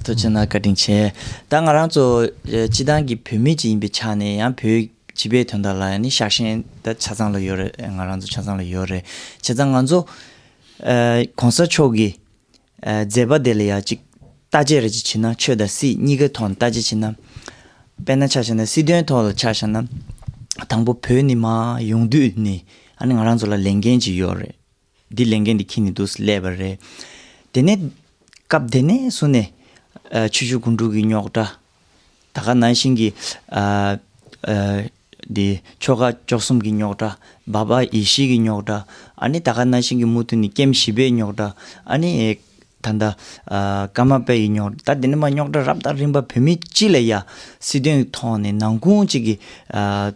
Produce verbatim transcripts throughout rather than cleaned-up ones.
ཐུགས་རྗེ་གནང་། བཀའ་དྲིན་ཆེ། ད་ང་རང་ཚོ་ཨ་སྤྱི་བཏང་གི་བོད་མི་ཅིག་ཡིན་པའི་ཆ་ནས་ཡང་བོད་སྤྱི་པའི་དོན་དག་ལ་ནི་ཤ་ཞེན་ད་ཆ་ཚང་ལ་ཡོད་རེད། ང་རང་ཚོ་ཆ་ཚང་ལ་ཡོད་རེད། བྱས་ཙང་ང་ཚོ་ཨ་གོང་ས་མཆོག་གི་ཨ་མཛད་པ་དེ་ལ་ཡང་ཅིག་བརྟག་དཔྱད་རེ་ཅིག་བྱེད་ན། ཆོས་དང་སྲིད་གཉིས་ཀའི་ཐོག་ནས་བརྟག་དཔྱད་བྱེད་ན། དཔེར་ན་ཆ་བཞག་ན་སྲིད་དོན་ཐོག་ལ་ཆ་བཞག་ན། དང་པོ་བོད་ནི་མར་ཡོང་དུས་ནས་ཨ་ནི་ང་རང་ཚོ་ལ་ལས་འགན་ཅིག་ཡོད་རེད། འདི་ལས་འགན་འདི་འཁྱེར་ནས་འདུག་སེ་སླེབས་པ་རེད། དེ་ནས་སྐབས་དེ་ནས་བཟུང་ནས་ཨ་ཆོས་བརྒྱུད་སྒོམ་སྒྲུབ་ཀྱི་རྙོག་དྲ། ད་ག་ནང་བཞིན་གྱི་ཨ་ཨ་འདི་ཆོ་ག་བཅུ་གསུམ་གྱི་རྙོག་དྲ། བྷ་བ་ཡེ་ཤེས་ཀྱི་རྙོག་དྲ། ཨ་ནི་ད་ག་ནང་བཞིན་གྱི་མུ་མཐུད་ནས་ཀེམ་བཞི་པའི་རྙོག་དྲ། ཨ་ནི་ད་ལྟ་ཨ་ཀརྨ་པའི་རྙོག་དྲ། ད་དེ་ནས་མར་རྙོག་དྲ་རབ་དང་རིམ་པ་བོད་མི་སྤྱི་ལ་ཡ་སྲིད་དོན་གྱི་ཐོག་ནས་ནང་ཁུངས་གཅིག་གི་ཨ་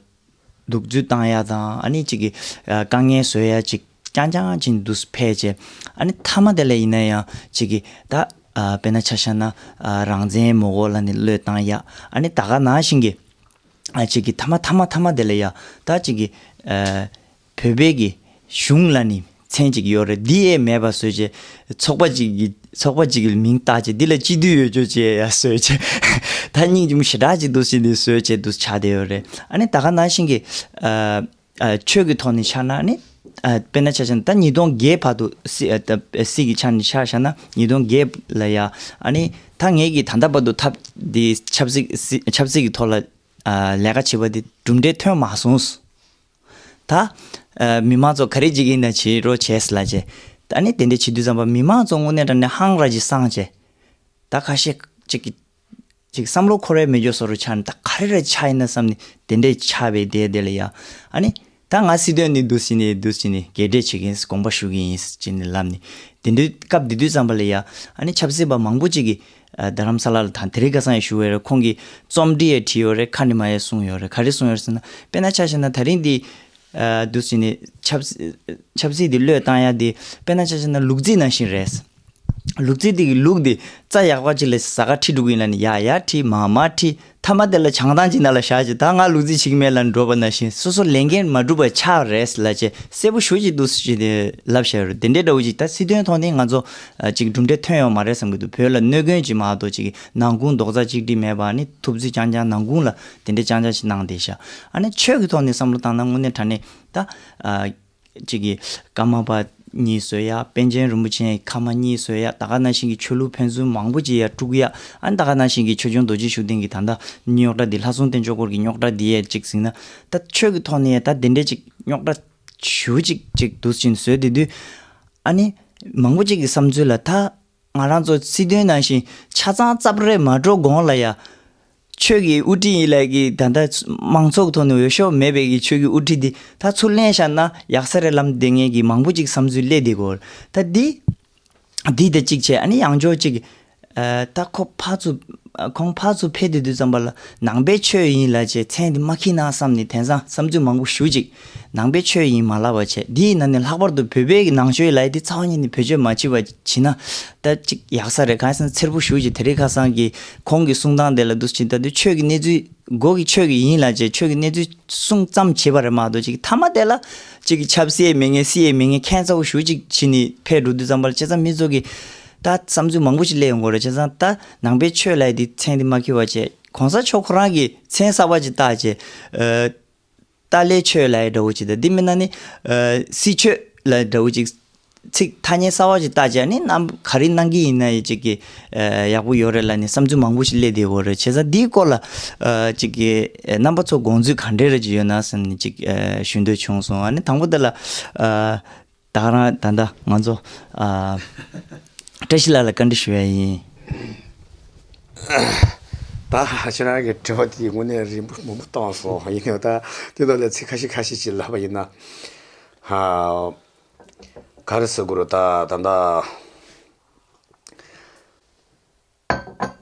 གདུག་རྩུབ་བཏང་ཡ་དང་། ཨ་ནི་གཅིག་གི་ཨ་དཀའ་ངལ་བཟོ་ཡ་གཅིག་རྐྱང་རྐྱང་ཅིག་འདུག་སེ་འཕེལ་བྱས། ཨ་ནི་མཐའ་མ་དེ་ལ་ཡིན་ན་ཡང་གཅིག་གི་ད་ཨ་དཔེར་ན་ཆ་བཞག་ན་ཨ་རང་བཙན་མ་དགོས་ལབ་ནས་བློས་བཏང་ཡ། ཨ་ནི་ད་ག་ནང་བཞིན་གྱི་ཨ་གཅིག་གི་མཐའ་མ་མཐའ་མ་མཐའ་མ་དེ་ལ་ཡ་ད་གཅིག་གི་ཨ་བོད་པའི་གི་གཞུང་ལ་ནི་མཚན་གཅིག་ཡོད་རེད། འདི་ཡས་མེད་པ་བཟོས་བྱས། ཚོགས་པ་གཅིག་གི་ཚོགས་པ་གཅིག་གི་མིང་བཏགས་བྱས། འདི་ལ་སྤྱི་འཐུས་ཡོད་ཅོག་ཅེས་ཡ་བཟོས་བྱས། ད་སྙིང་རྗེ་མོ་ཞེ་དྲག་ཅིག་འདུག་སེ་ནི་བཟོས་བྱས་འདུག་ཆགས་བསྡད་ཡོད་རེད། ཨ་ནི་ད་ག་ནང་བཞིན་གྱི་ཨ་ཨ་ཆོས་ཀྱི་ཐོག་ནས་ཆ་ན་ནི། ཨ་དཔེར་ན་ཆ་བཞག་ན་ད་ཉིས་སྟོང་བརྒྱད་བར་དུ་སྲིད་ཨ་ད་སྲིད་ཀྱི་ཆ་ནས་ཆ་བཞག་ན་ཉིས་སྟོང་བརྒྱད་ལ་ཡ། ཨ་ནི་ད་ངེད་ཀྱིས་ད་ལྟ་བར་དུ་ཐབས་འདི་ཆབ་སྲིད་སྲིད་ཆབ་སྲིད་ཀྱི་ཐོག་ལ་ཨ་ལས་ཀ་བྱེད་པ་འདི་གྲུབ་འབྲས་ཐོན་མ་སོང་། ད་ཨ་མི་མང་ཚོ་ག་རེ་བྱེད་ཀྱི་ཡིན་ན་བྱེད་རོགས་བྱས་ལབ་བྱས། ཨ་ནི་དེ་འདྲ་བྱེད་དུས་ཙམ་པ་མི་མང་ཚོ་དངོས་གནས་དྲང་གནས་ཧང་ར་ཅིག་སངས་བྱས། ད་ཁ་ཤས་ཅིག་གིས་ཅིག་བསམ་བློ་འཁོར་ཡ་མེད་རྒྱུ་བཟོ་འདྲ་ཆགས་ནས། ད་ག་རེ་རེ་ཆགས་ཡིན་ན་བསམ་ནས་དེ་འདྲ་ཆགས་པའི་དེ་དེ་ལ་ཡ། ཨ་ནི་ད་ང་སྲིད་དོན་ནི་འདུག་སེ་ནི་འདུག་སེ་ནི་གྲ་སྒྲིག་བྱེད་ཀྱི་ཡིན། དགོངས་པ་ཞུ་གི་ཡིན་ཅེས་ནི་ལབ་ནས། དེ་འདྲའི་སྐབས་དེ་དུས་ཙམ་པ་ལ་ཡ། ཨ་ནི་ཆབ་སྲིད་པ་མང་པོ་ཅིག་གིས་ཨ་རྡ་རམ་ས་ལ་ལ་དང་དེ་རིང་ཁ་སང་ཡང་བཞུགས་ཡོད་རེད། ཁོང་གིས་རྩོམ་བྲིས་ཡང་བྲིས་ཡོད་རེད། ཁ་ནས་མར་ཡང་གསུངས་ཡོད་རེད། ག་རེ་གསུངས་ཡོད་རེད་ཟེར་ན། དཔེར་ན་ཆ་བཞག་ན་ད་རིང་འདི་ཨ་འདུག་སེ་ནི་ཆབ་སྲིད་ཆབ་སྲིད་འདི་བློས་བཏང་ཡ་འདི་དཔེར་ན་ཆ་བཞག་ན་ལུག་རྫི་ནང་བཞིན་རེད། ལུག་རྫི་འདི་གི་ལུག་འདི་རྩྭ་ཡག་པ་ཅིག་ལ་ཟ་ཁ་ཁྲིད་འགྲོ་གི་ཡིན་ལབ་ནས་ཡར་ཡར་ཁྲིད། མར་མར་ཁྲིད། མཐའ་མ་དེ་ལ་བྱང་ཐང་ཅིག་ནང་ལ་བཞག་བྱས། ད་ང་ལུག་རྫི་བྱེད་ཀྱི་མེད་ལབ་འགྲོ་བ་ནང་བཞིན། སོ་སོ་ལས་འགན་མ་འགྲུབ་པ་ཆགས་རེད་ལབ་བྱས་གསལ་པོ་ཞེ་པོ་ཅིག་འདུག་སེ་བྱས་ཏེ་ལབ་བཞག་ཡོད་རེད། དེ་འདྲའི་འདྲ་བོ་ཅིག་ད་སྲིད་དོན་ཐོག་ནས་ང་ཚོ་ཨ་ཅིག་གྲུབ་འབྲས་ཐོན་ཡོད་མ་རེད་བསམ་གྱི་འདུག་བོད་ལ་གནོད་སྐྱོན་ཅིག་མ་གཏོགས། ཅིག་ནང་ཁུངས་རྡོག་རྩ་གཅིག་སྒྲིལ་མེད་པ། ནི་ཐུབ་ཚོད་རྐྱང་རྐྱང་ནང་ཁུངས་ལ་དེ་འདྲའི་རྐྱང་རྐྱང་ཞིག་གནང་བསྡད་ཤག་ཨ་ནི་ཆོས་ཀྱི་ཐོག་ནས་བསམ་བློ་བཏང་ན་དངོས་གནས་དྲང་གནས་ད་ཨ་གཅིག་གིས་ཀརྨ་པ་གཉིས་བཟོ་ཡ། པཎ་ཆེན་རིན་པོ་ཆེའི་ཁ་མ་གཉིས་བཟོ་ཡ། ད་ག་ནང་བཞིན་གྱི་ཆོས་ལུགས་ཕན་ཚུན་མང་པོ་ཅིག་ཡ་དཀྲུག་ཡ། ཨ་ནི་ད་ག་ནང་བཞིན་གྱི་ཆོས་སྐྱོང་རྡོ་རྗེ་ཤུགས་ལྡན་གྱི་ད་ལྟ་རྙོག་དྲ་འདི། ལྷ་སྲུང་དལ་འབྱོར་སྐོར་གྱི་རྙོག་དྲ་འདི་ཡ་གཅིག་ཟེར་ན། ད་ཆོས་ཀྱི་ཐོག་ནས་ཡ་ད་དེ་འདྲའི་ཅིག་རྙོག་དྲ་ཞེ་པོ་ཅིག་ཅིག་འདུག་སེ་བཟོས་བསྡད་དུས། ཨ་ནི་མང་པོ་ཅིག་གི་བསམ་ཚུལ་ལ་ད་ང་རང་ཚོ་སྲིད་དོན་ནང་བཞིན་ཆ་ཚང་རྩབ་རེས་མ་འགྲོ་གོང་ལ་ཡ། ཆོས་ཀྱི་དབུ་ཁྲིད་ཡིན་ལབ་ཀྱི་ད་ལྟ་མང་ཚོགས་ཐོག་ནས་འོས་ཤོག་མེད་པའི་གི་ཆོས་ཀྱི་དབུ་ཁྲིད་འདི་ད་ཚུར་ལེན་བཞག་ན་ཡག་ས་རེད་ལབ་བསྡད་མཁན་གྱི་མང་པོ་ཅིག་བསམ་ཚུལ་སླེབས་བསྡད་ཀྱི་ཡོད་རེད། ད་འདི་འདི་དང་གཅིག་བྱས། ཨ་ནི་ཡང་ཕྱོགས་གཅིག་ཨ་ད་ཁོ་ཕར་ཚུར་ཨ་ཁོང་ཕར་ཚུར་ཕེབས་བསྡད་དུས་ཙམ་པ་ལ་ནང་པའི་ཆོས་ཡིན་ལབ་བྱས་མཚན་འདི་མ་འཁྱེར་ན་བསམ་ནས། དེང་སང་བསམ་ཚུལ་མང་པོ་ཞེ་པོ་ཅིག་ནང་པའི་ཆོས་ཡིན་མ་ལབ་པ་བྱས། འདིའི་ནང་ནས་ལྷག་པར་དུ་བོད་པའི་གི་ནང་ཆོས་ལབ་ཡ་འདི་རྩ་བ་ཉིད་ནས་བེད་སྤྱོད་མ་བྱེད་པ་བྱས་ན་ད་ཅིག་ཡག་ས་རེད། གང་ཡིན་ཟེར་ན་འཚེར་པོ་ཞེ་པོ་ཅིག་དེ་རིང་ཁ་སང་གི་ཁོང་གི་གསུང་སྟངས་དེ་ལ་འདུག་སེ་བྱས་ད་དུས་ཆོས་ཀྱི་གནས་ཚུལ། སྒོ་གི་ཆོས་ཀྱི་ཡིན་ལབ་བྱས་ཆོས་ཀྱི་གནས་ཚུལ་གསུང་ཙམ་བྱས་པ་རེད་མ་གཏོགས། ཅིག་མཐའ་མ་དེ་ལ་ཅིག་གི་ཆབ་སྲིད་མེད་མཁན་སྲིད་མེད་མཁན་ཁྱད་མཚར་པོ་ཞེ་པོ་ཅིག་བྱས་ནས་ཕེབས་འགྲོ་དུས་ཙམ་པ་ལ། བྱས་ཙང་མི་ཚོ་གིས་ད་བསམ་ཚུལ་མང་པོ་ཞིག་སླེབས་ཡོང་གི་རེད། བྱས་ཙང་ད་ནང་པའི་ཆོས་ལབ་ཡ་འདི་མཚན་འདི་མ་འཁྱེར་བ་བྱས། གོང་ས་མཆོག་ཁོ་རང་གིས་མཚན་གསར་པ་ཅིག་བཏགས་བྱས། ཨ། ཏཱ་ལའི་ཆོས་ལབ་ཡ་འདྲ་བོ་ཅིག་དང་། འདི་མིན་ན་ནི་ཨ་སྲིད་ཆོས་ལབ་ཡ་འདྲ་བོ་ཅིག་ཚིག་ཐ་སྙད་གསར་པ་ཅིག་བཏགས་བྱས། ཨ་ནི་རྣམ་ག་རེ་གནང་གི་ཡིན་ན་ཡང་ཅིག་གི་ཨ་ཡག་པོ་ཡོད་རེད་ལབ་ནས་བསམ་ཚུལ་མང་པོ་ཞིག་སླེབས་བསྡད་ཡོད་རེད། བྱས་ཙང་འདིའི་སྐོར་ལ་ཨ་ཅིག་གི་ཨ་རྣམ་པ་ཚོ་དགོངས་ཚུལ་ག་འདྲ་རེ་ཅིག་ཡོད་ན་བསམ་ནས་ཅིག་ཨ་ཞུ་འདོད་བྱུང་སོང་། ཨ་ནི་དང་པོ་དེ་ལ་ཨ་ད་ག་རང་ད་ལྟ་ང་ཚོ་ཨ་བཀྲ་ཤིས་ལགས་ལ་བཀའ་འདྲི་ཞུ་ཡ་ཡིན། ད་ཁྱེད་རང་གི་དྲི་བ་དེ་དངོས་གནས་རིང་པོ་མང་པོ་བཏང་སོང་། ཡིན་ནའང་ད་དེ་དག་ལ་ཚིག་ཁ་ཤས་ཁ་ཤས་ཅིག་ལབ་པ་ཡིན་ན། ཧ། ག་རེ་ཟེར་དགོས་རེད། ད་ད་ད་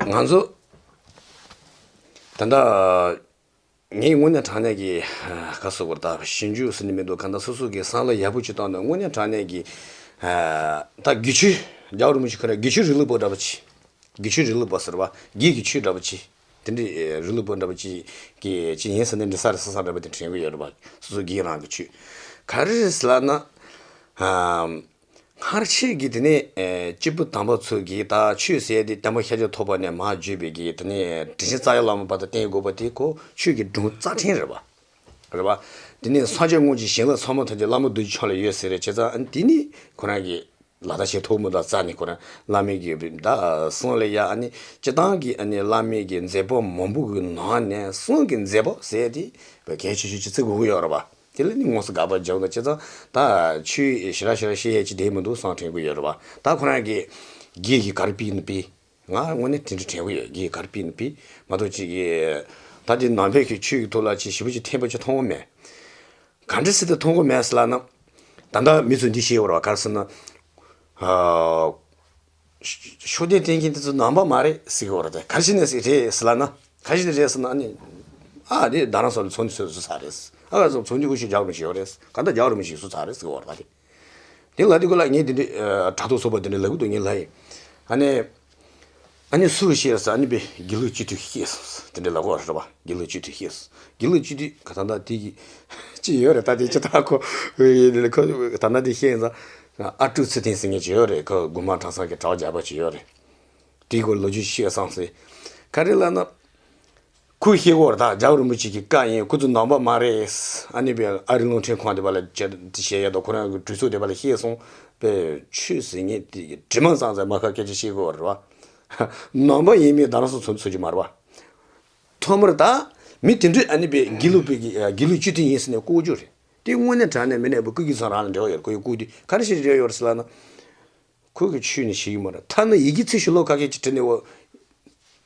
ང་ཚོ་ད་ད་ངས་དངོས་གནས་དྲང་གནས་ཀྱི་ག་ཟེར་དགོས་རེད། ད་ཞིབ་འཇུག་ཟེར་ནི་མི་འདུག་གང་ལྟར་སོ་སོ་གི་བསམ་བློ་ཡག་པོ་ཅིག་བཏང་ནས་དངོས་གནས་དྲང་གནས་ཀྱི་ད་དགེ་ཆོས། རྒྱལ་བ་རིན་པོ་ཆེ་ཁོ་རང་དགེ་ཆོས་རིག་ལུགས་པ་འདྲ་པོ་ཅིག་དགེ་ཆོས་རིག་ལུགས་པ་ཟེར་བ། དགེ་གི་ཆོས་འདྲ་པོ་ཅིག་དེ་འདྲའི་རིག་ལུགས་པ་འདྲ་པོ་ཅིག་གི་ཅིག་ཡིན་ཟེར་ན་འགྲིག་ས་རེད། ས་ས་འདྲ་པོ་དེ་དྲན་གྱི་ཡོད་རེད་པ། སོ་སོ་དགེ་རང་གི་ཆོས་ག་རེ་རེད་ཟེར་ལབ་ན། ཨམ། མཐར་ཕྱིན་གྱི་དེ་ནས་ཨེ་སྐྱེས་བུ་དམ་པ་ཚོ་གིས་ད་ཆོས་ཟེར་དེ་བསྟན་པ་ཤཱཀྱ་ཐུབ་པ་ནས་མར་བརྒྱུད་པའི་གི་དེ་ནས་དྲིན་ཅན་རྩ་བའི་བླ་མ་བར་དུ་བསྟེན་དགོས་པ་དེ་ཁོ་ཆོས་ཀྱི་སྒྲུང་རྩ་ཕྲན་རེད་པ། རེད་པ། དེ་ནས་སངས་རྒྱས་དངོས་ཀྱི་བྱིན་རླབས་ཚང་མ་ཐམས་ཅད་བླ་མ་རྡོ་རྗེ་འཆང་ལ་ཡོད་ཟེར་རེད། བྱས་ཙང་ཨ་ནི་དེ་ནི་ཁོ་རང་གི་ལག་བརྡ་བྱེད་ཐུབ་མི་འདུག་རྩ་ནས་ཁོ་རང་བླ་མའི་གི་ད་གསུང་ལ་ཡ་ཨ་ནི་སྤྱིར་བཏང་གི་ཨ་ནི་བླ་མའི་གི་མཛད་པ་མང་པོ་གི་ནང་ནས་གསུང་གི་མཛད་པ་ཟེར་དེ་གལ་ཆེ་ཤོས་ཅིག་བརྩི་དགོས་ཀྱི་ཡོད་རེད་པ། དེ་ལ་ནི་དངོས་སུ་དགག་པ་རྒྱག་འདུག་བྱས་ཙང་ད་ཆོས་ཞེ་དྲག་ཞེ་དྲག་བཤད་ཡས་ཅིག་བསྡད་མི་འདུག་བསམ་དྲན་གྱི་ཡོད་རེད་པ། ད་ཁོ་རང་གི་དགེ་གི་ག་རེ་སྤེལ་ན་སྤེལ། ང་དངོས་གནས་དེ་འདྲ་དྲན་གྱི་ཡོད། དགེ་ག་རེ་སྤེལ་ན་སྤེལ། མ་གཏོགས་ཅིག་གི་ད་དེ་ནང་པའི་གི་ཆོས་ཀྱི་ཐོག་ལ་ཅིག་ཞེ་པོ་ཅིག་ཐེབས་པ་ཅིག་མཐོང་གི་མེད། ག་འདྲ་སེ་དེ་མཐོང་གི་མེད་ཟེར་ལབ་ན། ད་ལྟ་མི་ཚོས་འདི་བཤད་ཡོད་རེད་པ། ག་རེ་ཟེར་ན། ཨ། ཤུགས་ལྡན་བསྟེན་མཁན་དེ་ཚོ་ནང་པ་མ་རེད་ཟེར་གྱི་ཡོད་རེད་དེ། ག་རེ་བྱས་ནས་ཟེར་རེད་ཟེར་ལབ་ན། ག་རེ་བྱས་ནས་རེད་ཟེར་ན་ཨ་ནི། ཨ་དེ་རྡ་རམ་ས་ལ་ཚོགས་འདུ་ཚོགས་ཚུགས་ཚར་རེད། ཨ་ག་ཚོགས་འདུ་དངོས་གཞི་རྒྱལ་བ་རིན་པོ་ཆེ་ཡོད་རེད། ག་འདྲ་རྒྱལ་བ་རིན་པོ་ཆེ་ཚུགས་ཚར་རེད་ཟེར་གྱི་ཡོད་རེད་པ་དེ། དེ་ལ་དེ་གོ་ལ་ངས་དེ་འདྲའི་ཨ་དྲ་ཐོག་སོགས་པ་དེ་འདྲ་ལབ་གི་འདུག་ངས་ལབ་ཡིན། ཨ་ནི། ཨ་ནི་སུ་ལ་བཤད་ཟེར་ཨ་ནི་པའི་དགེ་ལུགས་སྤྱི་འཐུས་བཤད་སོང་ཟེར་དེ་འདྲ་ལབ་གོ་རེད་པ། དགེ་ལུགས་སྤྱི་འཐུས་བཤད་སོང་། དགེ་ལུགས་སྤྱི་འཐུས་ག་ད་ད་དེ་གི་ཅི་ཡོད་རེད། ད་དེ་ཅི་ད་ཁོ་ཁོ་ད་ད་དེ་བཤད་ཟེར་ཨ་ཀྲུག་ཚེ་བརྟན་ཟེར་མཁན་ཅིག་ཡོད་རེད། ཁོ་དགོན་པ་གྲྭ་ཚང་གི་གྲྭ་པ་རྒྱག་པ་ཅིག་ཡོད་རེད། དེའི་སྐོར་ལོ་རྒྱུས་བཤད་སོང་ཟེར། ག་རེ་ལབ་ན། ཁོས་བཤད་གོ་རེད། ད་རྒྱལ་བ་རིན་པོ་ཆེ་གི་བཀའ་ཡིན། ཁོ་ཚོ་ནང་པ་མ་རེད། ཨ་ནི་པའི་ཨ་རི་རླུང་འཕྲིན་ཁང་དེ་པ་ལ་བྱས་བཤད་ཡ་དང་ཁོ་རང་གི་གྲོས་ཚོགས་དེ་པ་ལ་བཤད་སོང་པའི་ཆོས་ཟེར་མཁན་དེ་གི་དྲི་མ་ཙམ་ཙམ་མ་ཁ་སྐད་ཆ་བཤད་གོ་རེད་པ། ནང་པ་ཡིན་མིན་རྡ་རམ་ས་ཚོགས་འདུ་ཚོགས་རྒྱུ་མ་རེད་པ། ཐོག་མར་ད་མི་དེ་འདྲས་ཨ་ནི་པའི་དགེ་ལུགས་པའི་གི་དགེ་ལུགས་སྤྱི་འཐུས་ཡིན་ཟེར་ནས་བསྐོ་རྒྱུ་རེད། དེ་དངོས་གནས་དྲང་གནས་མི་གནས་པ་སྐུ་སྒེར་ཚང་རང་ལ་འབྲེལ་བ་ཡོད་རེད། ཁོ་ཡི་སྐུ་དེ་ག་རེ་ཞིག་འབྲེལ་བ་ཡོད་རེད་ཟེར་ལབ་ན། ཁོ་གི་ཆོས་ནི་ཤེས་ཀྱི་མ་རེད། ཐ་ན་ཡི་གེ་ཚིག་ཤོ་ལོ་ཀ་ཀའི་ཅིག་བྲིས་ནས་འོ།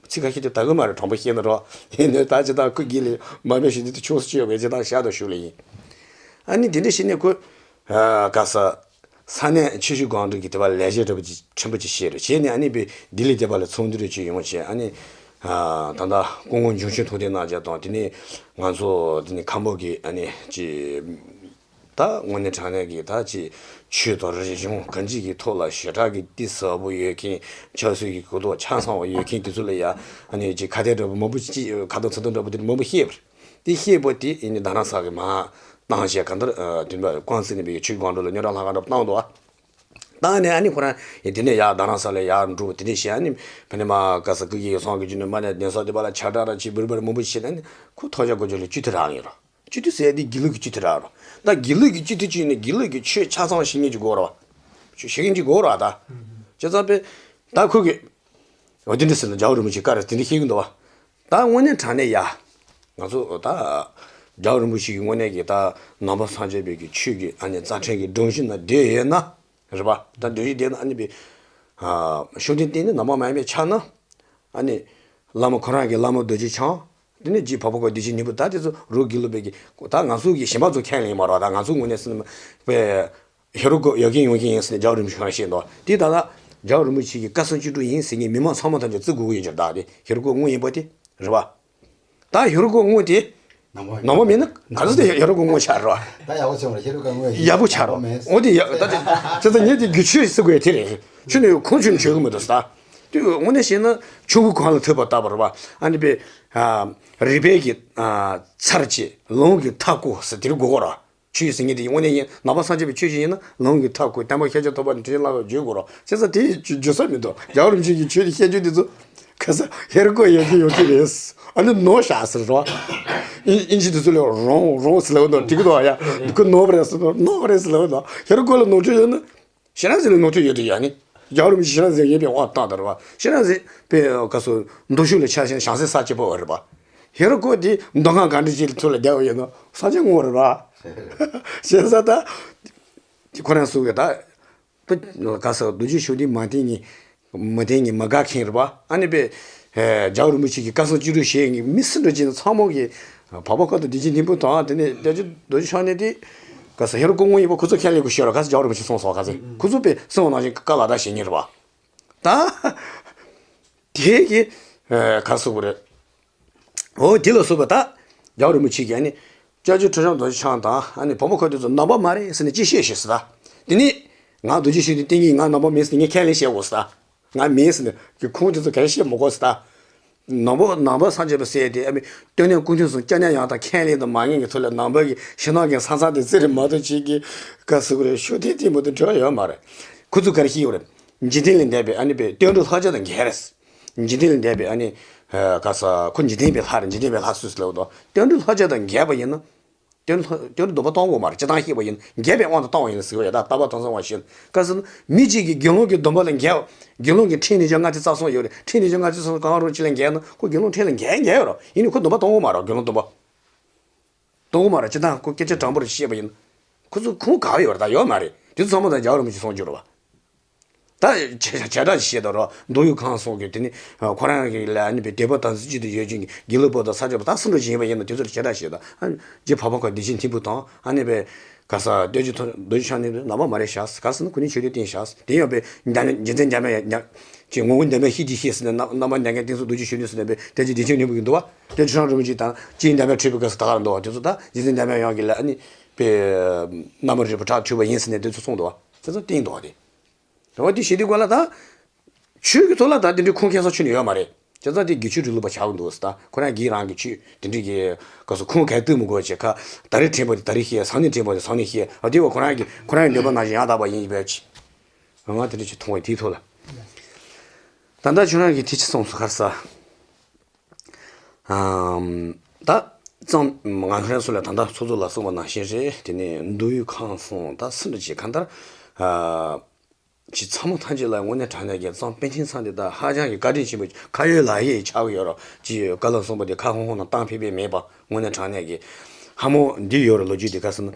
ཚིག་ཁ་ཤས་དེ་དག་གི་མ་རེད། དྲང་པོ་བཤད་ན་རོ། ཡིན་ནའི་ད་ཅི་ད་ཁོ་དགེ་ལས་མ་འབད་ཞུ་དུས་དེ་ཆོག་སུ་ཅི་ཡོད་པའི་ཅི་ད་ཤ་དང་ཤུགས་ལ་ཡིན། ཨ་ནི་དེ་འདྲ་བྱས་ནས་ཁོ། ཨ་ག་ས། ས་གནས་ཆུ་བཞི་སྒང་དྲུག་གི་དེ་པ་ལས་བྱེད་འདྲ་པོ་ཅིག་ཕྲན་བུ་ཅིག་བྱས་རེད། བྱས་ནས་ཨ་ནི་པའི་ལྡི་ལི་དེ་པ་ལ་ཚོགས་འདུ་རེ་ཅིག་ཡོང་བྱས་ཨ་ནི། ཨ་ད་ལྟ་སྐུ་ངོ་འབྱུང་ཆེན་ཐུབ་བསྟན་རྣམ་རྒྱལ་དང་དེ་ནས་ང་ཚོ་དེ་ནས་ཁམས་པ་གི་ཨ་ནི་ཅིག་ད་དངོས་གནས་དྲང་གནས་ཀྱི་ད་ཅིག་ཆོས་དང་རིག་གཞུང་གང་ཅིའི་གི་ཐོག་ལ་ཞེ་དྲག་གི་གཏིང་ཟབ་པོ་ཡོད་མཁན། ཆབ་སྲིད་ཀྱི་གོ་རྟོགས་ཆ་ཚང་བ་ཡོད་མཁན་དེ་ཚོ་ལ་ཡ་ཨ་ནི་ཅིག་ཁ་གཏད་འདྲ་པོ་མང་པོ་ཅིག་ཁ་གཏད་ཚུར་གཏད་འདྲ་པོ་དེ་མང་པོ་བཤད་པ་རེད། དེ་བཤད་པ་དེ་ཨ་ནི་རྡ་རམ་ས་གི་མར་བཏང་བྱས་གང་ལྟར་ཨ་དེ་འདྲ་ཀོང་ཙི་ནས་པའི་ཆོས་སྒང་དྲུག་ལ་རྙོག་དྲ་ལྷག་ག་འདྲ་པོ་བཏང་འདུག་ཨ། བཏང་ནས་ཨ་ནི་ཁོ་རང་དེ་ནས་ཡར་རྡ་རམ་ས་ལ་ཡར་འགྲོ་དེ་འདྲ་བྱས་ཨ་ནི་ཕ་ནི་མ་ག་ས་སྐུ་སྒེར་ཡིག་ཚང་གི་རྒྱུད་ནས་མ་ནས་གདན་ས་དེ་པ་ལ་ཆ་འདྲ་ར་ཅིག་འབུར་འབུར་མང་པོ་བྱས་ནས་ཨ་ནི་ཁོ་ཐོག་ཞག་གོ་ཆོད་ལ་སྤྱི་འཐུས་རག་ཡོད་ར། སྤྱི་འཐུས་ཟེར་དེ་དགེ་ལུགས་ཀྱི་སྤྱི་འཐུས་རག་རོ། ད་དགེ་ལུགས་ཀྱི་སྤྱི་འཐུས་ཅིག་ནི་དགེ་ལུགས་ཀྱི་ཆོས་ཆ་ཚང་ཤེས་མཁན་ཅིག་དགོས་ར་བ། ཆོས་ཤེས་མཁན་ཅིག་དགོས་ར་ད། བྱས་ཙང་པས་ད་ཁོ་གི་འོ་དེ་འདྲ་ཟེར་ན་རྒྱལ་བ་རིན་པོ་ཆེ་བཀའ་རེད་དེ་འདྲ་བཤད་གི་འདུག་བ། ད་དངོས་གནས་དྲང་གནས་ཡ། ང་ཚོ་ད་རྒྱལ་བ་རིན་པོ་ཆེ་གི་དངོས་གནས་ཀྱི་ད་ནང་པ་སངས་རྒྱས་པའི་གི་ཆོས་ཀྱི་ཨ་ནི་རྩ་ཕྲན་གྱི་སྒྲོམ་གཞི་ན་བསྡད་ཡོད་ན། རེད་པ། ད་སྒྲོམ་གཞི་བསྡད་ན་ཨ་ནི་པའི། ཤུགས་ལྡན་བསྟེན་ནི་ནང་པ་མ་ཡིན་པའི་ཆ་ན། ཨ་ནི། བླ་མ་ཁོ་རང་གི་བླ་མ་རྡོ་རྗེ་འཆང་། དེ་ནས་རྗེ་འཕགས་པ་ཁོ་བདེ་ཆེན་སྙིང་པོ་ད་དེ་ཚོ་རོགས་དགེ་ལུགས་པའི་གི་ད་ང་ཚོ་གི་གཞན་པ་ཚོ་ཁས་ལེན་མ་རོགས། ད་ང་ཚོ་ངོས་ནས་ཟེར་ན་པའི་ཧེ་རུ་ཀ་ཡོད་མཁན་ཡོང་མཁན་ཡིན་ཟེར་ནས་རྒྱལ་བ་རིན་པོ་ཆེ་ཁོ་རང་བཤད་འདུག་དེ་ད་ལྟ་རྒྱལ་བ་རིན་པོ་ཆེ་གི་བཀའ་སྲུང་སྤྱི་འཐུས་ཡིན་ཟེར་མཁན་མི་མང་ཚང་མ་ཐམས་ཅད་བརྩི་དགོས་ཀྱི་ཡོད་ཀྱི་རེད། ད་དེ་ཧེ་རུ་ཀ་དངོས་ཡིན་པ་དེ་རེད་པ། ད་ཧེ་རུ་ཀ་དངོས་དེ་ནང་པ་ནང་པ་མིན་ན་ག་ཚོད་དེ་ཧེ་རུ་ཀ་དངོས་ཆགས་རེད་པ། ད་ཡག་པོ་བྱུང་རེད། ཧེ་རུ་ཀ་དངོས་ཡག་པོ་ཆགས་རེད་པ། འོ་དེ་ཡག་ད་དེ་ད་ད་ངས་དེ་རྒྱུ་ཆོས་ཟེར་དགོས་དེ་རེད། ཆོས་ནི་ཁོང་ཆོས་ནི་ཆོས་གི་མི་འདུག་ད། དེ་དངོས་གནས་བཤད་ན་ཆོས་སྐུ་གང་ལ་ཐུག་པ་ལྟ་བུ་རེད་པ། ཨ་ནི་པའི་རིག་པའི་གི་ཚར་གཅིག་ལུང་གི་མཐའ་བསྐོར་ཟེར་དེ་རིགས་དགོས་གོ་ར། ཆོས་ཟེར་མཁན་དེ་དངོས་གནས་ཡིན་ནང་པ་སངས་རྒྱས་པའི་ཆོས་ཤིག་ཡིན་ན་ལུང་གི་མཐའ་བསྐོར་བསྟན་པ་ཤཱཀྱ་ཐུབ་པ་ནས་དྲིན་ལྷག་པར་བརྗོད་དགོས་ར། བྱས་ཙང་དེ་བརྗོད་ས་མི་འདུག་རྒྱལ་བ་རིན་པོ་ཆེ་གི་ཆོས་དེ་བཤད་རྒྱུ་དེ་ཚོ་ཁ་ས་ཧེ་རུ་ཀ་ཡོད་ཀྱི་ཡོད་ཀྱི་རེད། ཨ་ནི་ནོར་བཞག་ཟེར་ར། ཨིན་ཨིན་ཇི་དེ་ཚོ་ལ་རོང་རོང་ཟེར་ལབ་འདུག་འགྲིག་གི་འདུག་ཡ། ཁོ་ནོར་བ་རེད་ཟེར་ནོར་བ་རེད་ཟེར་ལབ་འདུག་ཧེ་རུ་ཀ་ལ་ནོར་འཁྲུལ་ཡོད་ན། ཤེས་རབ་འཛིན་ལ་ནོར་འཁྲུལ་ཡོད་དུ་ཡ་ནི། རྒྱལ་བ་རིན་པོ་ཆེ་ཤེས་རབ་འཛིན་ཡིན་པའི་དབང་བཏང་དང་རེད་པ། ཤེས་རབ་འཛིན་པའི་སྐབས་སུ་མདོ་ཕྱོགས་ལ་ཆ་ཤས་བྱང་སེམས་ས་སྐྱེས་པོ་རེད་པ། ཧེ་རུ་ཀ་དེ་མདོ་སྔགས་གང་འདྲ་ཅིག་ལ་ཐུགས་ལ་བདེ་བ་ཡོད་ན་ས་ཆ་ངོ་རེད་པ། ཞེས་ས་ད། དེ་ཁོ་རང་གསུང་གི་ད། དཔེ་ག་ས་རྡོ་རྗེ་ཤུགས་ལྡན་མ་བསྟེན་ནི། མི་བསྟེན་ནི་མི་དགའ་མཁན་རེད་པ། ཨ་ནི་པའི། རྒྱལ་བ་རིན་པོ་ཆེ་གི་བཀའ་སྲུང་སྤྱི་འཐུས་བྱེད་མཁན་མི་སུ་འདྲ་ཅིག་ཚང་མ་གི། འཕགས་པ་ཁོ་དང་བདེ་ཆེན་སྙིང་པོ་དང་དེ་ནས་བདེ་ཆེན་རྡོ་རྗེ་འཆང་ནས་དེ། ག་ས་ཧེ་རུ་ཀ་དངོས་ཡིན་པ་ཁོ་ཚོ་ཁས་ལེན་དགོས་ཤེས་ར། ག་ས་རྒྱལ་བ་རིན་པོ་ཆེ་གསུངས་སོང་། ག་ས་ཁོ་ཚོ་པའི་གསུངས་པ་ནང་བཞིན་བཀའ་ལག་བསྟར་བྱེད་མཁན་རེད་པ། ད། དེ་གི། ག་ས་གོ་རེད། འོ་དེ་ལ་སོགས་པ་ད། རྒྱལ་བ་རིན་པོ་ཆེ་གིས་ཨ་ནི། སྐྱབས་རྗེ་ཁྲི་བྱང་རྡོ་རྗེ་འཆང་དང་ཨ་ནི་བུ་མོ་ཁོ་དེ་ཚོ་ནང་པ་མ་རེད་ཟེར་ནས་ཅི་བཤད་ཤེས་སོང་ད། དེ་ནི། ང་རྡོ་རྗེ་ཤུགས་ལྡན་བསྟེན་གྱི་ཡིན། ང་ནང་པ་མིན་ཟེར་ནས་ངས་ཁས་ལེན་བྱེད་དགོས་སོང་ད། ང་མིན་ཟེར་ནས་ཁོང་དེ་ཚོ་ག་རེ་བཤད་མི་དགོས་སོང་ད། ནང་པ་ནང་པ་སངས་རྒྱས་པ་ཟེར་དེ་ཨ་མི་སྟོད་ནས་སྐུ་མདུན་སོང་སྐྱབས་གནས་ཡང་དག་ཁས་ལེན་དང་མ་ངེས་ཀྱི་ཐོག་ལ་ནང་པ་གི་ཕྱི་ནང་གི་ས་ས་དེ་རྩེ་རེ་མ་གཏོགས་ཅིག་གི་ག་ཟེར་དགོས་རེད། ཤུགས་ལྡན་དེ་མོ་དེ་འབྲེལ་བ་ཡོད་མ་རེད། ཁོ་ཚོས་ག་རེ་བཤད་ཡོད་རེད། འཇིག་རྟེན་ལས་འདས་པའི་ཨ་ནི་པའི་བརྟན་གྲོལ་ལྷ་བརྒྱ་དང་འགལ་རེད། འཇིག་རྟེན་ལས་འདས་པའི་ཨ་ནི། ཨ། ག་ས་ཁོ་འཇིག་རྟེན་པའི་ལྷ་རེད། འཇིག་རྟེན་པའི་ལྷ་སུ་ཟེར་ལབ་དོ། བརྟན་གྲོལ་ལྷ་བརྒྱ་དང་འགལ་བ་ཡིན་ན། བརྟན་གྲོལ་བརྟན་གྲོལ་སྡོམ་པ་གཏོང་དགོས་མ་རེད། སྤྱིར་བཏང་བཤད་པ་ཡིན་ན། འགལ་བའི་དབང་དུ་བཏང་བ་ཡིན་ན་ཟེར་བ་ཡ། ད་ལྟ་བ་དོན་ཚང་བ་ཞིག་ག་ཟེར་ན། མི་གཅིག་གིས་དགེ་སློང་གི་སྡོམ་པ་ལ་འགལ་བ། དགེ་སློང་གི་ཁྲིམས་ནི་བཅོ་ལྔ་སྟེ་རྩ་གསུམ་ཡོད་རེད། ཁྲིམས་ནི་བཅོ་ལྔ་སྟེ་རྩ་གསུམ་གང་རུང་ཅིག་ལ་འགལ་ན། ཁོ་དགེ་སློང་ཁྲིམས་ལ་འགལ་འགལ་ཡོད་རེད། ཡིན་ནའི་ཁོ་སྡོམ་པ་གཏོང་དགོས་མ་རེད། དགེ་སློང་སྡོམ་པ། གཏོང་གི་མ་རེད། སྤྱིར་བཏང་ཁོ་སྐད་ཆ་དྲང་པོར་བཤད་པ་ཡིན་ན། ཁོ་ཚོ་ཁུངས་ག་ཡོད་རེད། ད་ཡོད་མ་རེད། དེ་ཚོ་ཚང་མ་ད་རྒྱལ་བ་རིན་པོ་ཆེ་གསུང་རྒྱུ་རེད་བ། ད་བྱེ་བྱེ་བྲག་ཅིག་བཤད་ད་རོགས། མདོ་དབུས་ཁམས་གསུམ་གྱི་དེ་ནི་ཁོ་རང་གི་ལ་ཨ་ནི་པའི་དད་པ་དམ་ཚིག་གཅིག་ཏུ་ཡོད་མཁན་གྱི་དགེ་ལུགས་པ་དང་ས་སྐྱ་པ་དང་སུ་འདྲ་ཞིག་ཡིན་པ་ཡིན་ན། དེ་ཚོ་ལ་བྱེ་བྲག་བཤད་ད། ཨ་ནི་རྗེ་འཕགས་པ་ཁོ་བདེ་ཆེན་ཐིམ་ཕུ་དང་། ཨ་ནི་པའི་ག་ས་སྟོད་ཀྱི་ཐོ་རྡོ་རྗེ་འཆང་ནི་རྣམ་པ་མ་རེད་བཞག་ག་ཟེར་ན། ཁོ་ནི་ཆོས་དེ་བསྟན་བཞག་དེ་ཡང་པའི་འཇིག་རྟེན་འཇམ་དཔལ་ཅིག་ངོ་བོ་འཇམ་དཔལ་ཤེས་ཀྱི་ཤེས་ཟེར་ནས་རྣམ་པར་གནས་མཁན་བསྟན་སྲུང་རྡོ་རྗེ་གཞོན་ནུ་ཟེར་ནས་པའི་དེ་ཅིག་བདེ་ཆེན་ནོར་བུ་གི་འདུག་བ། དེ་ཁྲི་སྲོང་རིན་པོ་ཆེ་དང་སྤྱན་འདྲ་བའི་ཁྲི་པའི་སྐབས་སུ་ད་ག་རེ་འདུག་བ། དེ་ཚོ་ད་རྗེ་བཙུན་འཇམ་དཔལ་དབྱངས་ཀྱིས་ལ་ཨ་ནི་པའི་རྣམ་པར་རིག་པ་དྲག་ཐུབ་པ་ཡིན་ཟེར་ནས་དེ་ཚོ་གསུངས་འདུག་བ། དེ་ཚོ་བསྟན་འདུག་བ། དེ་རེད་བ། དེ་བཤད་དུས་སྐབས་ལ་ད་ཆོས་ཀྱི་ཐོག་ལ་ད་དེ་འདྲའི་ཁུངས་སྐྱེལ་ས་ཁྱོན་ནས་ཡོད་མ་རེད། བྱས་ཙང་དེ་དགེ་ཆོས་རིང་ལུགས་པ་ཆགས་ཀྱི་འདུག་ཟེར། ད་ཁོ་རང་གིས་རང་གི་ཆོས་དེ་འདྲའི་གི་སྐབས་སུ་ཁུངས་ག་གཏུག་མི་དགོས་བྱས། ཁ་ད་རེས་དྲན་པ་དེ་ད་རེས་ཤེས། སང་ཉིན་དྲན་པ་དེ་སང་ཉིན་ཤེས། ཨ། དེ་བ་ཁོ་རང་གི་ཁོ་རང་གི་འདོད་པ་ནང་བཞིན་ཡང་དག་པ་ཡིན་པའི་ཕྱིར། ང་དེ་འདྲ་ཅིག་མཐོང་བས། དེའི་ཐོག་ལ། ད་ལྟ་ཁྱོད་རང་གིས་དེ་ཅི་གསུངས་སོང་། ག་རེ་ཟེར། ཨམ། ད་གཙང་ང་ཁོ་རང་ཚོ་ལ་ད་ལྟ་ཚོགས་གཙོ་ལགས་གསུངས་པ་ནང་བཞིན་རེད། དེ་ནས་མདོ་དབུས་ཁམས་གསུམ་ད་སུ་འདྲ་ཅིག་གང་ལྟར། ཨ། ཅིག་ཚང་མ་ཐམས་ཅད་ལ་དངོས་གནས་དྲང་གནས་ཀྱི་གཙང་པཎ་ཆེན་ཚང་འདི་ད་ཧ་ཅང་གི་བཀའ་དྲིན་ཆེན་པོ་ཁ་ཡོད་ལག་ཡོད་ཆགས་ཀྱི་ཡོད་རེད། ཅིག་བཀའ་སློབ་གསུངས་པ་འདི་ཁ་ཧོང་ཧོང་དང་གཏམ་ཕེབས་པས་མེད་པ། དངོས་གནས་དྲང་གནས་ཀྱི་ཧ་མོ་འདི་ཡོད་རེད། ལོ་རྒྱུས་འདི་ག་ཟེར་ན།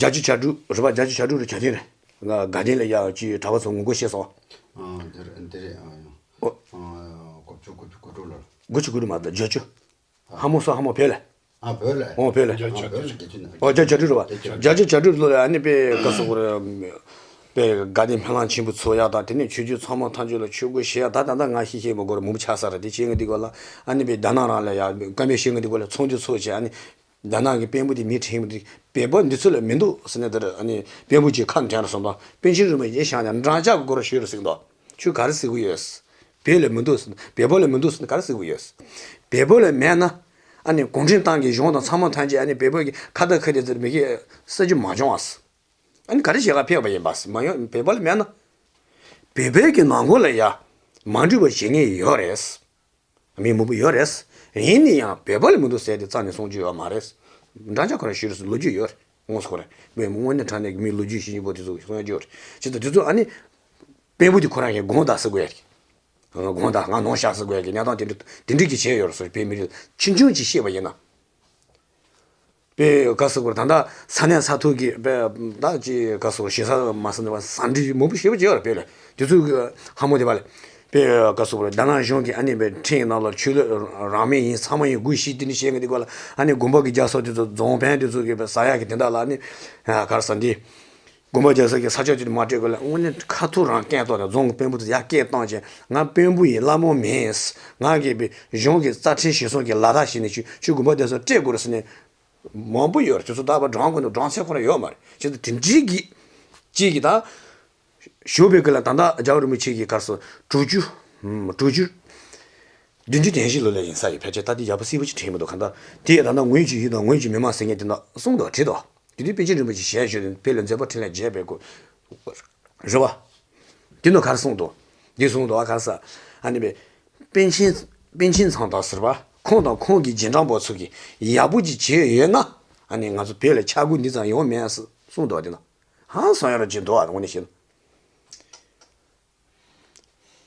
བརྒྱད་ཅུ་གྱ་དྲུག་རེད་པ། བརྒྱད་ཅུ་གྱ་དྲུག་རེད། བྱ་ཐེངས་རེད། ང་དགའ་ལྡན་ལ་ཡ་ཅིག་གྲྭ་པ་ཚོ་ངོ་རྒོལ་བྱས་སོང་། ཨ། འདི་རེད། འདི་རེད། ཨ། ཡོ། ཨོ། ཨ། དགུ་བཅུ་དགུ་བཅུ་གོ་དྲུག་ལོར། དགུ་བཅུ་གོ་དྲུག་མ་རེད། བརྒྱད་ཅུ། ཧ་མོ་སོ་ཧ་མོ་བོད་ལ། ཨ། བོད་ལ། ཨོ། བོད་ལ། བརྒྱད་ཅུ་གྱ་དྲུག་ལ། ཨོ། བརྒྱད་ཅུ་གྱ་དྲུག་རེད་པ། བརྒྱད་ཅུ་གྱ་དྲུག་ལོ་ལ་ཨ་ནི་པའི་ག་ཟེར་དགོས་རེད། པའི་དགའ་ལྡན་སྨོན་ལམ་ཆེན་པོ་ཚོགས་ཡག་དང་། དེ་ནས་ཆོས་བརྒྱུད་ཚང་མ་ཐམས་ཅད་ལ་ཆོས་སྒོ་ཕྱེ་ཡག་ད་ད་ལྟ་ང་ཤེས་ཤེས་མི་དགོས་རེད། མང་པོ་ཆགས་ས་རེད། དེ་བྱེད་ཀྱི་འདུག་ག་ལ། ཨ་ནི་པའི་རྒྱ་ནག་རང་ལ་ཡ་བཀའ་མོལ་བྱེད་ཀྱི་འདུག་ག་ལ། ཚོགས་འདུ་ཚོགས་བྱས། ཨ་ནི་རྒྱ་ནག་གི་དཔོན་པོ་དེ་མི་ཁྲིམས་དེ་བོད་པ་འདི་ཚོ་ལ་མི་འདུག་ཟེར་ནས། དེར་ཨ་ནི་དཔོན་པོ་གཅིག་ཁ་འཐེན་ར་སོང་དང་། པཎ་ཆེན་རིན་པོ་ཆེ་ཤག་ནས་འགྲམ་ལྕག་གི་སྒོ་ར་ཞུས་ར་ཟིག་འདུག་ཁྱོད་ག་རེ་ཟེར་གི་ཡོད། བོད་ལ་མི་འདུག་ཟེར། བོད་པ་ལ་མི་འདུག་ཟེར་ན་ག་རེ་ཟེར་གི་ཡོད། བོད་པ་ལ་མེད་ན། ཨ་ནི་གུང་ཁྲན་ཏང་གི་གཞུང་དང་ཚང་མ་ཐམས་ཅད་ཨ་ནི་བོད་པ་གི་ཁ་བཏགས་ཁ་བཏགས་ཟེར་མི་གི་ས་ཆ་མ་བྱུང་བ་ཟེར། ཨ་ནི་ག་རེ་བྱེད་ག་ཕེབས་པ་ཡིན་པ་ཟེར། མ་ཡོང་། བོད་པ་ལ་མེད་ན། བོད་པའི་གི་ནང་ཁུལ་ལ་ཡ་མ་འགྲིག་པ་བྱེད་མཁན་ཡོད་རེད། མི་མང་པོ་ཡོད་རེད། ཡིན་ན་ཡང་བོད་པ་ལ་མི་འདུག་ཟེར་དེ་རྩ་ནས་གསུང་རྒྱུ་ཡོད་མ་རེད། འགྲམ་ལྕག་ཁོ་རང་ཞུས་རེད་ཟེར་ལོ་རྒྱུས་ཡོད་རེད། དངོས་སུ་ཁོ་རང་། མི་དངོས་གནས་དྲང་གནས་ཀྱི་མི་ལོ་རྒྱུས་ཤེས་མཁན་པོ་དེ་ཚོ་གིས་གསུང་ཡ་ཡོད་རེད། བྱས་ཙང་དེ་ཚོ་ཨ་ནི་དཔོན་པོ་དེ་ཁོ་རང་གིས་དགོངས་དག་ཟེར་དགོས་ཡ་རེད། དགོངས་དག་ང་ནོར་བཞག་ཟེར་དགོས་ཡ་གི་གནས་སྟངས་དེ་འདྲ་དེ་འདྲ་གི་བྱས་ཡོད་རེད་ཟེར། བོད་མི་རིགས་ཆུང་ཆུང་ཅིག་བཤད་པ་ཡིན་ན། པའི་ག་ཟེར་དགོས་རེད། ད་ལྟ་ས་གནས་ས་ཐོག་གི་པའི་ད་ཅི་ག་ཟེར་དགོས་རེད། ཞེ་ས་མ་ཟེར་ནས་པ་ཟ་འདྲེ་མང་པོ་ཞེ་པོ་ཅིག་ཡོད་རེད། བོད་ལ་དེ་ཚོ་གི་ཧ་མོ་དེ་པ་ལ། པའི་ག་ཟེར་དགོས་རེད། རྒྱ་ནག་གཞུང་གིས་ཨ་ནི་པའི་ཁྲིམས་ནང་ལ་ཆོས་ལུགས་རང་མོས་ཡིན། ཚང་མ་ཡིན་དགོས་ཞེས་དེ་འདྲ་བཤད་མཁན་དེ་ག་ལ། ཨ་ནི་དགོན་པ་གི་རྒྱ་ས་དེ་ཚོ་རྫོང་དཔོན་དེ་ཚོ་གི་པའི་ཟ་ཡག་གི་དེ་འདྲ་ལ་ཨ་ནི་ག་རེ་ཟ་འདི། དགོན་པ་རྒྱ་ས་གི་ས་ཆ་དེ་མ་སྤྲད་གོང་ལ་དངོས་གནས་ཁ་ཐུག་རང་སྐད་བཏང་ནས་རྫོང་གི་དཔོན་པོ་ཚོ་ཡར་སྐད་བཏང་བྱས། ང་དཔོན་པོ་ཡིན། ལྷ་མོ་མིན། ང་གིས་པའི་གཞུང་གི་རྩ་ཁྲིམས་གཞིར་བཟུང་གི་ལག་བསྟར་བྱས་ནས་ཁྱོད་ཁྱོད་དགོན་པ་དེ་ཚོ་སྤྲད་དགོས་རེད་ཟེར་ནས་མང་པོ་ཡོད་རེད། དེ་ཚོ་ད་བར་བགྲང་དགོས་འདུག་བགྲང་ཚད་ཁོ་རང་ཡོད་མ་རེད། བྱས་ཙང་དེ་འདྲའི་གི་གཅིག་གི་ད་ཞུ་བའི་སྐབས་ལ་ད་ལྟ་རྒྱལ་བ་རིན་པོ་ཆེ་གིས་ག་རེ་ཟེར། དྲུག་ཅུ། ཧུམ། དྲུག་ཅུ་བདུན་ཅུ་དོན་བཞི་ལོ་ལ་ཡིན་ས་ཡོད། ཕལ་ཆེར་ད་དེ་ཡག་པོ་གསལ་པོ་ཅིག་དྲན་མི་འདུག་གང་ལྟར་དེ་ད་ལྟ་ངོས་ཀྱི་ཡུལ་དང་ངོས་ཀྱི་མི་མང་ཟེར་མཁན་དེ་འདྲ་གསུངས་འདུག་བྲིས་འདུག་དེ་དུས་པཎ་ཆེན་རིན་པོ་ཆེ་ཞལ་བཞུགས་ནས་བོད་ལ་མཛད་པ་འཕྲིན་ལས་རྒྱས་པའི་སྐོར་རེད་བ། དེ་ནང་ག་རེ་གསུངས་འདུག་འདི་གསུངས་འདུག་བ། ག་རེ་ཟེར། ཨ་ནི་པའི་པཎ་ཆེན་པཎ་ཆེན་ཚང་དང་ཟེར་བ། ཁོང་དང་ཁོང་གི་རྗེས་འབྲང་པ་ཚོ་གིས་ཡག་པོ་ཅིག་བྱས་ཡོད་ན། ཨ་ནི་ང་ཚོ་བོད་ལ་ཆག་སྒོ་འདི་ཙམ་ཡོང་མེད་ཟེར་གསུངས་འདུག་དེ་ནང་ཧང་སང་ཡ་ར་ཅིག་འདུག་བ། དངོས་གནས་བཤད་ན།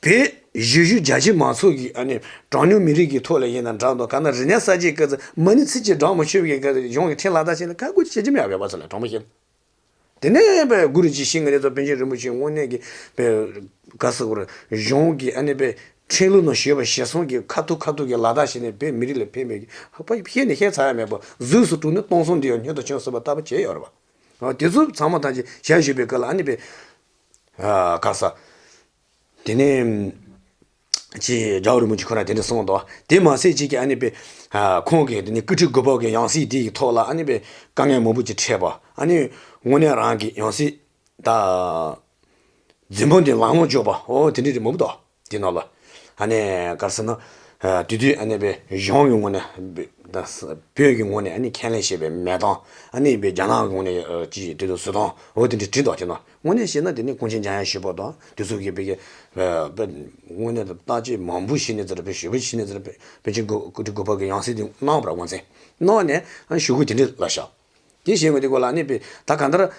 བོད་གཞིས་བཞུགས་རྒྱ་ཆེ་མང་ཚོགས་ཀྱི་ཨ་ནི་གྲངས་ཉུང་མི་རིགས་ཀྱི་ཐོག་ལ་ཡིན་ན་འདྲ་འདུག་ག་ན་རིག་གནས་གསར་བརྗེའི་སྐབས་སུ་མ་ཎི་ཚིག་གཅིག་བགྲང་མ་ཆོག་པའི་སྐབས་སུ་གཞུང་གི་ཁྲིམས་ལག་བསྟར་བྱས་ན་ཁག་པོ་ཅིག་བྱེད་ཀྱི་མེད་པའི་བབ་ཚ་ལ་དྲང་པོ་བཤད་ན། དེ་ནས་པའི་གུ་རུ་ཇི་ཤེས་ངེས་དེ་ཚོ་པཎ་ཆེན་རིན་པོ་ཆེ་དངོས་གནས་ཀྱི་པའི་ག་ཟེར་དགོས་རེད། གཞུང་གི་ཨ་ནི་པའི་ཁྲིམས་ལུགས་ནང་ཞུས་པ་གཞིར་བཟུང་གི་ཁ་ཐུག་ཁ་ཐུག་གི་ལག་བསྟར་བྱས་ནས་བོད་མི་རིགས་ལ་ཕན་མེད་ཀྱི་ཧ་པ་བཤད་ནས་བཤད་ཚར་ཡ་མེད་པ། གཟུགས་སུ་གྲུབ་ནས་སྟོང་གསུམ་འདི་ཡང་སྔོན་དུ་བྱོན་ཟེར་བ་ལྟ་བུ་བྱས་ཡོད་རེད་བ། དེ་ཚོ་ཚང་མ་ཐམས་ཅད་ཞལ་བཞུགས་པའི་སྐབས་ལ་ཨ་ནི་པའི་ག་ས། དེ་ནས་ཅིག་རྒྱལ་བ་རིན་པོ་ཆེ་ཁོ་རང་དེ་འདྲ་གསུངས་འདུག་དེ་མ་ཟད་ཅིག་གིས་ཨ་ནི་པའི་ཁོང་གིས་དེ་ནས་སྐུ་ཁྲི་དགུ་པ་གི་ཡང་སྲིད་དེ་ཡི་ཐོག་ལ་ཨ་ནི་པའི་དཀའ་ངལ་མང་པོ་ཅིག་འཕྲད་པ། ཨ་ནི་དངོས་གནས་རང་གི་ཡང་སྲིད་ད་འཛིན་དཔོན་དེ་ལམ་ལྷོང་འཇོག་པ། འོ་དེ་འདྲ་རེད་མོད་དོ། དེ་ནང་ལ་ཨ་ནི་ག་རེ་ཟེར་ན། ཨ་དེ་དུས་ཨ་ནི་པའི་གཞུང་གི་ངོས་ནས་བོད་ཀྱི་ངོས་ནས་ཨ་ནི་ཁས་ལེན་བྱས་པའི་མེ་ཏོག་ཨ་ནི་པའི་རྒྱ་ནག་གི་ངོས་ནས་ཅི་དེ་དུ་བཟོ་སྟངས་འོ་དེ་འདྲ་བྲིས་འདུག་དེ་ནང་དངོས་གནས་བཤད་ན་དེ་ནི་ཀུན་མཁྱེན་འཇམ་དབྱངས་ཆོས་འཕེལ་དང་དེ་ཚོ་གིས་བོད་ཀྱི་དངོས་གནས་དང་བརྟག་དཔྱད་མང་པོ་བྱས་ནས་ཟེར་བའི་ཞེ་པོ་བྱས་ནས་ཟེར་བའི་པཎ་ཆེན་སྐུ་ཕྲེང་དགུ་པ་གི་ཡང་སྲིད་དེ་གནང་བ་རེད། དངོས་གནས་གནང་ནས་ཨ་ནི་ཞུ་སྐུལ་དེ་འདྲ་ལ་བཞག་དེ་བྱས་ངོས་དེ་སྐོར་ལ་ཨ་ནི་པའི་ད་གང་ལྟར།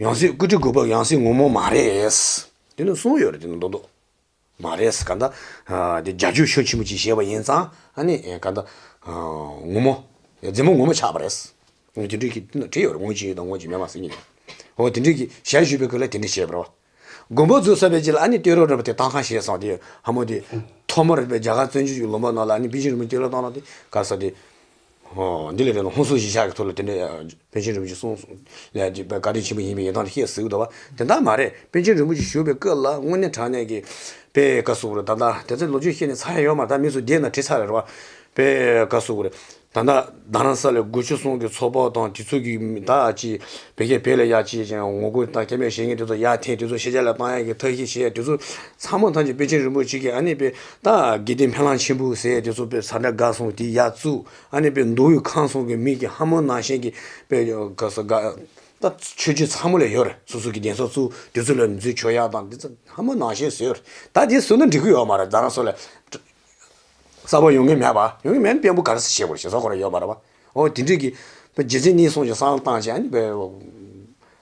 ཡང་སྲིད་སྐུ་ཕྲེང་དགུ་པ་ཡང་སྲིད་ངོ་མ་མ་རེད། དེ་ནི་གསུངས་ཡོད་རེད། དེ་ནི་མདོག་མདོག་མ་རེད། གང་ལྟར་དེ་རྒྱབ་སྐྱོར་ཤུགས་ཆེན་པོ་ཅིག་བྱས་པ་ཡིན་ཙང་ཨ་ནི་གང་ལྟར་ངོ་མ་རྫུན་མ་ངོ་མ་ཆགས་པ་རེད། དེ་འདྲའི་གི་དེ་ནི་བྲིས་ཡོད་རེད། ངོ་ཅིག་ཡོད་དང་ངོ་ཅིག་མེད་མ་ཟེར་གྱི་རེད། འོ་དེ་འདྲའི་གི་ཞལ་བཞུགས་པའི་སྐབས་ལ་དེ་འདྲ་བྱས་པ་རེད། དགོངས་པ་རྫོགས་ཚར་བའི་རྗེས་ལ་ཨ་ནི་བསྟོད་ར་ར་བ་དེ་བཏང་ཁ་ཞེས་སོང་དེ་ཧ་མོ་དེ་ཐོག་མར་རྒྱ་གར་བཙན་བྱོལ་གྱི་ལུང་པ་ནང་ལ་ཨ་ནི་པཎ་ཆེན་རིན་པོ་ཆེ་བསྟོད་ར་བཏང་ར་དེ་ག་ས་དེ། འདི་ལས་རེ་ན་ཧོན་སུར་གཞིས་ཆགས་ཀྱི་ཐོག་ལ་དེ་འདྲ་པཎ་ཆེན་རིན་པོ་ཆེ་གསུངས་ལས་བཀའ་དྲིན་ཆེན་པོ་ཡིན་པའི་ཡིན་སྟངས་དེ་བཤད་ཟེར་གི་འདུག་བ། དེ་འདྲ་མ་རེད། པཎ་ཆེན་རིན་པོ་ཆེ་བཞུགས་པའི་སྐབས་ལ་དངོས་གནས་དྲང་གནས་ཀྱི་དཔེ་བཀའ་ཟུར་རེད། ད་ལྟ་དེ་ཚོའི་ལོ་རྒྱུས་བཤད་ནས་ཚར་ཡ་ཡོད་མ་རེད། ད་མི་ཚོ་བསྡད་ན་བྲིས་ཚར་རེད་བ། དཔེ་བཀའ་ཟུར་རེད། ད་ལྟ་རྡ་རམ་ས་ལའི་དགུ་བཅུ་གསུམ་གྱི་ཚོགས་པ་དང་དེ་ཚོ་གི་ད་ཅི་བོད་ཀྱི་བོད་ལ་ཡ་ཅི་ཅང་ངོ་རྒོལ་དང་སྐད་འབོད་བྱེད་མཁན་དེ་ཚོ་ཡར་འཐེན་དེ་ཚོ་ཕྱི་རྒྱལ་ལ་བཏང་ཡ་གི་ཐབས་ཤེས་བྱེད་ཡ་དེ་ཚོ་ཚང་མ་ཐམས་ཅད་པཎ་ཆེན་རིན་པོ་ཆེ་གིས་ཨ་ནི་པའི་ད་དགེ་ལྡན་ཕན་ལམ་ཆེན་པོ་ཟེར་ཡ་དེ་ཚོ་པའི་ས་བཀྲ་དགའ་གསུམ་དེ་ཡར་བཙུགས། ཨ་ནི་པའི་མདོ་དབུས་ཁམས་གསུམ་གྱི་མི་གི་ཧ་མོ་ནང་བཞིན་གྱི་པའི་ག་ས་ག་ད་ཆོས་བརྒྱུད་ཚང་མ་ལ་ཡོད་རེད། སོ་སོ་གི་གདན་ས་བཙུགས་དེ་ཚོ་ལ་མཛད་ཆོག་ཡག་དང་དེ་ཚོ་ཧ་མོ་ནང་བཞིན་བཟོས་ཡོད་རེད། ད་དེ་བཟོས་ན་འགྲིག་གི་ཡོད་མ་རེད། རྡ་རམ་ས་ལ་གསར་པ་ཡོང་གི་མེད་པ། ཡོང་གི་མེད་ན་དཔོན་པོ་ག་རེ་བྱེད་དགོས་རེད། བྱེད་ས་ཁོ་རང་ཡོད་མ་རེད་པ། འོ་དེ་འདྲས་ཀྱི་པའི་རྗེ་བཙུན་གཉིས་གསུམ་གྱི་བསམ་བློ་བཏང་བྱས་ཨ་ནི་པའི་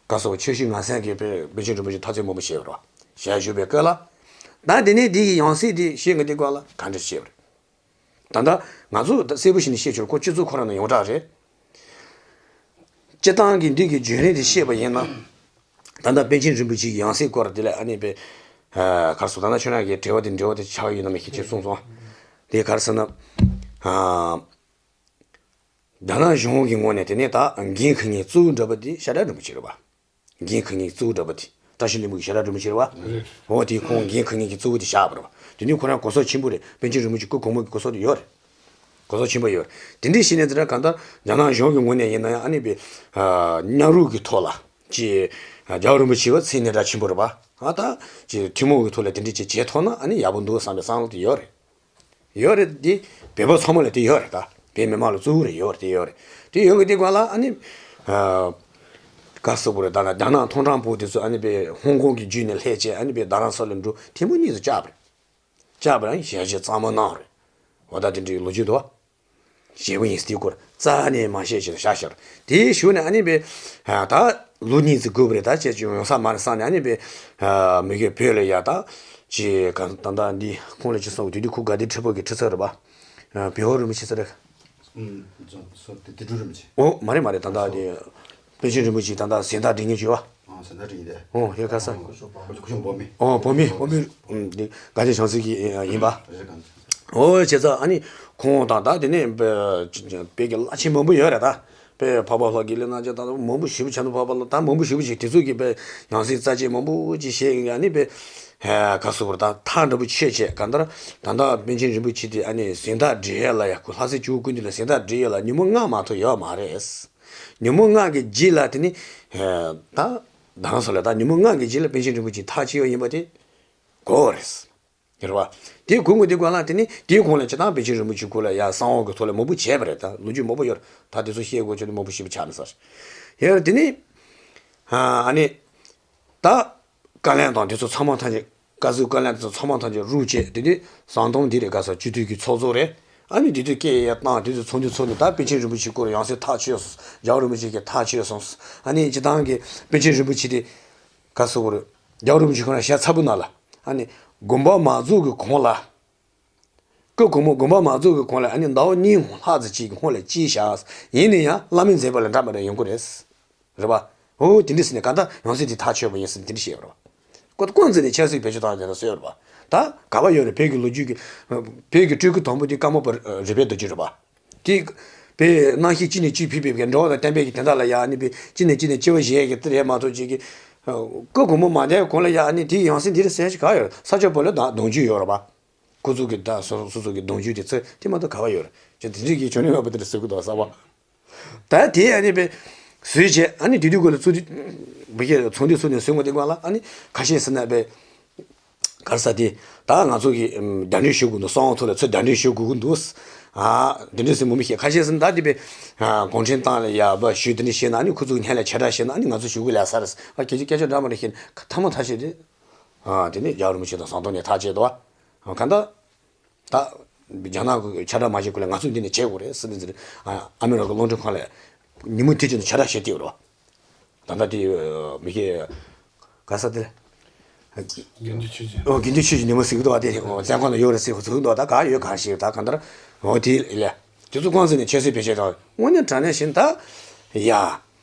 ག་ས་ཆོས་བརྒྱུད་ངན་སེམས་ཀྱི་པའི་པཎ་ཆེན་རིན་པོ་ཆེ་ཐ་ཚིག་མང་པོ་བཤད་པ་རེད་པ། ཞལ་བཞུགས་པའི་སྐབས་ལ། ད་དེ་ནས་དེ་ཡི་ཡང་སྲིད་དེ་བཤད་གི་དེ་སྐོར་ལ་ག་འདྲ་བཤད་པ་རེད། ད་ལྟ་ང་ཚོ་ད་གསལ་པོ་ཞིག་ནས་བཤད་ཆོག་ཁོ་སྤྱི་ཚོགས་ཁོ་རང་ནང་ཡོངས་གྲགས་རེད། སྤྱིར་བཏང་གི་འདི་གི་བརྒྱུད་རིམ་དེ་བཤད་པ་ཡིན་ན། ད་ལྟ་པཎ་ཆེན་རིན་པོ་ཆེ་ཡི་ཡང་སྲིད་སྐོར་དེ་ལ་ཨ་ནི་པའི་ག་རེ་ཟེར། ད་ལྟ་ཁྱོད་རང་གི་དྲི་བ་དེ་འབྲེལ་བ་དེ་ཆགས་ཡོད་ན་མི་ཤེས་ཅེས་གསུངས་སོང་། དེ་ག་རེ་ཟེར་ན། རྒྱ་ནག་གཞུང་གི་ངོས་ནས་དེ་ནས་ད་འགན་འཁུར་མཁན་གཙོ་བོ་འདྲ་པོ་དེ་ཤེས་རབ་རིན་པོ་ཆེ་རེད་པ། འགན་འཁུར་མཁན་གཙོ་བོ་འདྲ་པོ་དེ་བཀྲ་ཤིས་ལྷུན་པོ་གི་ཤེས་རབ་རིན་པོ་ཆེ་རེད་པ། འོ་དེ་ཁོང་འགན་འཁུར་མཁན་གྱི་གཙོ་བོ་དེ་བཞག་པ་རེད་པ། དེ་ནས་ཁོ་རང་གོ་ས་ཆེན་པོ་རེད། པཎ་ཆེན་རིན་པོ་ཆེ་སྐུ་གོང་མ་གི་གོ་ས་དེ་ཡོད་རེད། གོ་ས་ཆེན་པོ་ཡོད་རེད། དེ་འདྲས་བྱས་ནས་དེ་འདྲ་གང་ལྟར་རྒྱ་ནག་གཞུང་གི་ངོས་ནས་ཡིན་ན་ཡང་ཨ་ནི་པའི་མཉམ་རུབ་ཀྱི་ཐོག་ལ་ཅིག་རྒྱལ་བ་རིན་པོ་ཆེ་བ་མཚན་ནས་འདྲ་ཆེན་པོ་རེད་པ། ཨ་ད་ཅིག་ཐུན་མོང་གི་ཐོག་ལ་དེ་འདྲས་ཅིག་བྱེད་ཐུབ་ན་ཨ་ནི་ཡག་པོ་འདུག་བསམ་པའི་བསམ་བློ་དེ་ཡོད་རེད། ཡོད་རེད་དེ། བོད་པ་ཚང་མ་ལ་དེ་ཡོད་རེད་ད། བོད་མི་མང་ལ་གཙོ་བོ་རེད། ཡོད་རེད་དེ་ཡོད་རེད། དེ་ཡོད་གི་དེ་སྒང་ལ་ཨ་ནི། ཨ། ག་ཟེར་དགོས་རེད། ད་ལྟ་རྒྱ་ནག་མཐོང་གྲངས་པོ་དེ་ཚོ་ཨ་ནི་པའི་ཧོང་ཀོང་གི་བརྒྱུད་ནས་སླེབས་བྱས་ཨ་ནི་པའི་རྡ་རམ་ས་ལ་འགྲོ་ཐེངས་མ་གཉིས་སུ་བཅར་བ་རེད། བཅར་བ་རང་ཞལ་བཞེས་གཙང་མ་གནང་རེད། འོ་ད་དེ་འདྲའི་ལོ་རྒྱུས་འདུག་བ། བྱས་པ་ཡིན་དེའི་སྐོར་རྩ་ནས་མ་བཤད་ཅེས་བཞག་ཤར། དེའི་གཞུག་ནས་ཨ་ནི་པའི། ད་ལོ་གཉིས་ཙམ་འགོར་བ་རེད། ད་ཅེས་ཅུང་ཡོང་ས་མ་རེད་བསམ་ནས་ཨ་ནི་པའི། མི་གི་བོད་ལ་ཡ་ད། ཅེས་ག་ད་ད་འདི་ཁོང་ལ་ཅི་གསུངས་དུས་འདི་ཁུ་དགའ་ལྡན་ཁྲི་པ་གི་ཁྲི་ཚབ་རེད་པ། བོད་ཧོར་རིན་པོ་ཆེ་ཚ་རེད། ཨུམ། ཚོ་ཚོ་དེ་དེ་གྲུབ་རིན་པོ་ཆེ། ཨོ་མ་རེད་མ་རེད། ད་ད་དེ། པཎ་ཆེན་རིན་པོ་ཆེ་ད་ད་གཟེངས་རྟགས་སྒྲེང་མཁན་བྱོས་པ། ཨ་གཟེངས་རྟགས་སྒྲེང་ཡིན་ཏེ། ཨོ་ཡོད་ཁ་ས། ཨོ་ཁོ་ཤོ་པ་ཁོ་ཤོ་འབོ་མི། ཨོ་འབོ་མི་འབོ་མི། ཨུམ་དེ་དགའ་ལྡན་བྱང་སེང་གི་ཡིན་པ། རེད་ག་ཨོ་བྱས་ཙང་ཨ་ནི་ཁོང་དང་ད་དེ་ནས་བོད་ཀྱི་བླ་ཆེན་མང་པོ་ཡོད་རེད་ད། དཔེ་འཕགས་པ་ལྷ་དགེ་ལེགས་རྣམ་རྒྱལ་ད་མང་པོ་ཞེ་པོ་བྱས་འདུག་འཕགས་པ་ལྷ་ད་མང་པོ་ཞེ་པོ་ཞིག་དེ་ཚོ་གིས་དཔེ་ཡང་སྲིད་རྩ་ཆེན་མང་པོ་ཅིག་བཤད་ཡིན་ཨ་ནི་དཔེ། ཧེ་ག་ཟེར་དགོས་རེད། ད་ཐག་འདྲ་པོ་ཆོད་བྱས་གང་ལྟར་ད་ལྟ་པཎ་ཆེན་རིན་པོ་ཆེ་དེ་ཨ་ནི་གཟེངས་རྟགས་སྒྲེང་ཡས་ལ་ཡ་ཁོ་ལྷ་སྲས་བཅུ་པ་སྐུ་མདུན་ལ་གཟེངས་རྟགས་སྒྲེང་ཡས་ལ་ཉིན་མོ་ལྔ་མ་གཏོགས་ཡོད་མ་རེད། ཉིན་མོ་ལྔ་གི་རྗེས་ལ་དེ་ནི། ཧེ་ད་རྡ་རམ་ས་ལ་ད་ཉིན་མོ་ལྔ་གི་རྗེས་ལ་པཎ་ཆེན་རིན་པོ་ཆེ་ཐག་ཆོད་ཡོད་ཡིན་པ་དེ་གོ་བ་རེད། རེད་བ། དེའི་གོང་གི་དེ་གོང་ལ་དེ་ནི་དེའི་གོང་ལ་སྤྱིར་བཏང་པཎ་ཆེན་རིན་པོ་ཆེ་སྐོར་ལ་ཡ་གསང་བ་གི་ཐོག་ལ་མང་པོ་བྱས་པ་རེད། ད་ལོ་རྒྱུས་མང་པོ་ཡོད་རེད། ད་དེ་ཚོ་བཤད་དགོས་ཆོག་ནི་མང་པོ་ཞེ་པོ་ཆགས་མི་ཟེར། ཡང་དེ་ནི། ཨ་ནི། ད། བཀའ་བློན་དང་དེ་ཚོ་ཚང་མ་ཐམས་ཅད་བཀའ་ཟུར་བཀའ་བློན་དེ་ཚོ་ཚང་མ་ཐམས་ཅད་རུབ་བྱས་དེ་དུས་ཟམ་གདོང་འདི་རེད་ག་ས་སྤྱི་འཐུས་ཀྱི་ཚོགས་གཙོ་རེད། ཨ་ནི་དེ་དུས་སྐད་ཡར་བཏང་དེ་དུས་ཚོགས་འདུ་ཚོགས་ནས་ད་པཎ་ཆེན་རིན་པོ་ཆེ་སྐོར་ཡང་སྲིད་ཐག་ཆོད་སོང་། རྒྱལ་བ་རིན་པོ་ཆེ་གི་ཐག་ཆོད་སོང་། ཨ་ནི་སྤྱིར་བཏང་གི་པཎ་ཆེན་རིན་པོ་ཆེ་དེ་ག་ཟེར་དགོས་རེད། རྒྱལ་བ་རིན་པོ་ཆེ་ཁོ་རང་ཞལ་ཚ་པོ་ནང་ལ་ཨ་ནི་དགོངས་པ་མ་རྫོགས་ཀྱི་གོང་ལ། སྐུ་གོང་མ་དགོངས་པ་མ་རྫོགས་ཀྱི་གོང་ལ་ཨ་ནི་ཟླ་བ་གཉིས་ལྷག་ཙམ་ཅིག་གི་སྔོན་ལ་སྐྱེས་བཞག་ཡིན་ན་ཡང་བླ་མའི་མཛད་པ་ལ་འདྲ་མི་འདྲ་ཡོང་གི་རེད། རེད་པ། འོ་དེ་འདྲ་ཟེར་ནས་གང་ལྟར་ཡང་སྲིད་དེ་ཐག་ཆོད་པ་ཡིན་ཟེར་ནས་དེ་འདྲ་བཤད་པ་རེད་པ། ཀོ་ཀོན་ཙི་ནས་ཆབ་སྲིད་བེད་སྤྱོད་བཏང་བྱས་ན་སྲོལ་ཡོད་རེད་པ། ད་ག་བ་ཡོད་རེད། བོད་ཀྱི་ལོ་རྒྱུས་ཀྱི། བོད་ཀྱི་སྤྲུལ་སྐུ་དང་པོ་དེ་ཀརྨ་པ་རེད་པས་འདུག་ཅི་རེད་པ། དེ་བོད་རྣམ་ཤེས་གཅིག་ནས་གཅིག་ཕུད་པའི་འགྲོ་བ་དང་བསྟན་པའི་གི་དེ་འདྲ་ལ་ཡ་ཨ་ནི་བོད་གཅིག་ནས་གཅིག་ནས་སྐྱེ་བ་བཞེས་ཀྱི་དེ་རེད་མ་གཏོགས་ཅིག་གི། སྐུ་གོང་མ་མ་བསྡད་གོང་ལ་ཡ་ཨ་ནི་དེ་ཡང་སྲིད་འདི་རེད་ཟེར་ཞིག་ག་ཡོད་རེད། ས་སྐྱ་པོ་ལ་ད་གདུང་རྒྱུད་ཡོད་རེད་པ། ཁོ་ཚོ་གི་ད་སོ་སོ་སོ་གི་གདུང་རྒྱུད་དེ་ཚོ་དེ་མ་གཏོགས་ག་བ་ཡོད་རེད། ཅེས་དེ་འདྲའི་གི་ཆོ་ནི་མ་བུ་དེ་འདྲ་ཟེར་གི་འདུག་ས་བ། ད་དེ་ཨ་ནི་པའི་བཟོས་བྱས་ཨ་ནི་དེ་དུས་ཁོ་ལ་ཚུར་དེ་བུ་ཁྱེད་ཚོང་འདུས་ཚུར་ནས་བཟོས་ངོ་དེ་ག་ལ་ཨ་ནི་ཁ་ཤས་ཟེར་ན་པའི་ ག་རེ་ཟེར་དེ། ད་ང་ཚོ་གི་ཨམ་གདན་འདྲེན་ཞུ་དགོས་འདུག་གསང་བ་ཐོག་ལ་ཚུར་གདན་འདྲེན་ཞུ་དགོས་ཀྱི་འདུག་ཨ་འདི་འདྲ་ཟེར་མོ་མི་ཤེས། ཁ་ཤས་ཟེར་ན་ད་དེ་བས་ཨ་གུང་ཁྲན་ཏང་ལ་ཡག་པ་ཞུ་དེ་འདྲ་བཤད་ན་ཨ་ནི་ཁོ་ཚོ་གི་སྙན་ལ་ཁྱབ་བསྒྲགས་བྱེད་ན་ཨ་ནི་ང་ཚོ་ཞུ་དགོས་ལས་ས་རེད། ཨ་སྐད་ཆ་སྐད་ཆ་འདྲ་མ་འདྲ་བཤད་ན་ཐ་མ་ཐ་ཤལ་དེ། ཨ་དེ་ནི་རྒྱལ་བ་རིན་པོ་ཆེ་དང་ཟམ་གདོང་གཉིས་ཐག་བཅད་འདུག་ཨ་གང་ལྟར། ད་རྒྱ་ནག་གི་ཁྱབ་བསྒྲགས་མ་བྱེད་སྐོར་ལ་ང་ཚོས་འདི་ནས་བྱེད་དགོས་རེད་ཟེར་ནས་ཟེར། ཨ་ཨ་མི་རི་ཀ་རླུང་འཕྲིན་ཁང་ལ་ཉིན་མོ་དེ་བྱས་ནས་ཁྱབ་བསྒྲགས་བྱེད་དེ་ཡོད་རེད་བ། ད་ལྟ་དེ་མི་ཤེས། ག་ས་དེ། དགེ་འདུན་ཆོས་རྗེ། ཨོ་དགེ་འདུན་ཆོས་རྗེ་ཉིན་མོ་ཟེར་གི་འདུག་བ། དེ་བཙོན་ཁང་ནང་ཡོད་རེད་ཟེར་གི་འདུག་ད་ག་ཡོད་ག་ཞིག་ད་གང་ལྟར་འོ་དེ་ལས་དེ་ཚོ་གང་ཟེར་ནས་ཁྱད་གསོད་བེད་སྤྱོད་དང་དངོས་གནས་དྲང་གནས་བཞིན་ད་ཡ།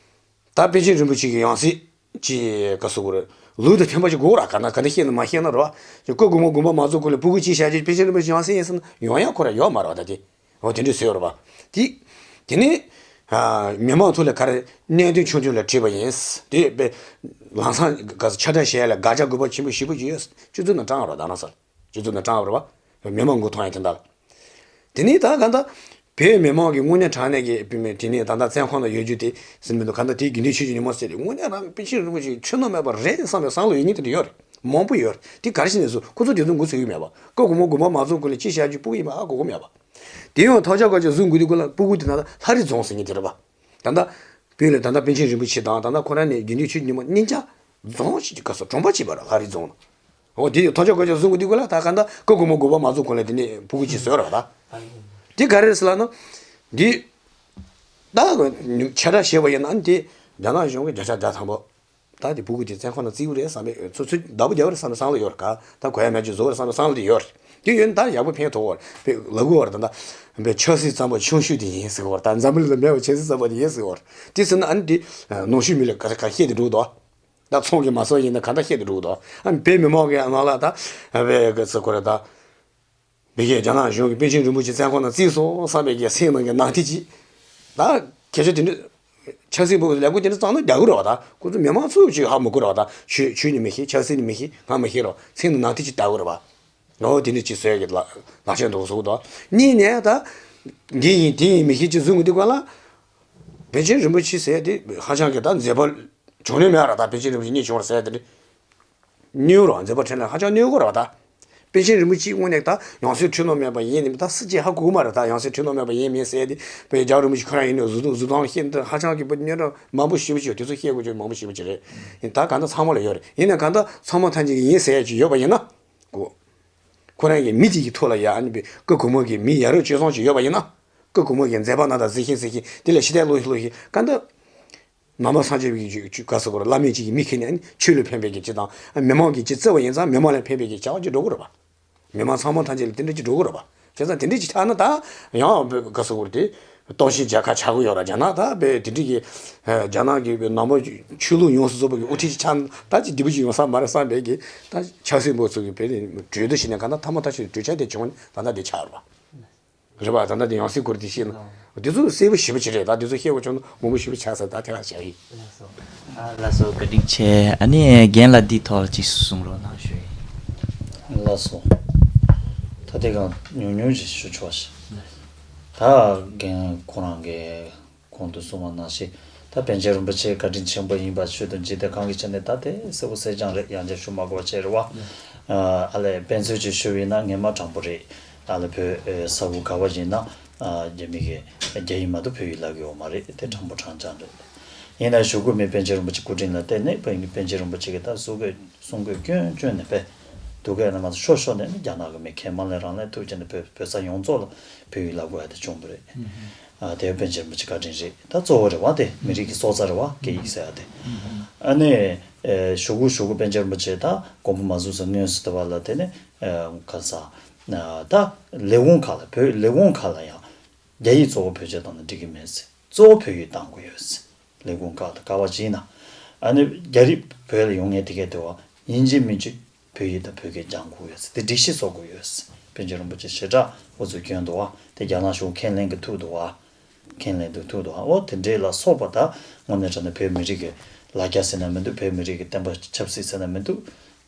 ད་པཎ་ཆེན་རིན་པོ་ཆེ་གི་ཡང་སྲིད་ཅིག་ག་སུ་གུ་རེད། ལུགས་དང་མཐུན་པ་ཅིག་དགོས་ར། ག་ན་ག་འདྲ་བཤད་ན་མ་བཤད་ན་རོ། ཅིག་སྐུ་གོང་མ་དགོངས་པ་མ་རྫོགས་གོང་ལ་སྤུ་གུ་གཅིག་བཞག་རྒྱུ་པཎ་ཆེན་རིན་པོ་ཆེ་ཡང་སྲིད་ཡིན་ཟེར་ན་ཡོང་ཡ་ཁོ་ར་ཡོད་མ་རེད་བ། ད་དེ་འོ་དེ་འདྲའི་བཟོས་ཡོད་རེད་བ། དེ་དེ་ནི་ཨ་མི་མང་ཚོ་ལ་ག་རེ་གནད་དོན་ཆུང་ཆུང་ལ་དྲིས་པ་ཡིན། དེ་དཔེ་ལམ་སང་ག་ས་ཆ་འདྲ་བཤད་ཡ་ལ་དགག་བྱ་དགོས་པ་ཆེན་པོ་ཞེ་པོ་ཅིག་ཡོད། སྤྱི་ཚོགས་ནང་དྲང་བ་རེད་ད་ན་ས། སྤྱི་ཚོགས་ནང་དྲང་བ་རེད་བ། མི་མང་མགོ་ཐོན་ཡ་དེ་འདྲ་ལ། དེ་ནས་ད་ག་འདྲ། བོད་མི་མང་གི་དངོས་གནས་དྲང་གནས་ཀྱི་བོད་མི་དེ་ནས་ད་ལྟ་བཙོན་ཁང་ནང་ཡོད་རྒྱུ་དེ་ཟིན་མི་འདུག་ག་འདྲ་དེའི་དགེ་འདུན་ཆོས་ཀྱི་ཉིན་མོ་ཟེར་དེ་དངོས་གནས་རང་པཎ་ཆེན་རིན་པོ་ཆེ་ཆོས་ནོར་མེད་པ་རེད་བསམ་པའི་བསམ་བློ་ཡོད་མཁན་དེ་འདྲ་ཡོད་རེད། མང་པོ་ཡོད་རེད། དེ་ག་རེ་བྱས་ནས་སུ་ཁོ་ཚོ་དེ་ཚོ་མགོ་ཚོས་ཀྱི་མེད་པ། སྐུ་གོང་མ་དགོངས་པ་མ་རྫོགས་གོང་ལ་ཅི་བྱ་རྒྱུ་སྤུ་གུ་ཡིན་པ་ཧ་གོ་གི་མེད་པ། དེ་ཡང་ཐོག་ཆ་ག་ཆ་བཟོ་དགོས་དུས་སྐོར་ལ་སྤུ་གུ་དེ་ན་ད་ལྷ་རི་རྫོང་ཟེར་མཁན་དེ་རེད་པ། ད་ལྟ་བོད་ལ་ད་ལྟ་པཎ་ཆེན་རིན་པོ་ཆེ་དང་ད་ལྟ་ཁོ་རང་ནས་དགེ་འདུན་ཆོས་ཀྱི་ཉིན་མོ་གཉིས་ཆ་རྫོང་ཞིག་ག་སོ་གྲོང་པ་གཅིག་པ་ར་ལྷ་རི་རྫོང་ན། འོ་དེ་ཡི་ཐོག་ཆ་གོ་ཆ་བཟུང་གི་འདུག་གོ་ལ་ད་ག་འདྲ་སྐུ་གོང་མ་དགོངས་པ་མ་རྫོགས་གོང་ལ་དེ་ནས་ཕྲུ་གུ་གཅིག་བཟོས་ར་བ་ད། དེ་ག་རེ་རེད་ཟེར་ལ་ན། འདི། ད་ཆ་འདྲ་བཤད་པ་ཡིན་ན་དེ་རྒྱ་ནག་གཞུང་གི་བརྒྱ་ཆ་བརྒྱ་ཐམ་པ། ད་དེ་ཕྲུ་གུ་དེ་བཙོན་ཁང་ནང་བརྩིས་ཀྱི་རེད་བསམ་པའི་ཚོད་ཚོད་བདག་པོ་རྒྱག་གི་རེད་བསམ་པའི་བསམ་བློ་ཡོད་རེད་ག་ད་གོ་ཡ་མེད་ཅིག་བཟོ་གི་རེད་བསམ་པའི་བསམ་བློ་དེ་ཡོད་རེད། དེ་ཡོད་ན་ད་ཡག་པོ་ཕན་ཐོགས་པ་རེད་པས་ལབ་དགོས་པ་རེད་ད། པའི་ཆབ་སྲིད་བཙོན་པ་ཆུང་ཤོས་དེ་ཡིན་ཟེར་གི་བ་རེད་ད། འཛམ་བུ་གླིང་ལ་མེད་པའི་ཆབ་སྲིད་བཙོན་པ་དེ་ཡིན་ཟེར་གི་བ་རེད། དེ་ཟེར་ན་ཨ་ནི་དེ་ནང་ཆོས་མི་ལ་ག་ག་བཤད་དེ་འགྲོ་གི་འདུག་ད་ཚོང་གི་མ་སོགས་ཡིན་ན་ག་འདྲ་བཤད་དེ་འགྲོ་གི་འདུག་ཨ་ནི་བོད་མི་མང་གི་ནང་ལ་ད་བའི་གི་ཚེ་ཁོ་རེ་ད། མི་གིས་རྒྱ་ནག་གཞུང་གིས་པཎ་ཆེན་རིན་པོ་ཆེ་བཙོན་ཁང་ནང་བརྩིས་སོང་བསམ་པའི་གི་སེམས་ནང་གི་ནང་དེ་ཅི། ད་ཁྱེད་ཚོ་དེ་འདྲ་ཆབ་སྲིད་པོ་ལས་འགུལ་དེ་འདྲ་བརྩམས་ན་རྒྱག་གི་རེད་བ་ད། ཁོ་ཚོ་མི་མང་ཚོས་ཅིག་ཧ་མི་གོ་རེད་བ་ད། ཆོས་ཆོས་ནི་མི་ཤེས་ཆབ་སྲིད་ནི་མི་ཤེས་ང་མི་ཤེས་རོགས་སེམས་ནང་ནང་དེ་ཅི་ལྟ་གི་རེད་བ། འོ་དེ་འདྲ་ཅིག་བཟོས་ཀྱི་ལ་ལག་ཆ་འདུག་བཟོ་གི་འདུག་གཉིས་ནས་ད། འདི་ཡིན་དེ་ཡིན་མི་ཤེས་ཅིག་བཟོ་གི་འདུག་ག་ལ། པཎ་ཆེན་རིན་པོ་ཆེ་ཟེར་དེ་ཧ་ཅང་གི་ད་མཛད་པ་བྱུང་ནི་མེད་ར་ད། པཎ་ཆེན་རིན་པོ་ཆེ་རྙེད་བྱུང་ར་ཟེར་དེ་འདྲ། གནོད་རོགས་མཛད་པ་ཕྲན་ལ་ཧ་ཅང་གནོད་གི་རོགས་ད། པཎ་ཆེན་རིན་པོ་ཆེའི་དངོས་གནས་ད་ཡང་སྲིད་ཁྲིམས་ནོར་མེད་པ་ཡིན་ནི་ད་སྲིད་ཇུས་ཧ་གོ་གི་མ་རེད་ད། ཡང་སྲིད་ཁྲིམས་ནོར་མེད་པ་ཡིན་མིན་ཟེར་དེ་པའི་རྒྱལ་བ་རིན་པོ་ཆེ་ཁོ་རང་ཡིན་ནོ་གཟུ་དུ་གཟུ་དང་བཤད་འདི་ཧ་ཅང་གི་པ་གནོད་རོགས་མང་པོ་ཞེ་པོ་ཅིག་དེ་ཚོ་བཤད་དགོས་ཅིག་མང་པོ་ཞེ་པོ་ཅིག་རེད། ཡིན་ད་ག་འདྲ་ཚང་མ་ལ་ཡོད་རེད། ཡིན་ན་ག་འདྲ་ཚང་མ་ཐམས་ཅད་ཀྱི་ཡིན་ཟེར་ཡ་ཅིག་ཡོད་པ་ཡིན་ན། གོ་ཁོ་རང་གི་མི་དེ་གི་ཐོག་ལ་ཡ་ཨ་ནི་པའི་སྐུ་གོང་མ་གི་མི་ཡ་རབས་སྤྱོད་བཟང་ཅིག་ཡོད་པ་ཡིན་ན། སྐུ་གོང་མ་གི་མཛད་པ་ན་ད་གཟིགས་ཤིང་གཟིགས་ཤིང་དེ་ལ་ཞི་བདེ་བློ་ཞིག་བློ་ཞིག་ག་འདྲ། ནང་པ་སངས་རྒྱས་པའི་གི་ག་ཟེར་དགོས་རེད། བླ་མེད་ཅིག་གི་མི་ཁྱེར་ནས་ཨ་ནི་ཆོས་ལ་ཕན་པའི་གི་ཅིག་དང་ཨ་མི་མང་གི་ཅིག་བརྩི་བ་ཡིན་ཙང་མི་མང་ལ་ཕན་པའི་གི་བྱ་བ་ཅིག་འགྲོ་གི་རེད་པ། མི་མང་ཚང་མ་ཐམས་ཅད་ལ་དེ་འདྲ་ཅིག་འགྲོ་གི་རེད་པ། བྱས་ཙང་དེ་འདྲ་ཅིག་ཆགས་ན་ད་ཡང་ག་ཟེར་དགོས་རེད་དེ། སྟོབས་ཆེན་རྒྱལ་ཁ་ཆགས་ཀྱི་ཡོད་ར་རྒྱ་ནག་ད་དཔེ་དེ་འདྲ་གི་རྒྱ་ནག་གི་དཔེ་ནང་པ་ཆོས་ལུགས་ཡོངས་སུ་རྫོགས་པ་གི་དབུ་ཁྲིད་ཅིག་ཆགས་ན་ད་ཅིག་བདེ་པོ་ཅིག་ཡོང་ས་མ་རེད་བསམ་པའི་གི་ད་ཆབ་སྲིད་པོ་ཚོ་གི་དཔེ་གྲོས་བསྡུར་བྱས་ནས་ག་ད་ཐ་མ་ཐག་ཆོད་གྲོས་འཆར་དེ་བྱུང་ད་ད་དེ་ཆགས་རེད་པ། རེད་པ། ད་ལྟ་དེ་ཡང་སྲིད་སྐོར་དེ་བཤད་ན། འདི་ཚོ་གསལ་པོ་ཞེ་པོ་ཅིག་རེད་ད། འདི་ཚོ་བཤད་དགོས་བྱུང་ན་མང་པོ་ཞེ་པོ་ཆགས་ས་ད་དེ་བ་བྱ་ཡིན། ལགས་སོ། ཨ་ལགས་སོ་བཀའ་དྲིན་ཆེ། ཨ་ནི་རྒན་ལགས་འདིའི་ཐོག་ལ་ཅིག་གསུང་རོགས་གནང་ཞུ་ཡིན། ལགས་སོ། ད་དེ་གང་ཉུང་ཉུང་ཞིག་ཞུ་ཆོག་ཞིག་ད་རྒན་ཁོ་རང་གི་གོང་དུ་གསུངས་པ་ནང་བཞིན་ད་པཎ་ཆེན་རིན་པོ་ཆེ་བཀའ་དྲིན་ཆེན་པོ་ཡིན་པ་ཆོས་དང་འཇིག་རྟེན་གང་གི་ཆ་ནས་ད་དེ་གསལ་པོ་གསལ་རྐྱང་རེད། ཡང་བསྐྱར་ཞུ་མ་དགོས་པ་བྱས་རེད་བ། ཨ་ལས་དཔེ་མཚོན་ཅིག་ཞུ་བ་ཡིན་ན་ངས་མ་དྲང་པོ་རེད། ཨ་ལས་བོད་ས་ཁུལ་ག་བ་ཡིན་ན་རྒྱ་མི་གི་རྒྱ་ཡིག་མ་གཏོགས་བོད་ཡིག་ལབ་ཀྱི་ཡོད་མ་རེད། དེ་དྲང་པོ་དྲང་རྐྱང་རེད། ཡིན་ན་ཞུ་དགོས་མེད། པཎ་ཆེན་རིན་པོ་ཆེ་སྐུ་དྲིན་ལ་བརྟེན་ནས་པཎ་ཆེན་རིན་པོ་ཆེ་གི་ད་གསུང་གི་གསུང་གི་སྐྱོན་སྐྱོན་ནས་པས་སྡུག་སྐད་ནས་མ་ཤོར་ཤོར་ནས་ནི་རྒྱ་ནག་གི་མི་ཁས་མ་ལེན་རང་ལེན་ཐུག་བྱས་ནས་བོད་བོད་ས་ཡོངས་རྫོགས་ལ་བོད་ཡིག་ལབ་དགོས་ཡ་དེ་བྱུང་བ་རེད། ཨ་དེ་པཎ་ཆེན་རིན་པོ་ཆེ་བཀའ་དྲིན་རེད། ད་གཙོ་བོ་རེད་བ། དེ་མི་རིགས་ཀྱི་སྲོག་རྩ་རེད་བ། སྐད་ཡིག་ཟེར་ཡ་དེ། ཨ་ནི་ཨེ་ཞུ་དགོས་ཞུ་དགོས། པཎ་ཆེན་རིན་པོ་ཆེ་ད་དགོངས་པ་མ་རྫོགས་ཟེར་དངོས་སུ་དེ་བ་ལ་དེ་ནི་ཨེ་ག་ས་ད་ལས་ཁུངས་ཁག་ལ་བོད་ལས་ཁུངས་ཁག་ལ་ཡང་རྒྱ་ཡིག་གཙོ་བོ་བེད་སྤྱོད་བཏང་ན་འགྲིག་གི་མེད་ཟེར། གཙོ་བོ་བོད་ཡིག་བཏང་དགོས་ཡོད་ཟེར། ལས་ཁུངས་ཁག་ད་ག་བ་ཅིག་ཡིན་ན། ཨ་ནི་རྒྱ་རིགས་བོད་ལ་ཡོང་མཁན་དེ་གས་དེ་བ་ཡིན་གཅིག་མིན་གཅིག་བོད་ཡིག་དང་བོད་སྐད་སྦྱང་དགོས་ཡོད་ཟེར། དེ་སྒྲིག་གཞི་བཟོ་དགོས་ཡོད་ཟེར། པཎ་ཆེན་རིན་པོ་ཆེ་ཞེ་དྲག་འུ་ཚོས་སྐྱོན་འདུག་བ། དེ་རྒྱ་ནག་གཞུང་ཁས་ལེན་གྱི་ཐུག་འདུག་བ། ཁས་ལེན་དུ་ཐུག་འདུག་བ། འོ་དེ་འདྲས་ལ་སོགས་པ་ད་དངོས་གནས་དྲང་གནས་བོད་མི་རིགས་ཀྱི་ལ་རྒྱ་ཟེར་ན་མི་འདུག་བོད་མི་རིགས་ཀྱི་བསྟན་པ་ཆབ་སྲིད་ཟེར་ན་མི་འདུག་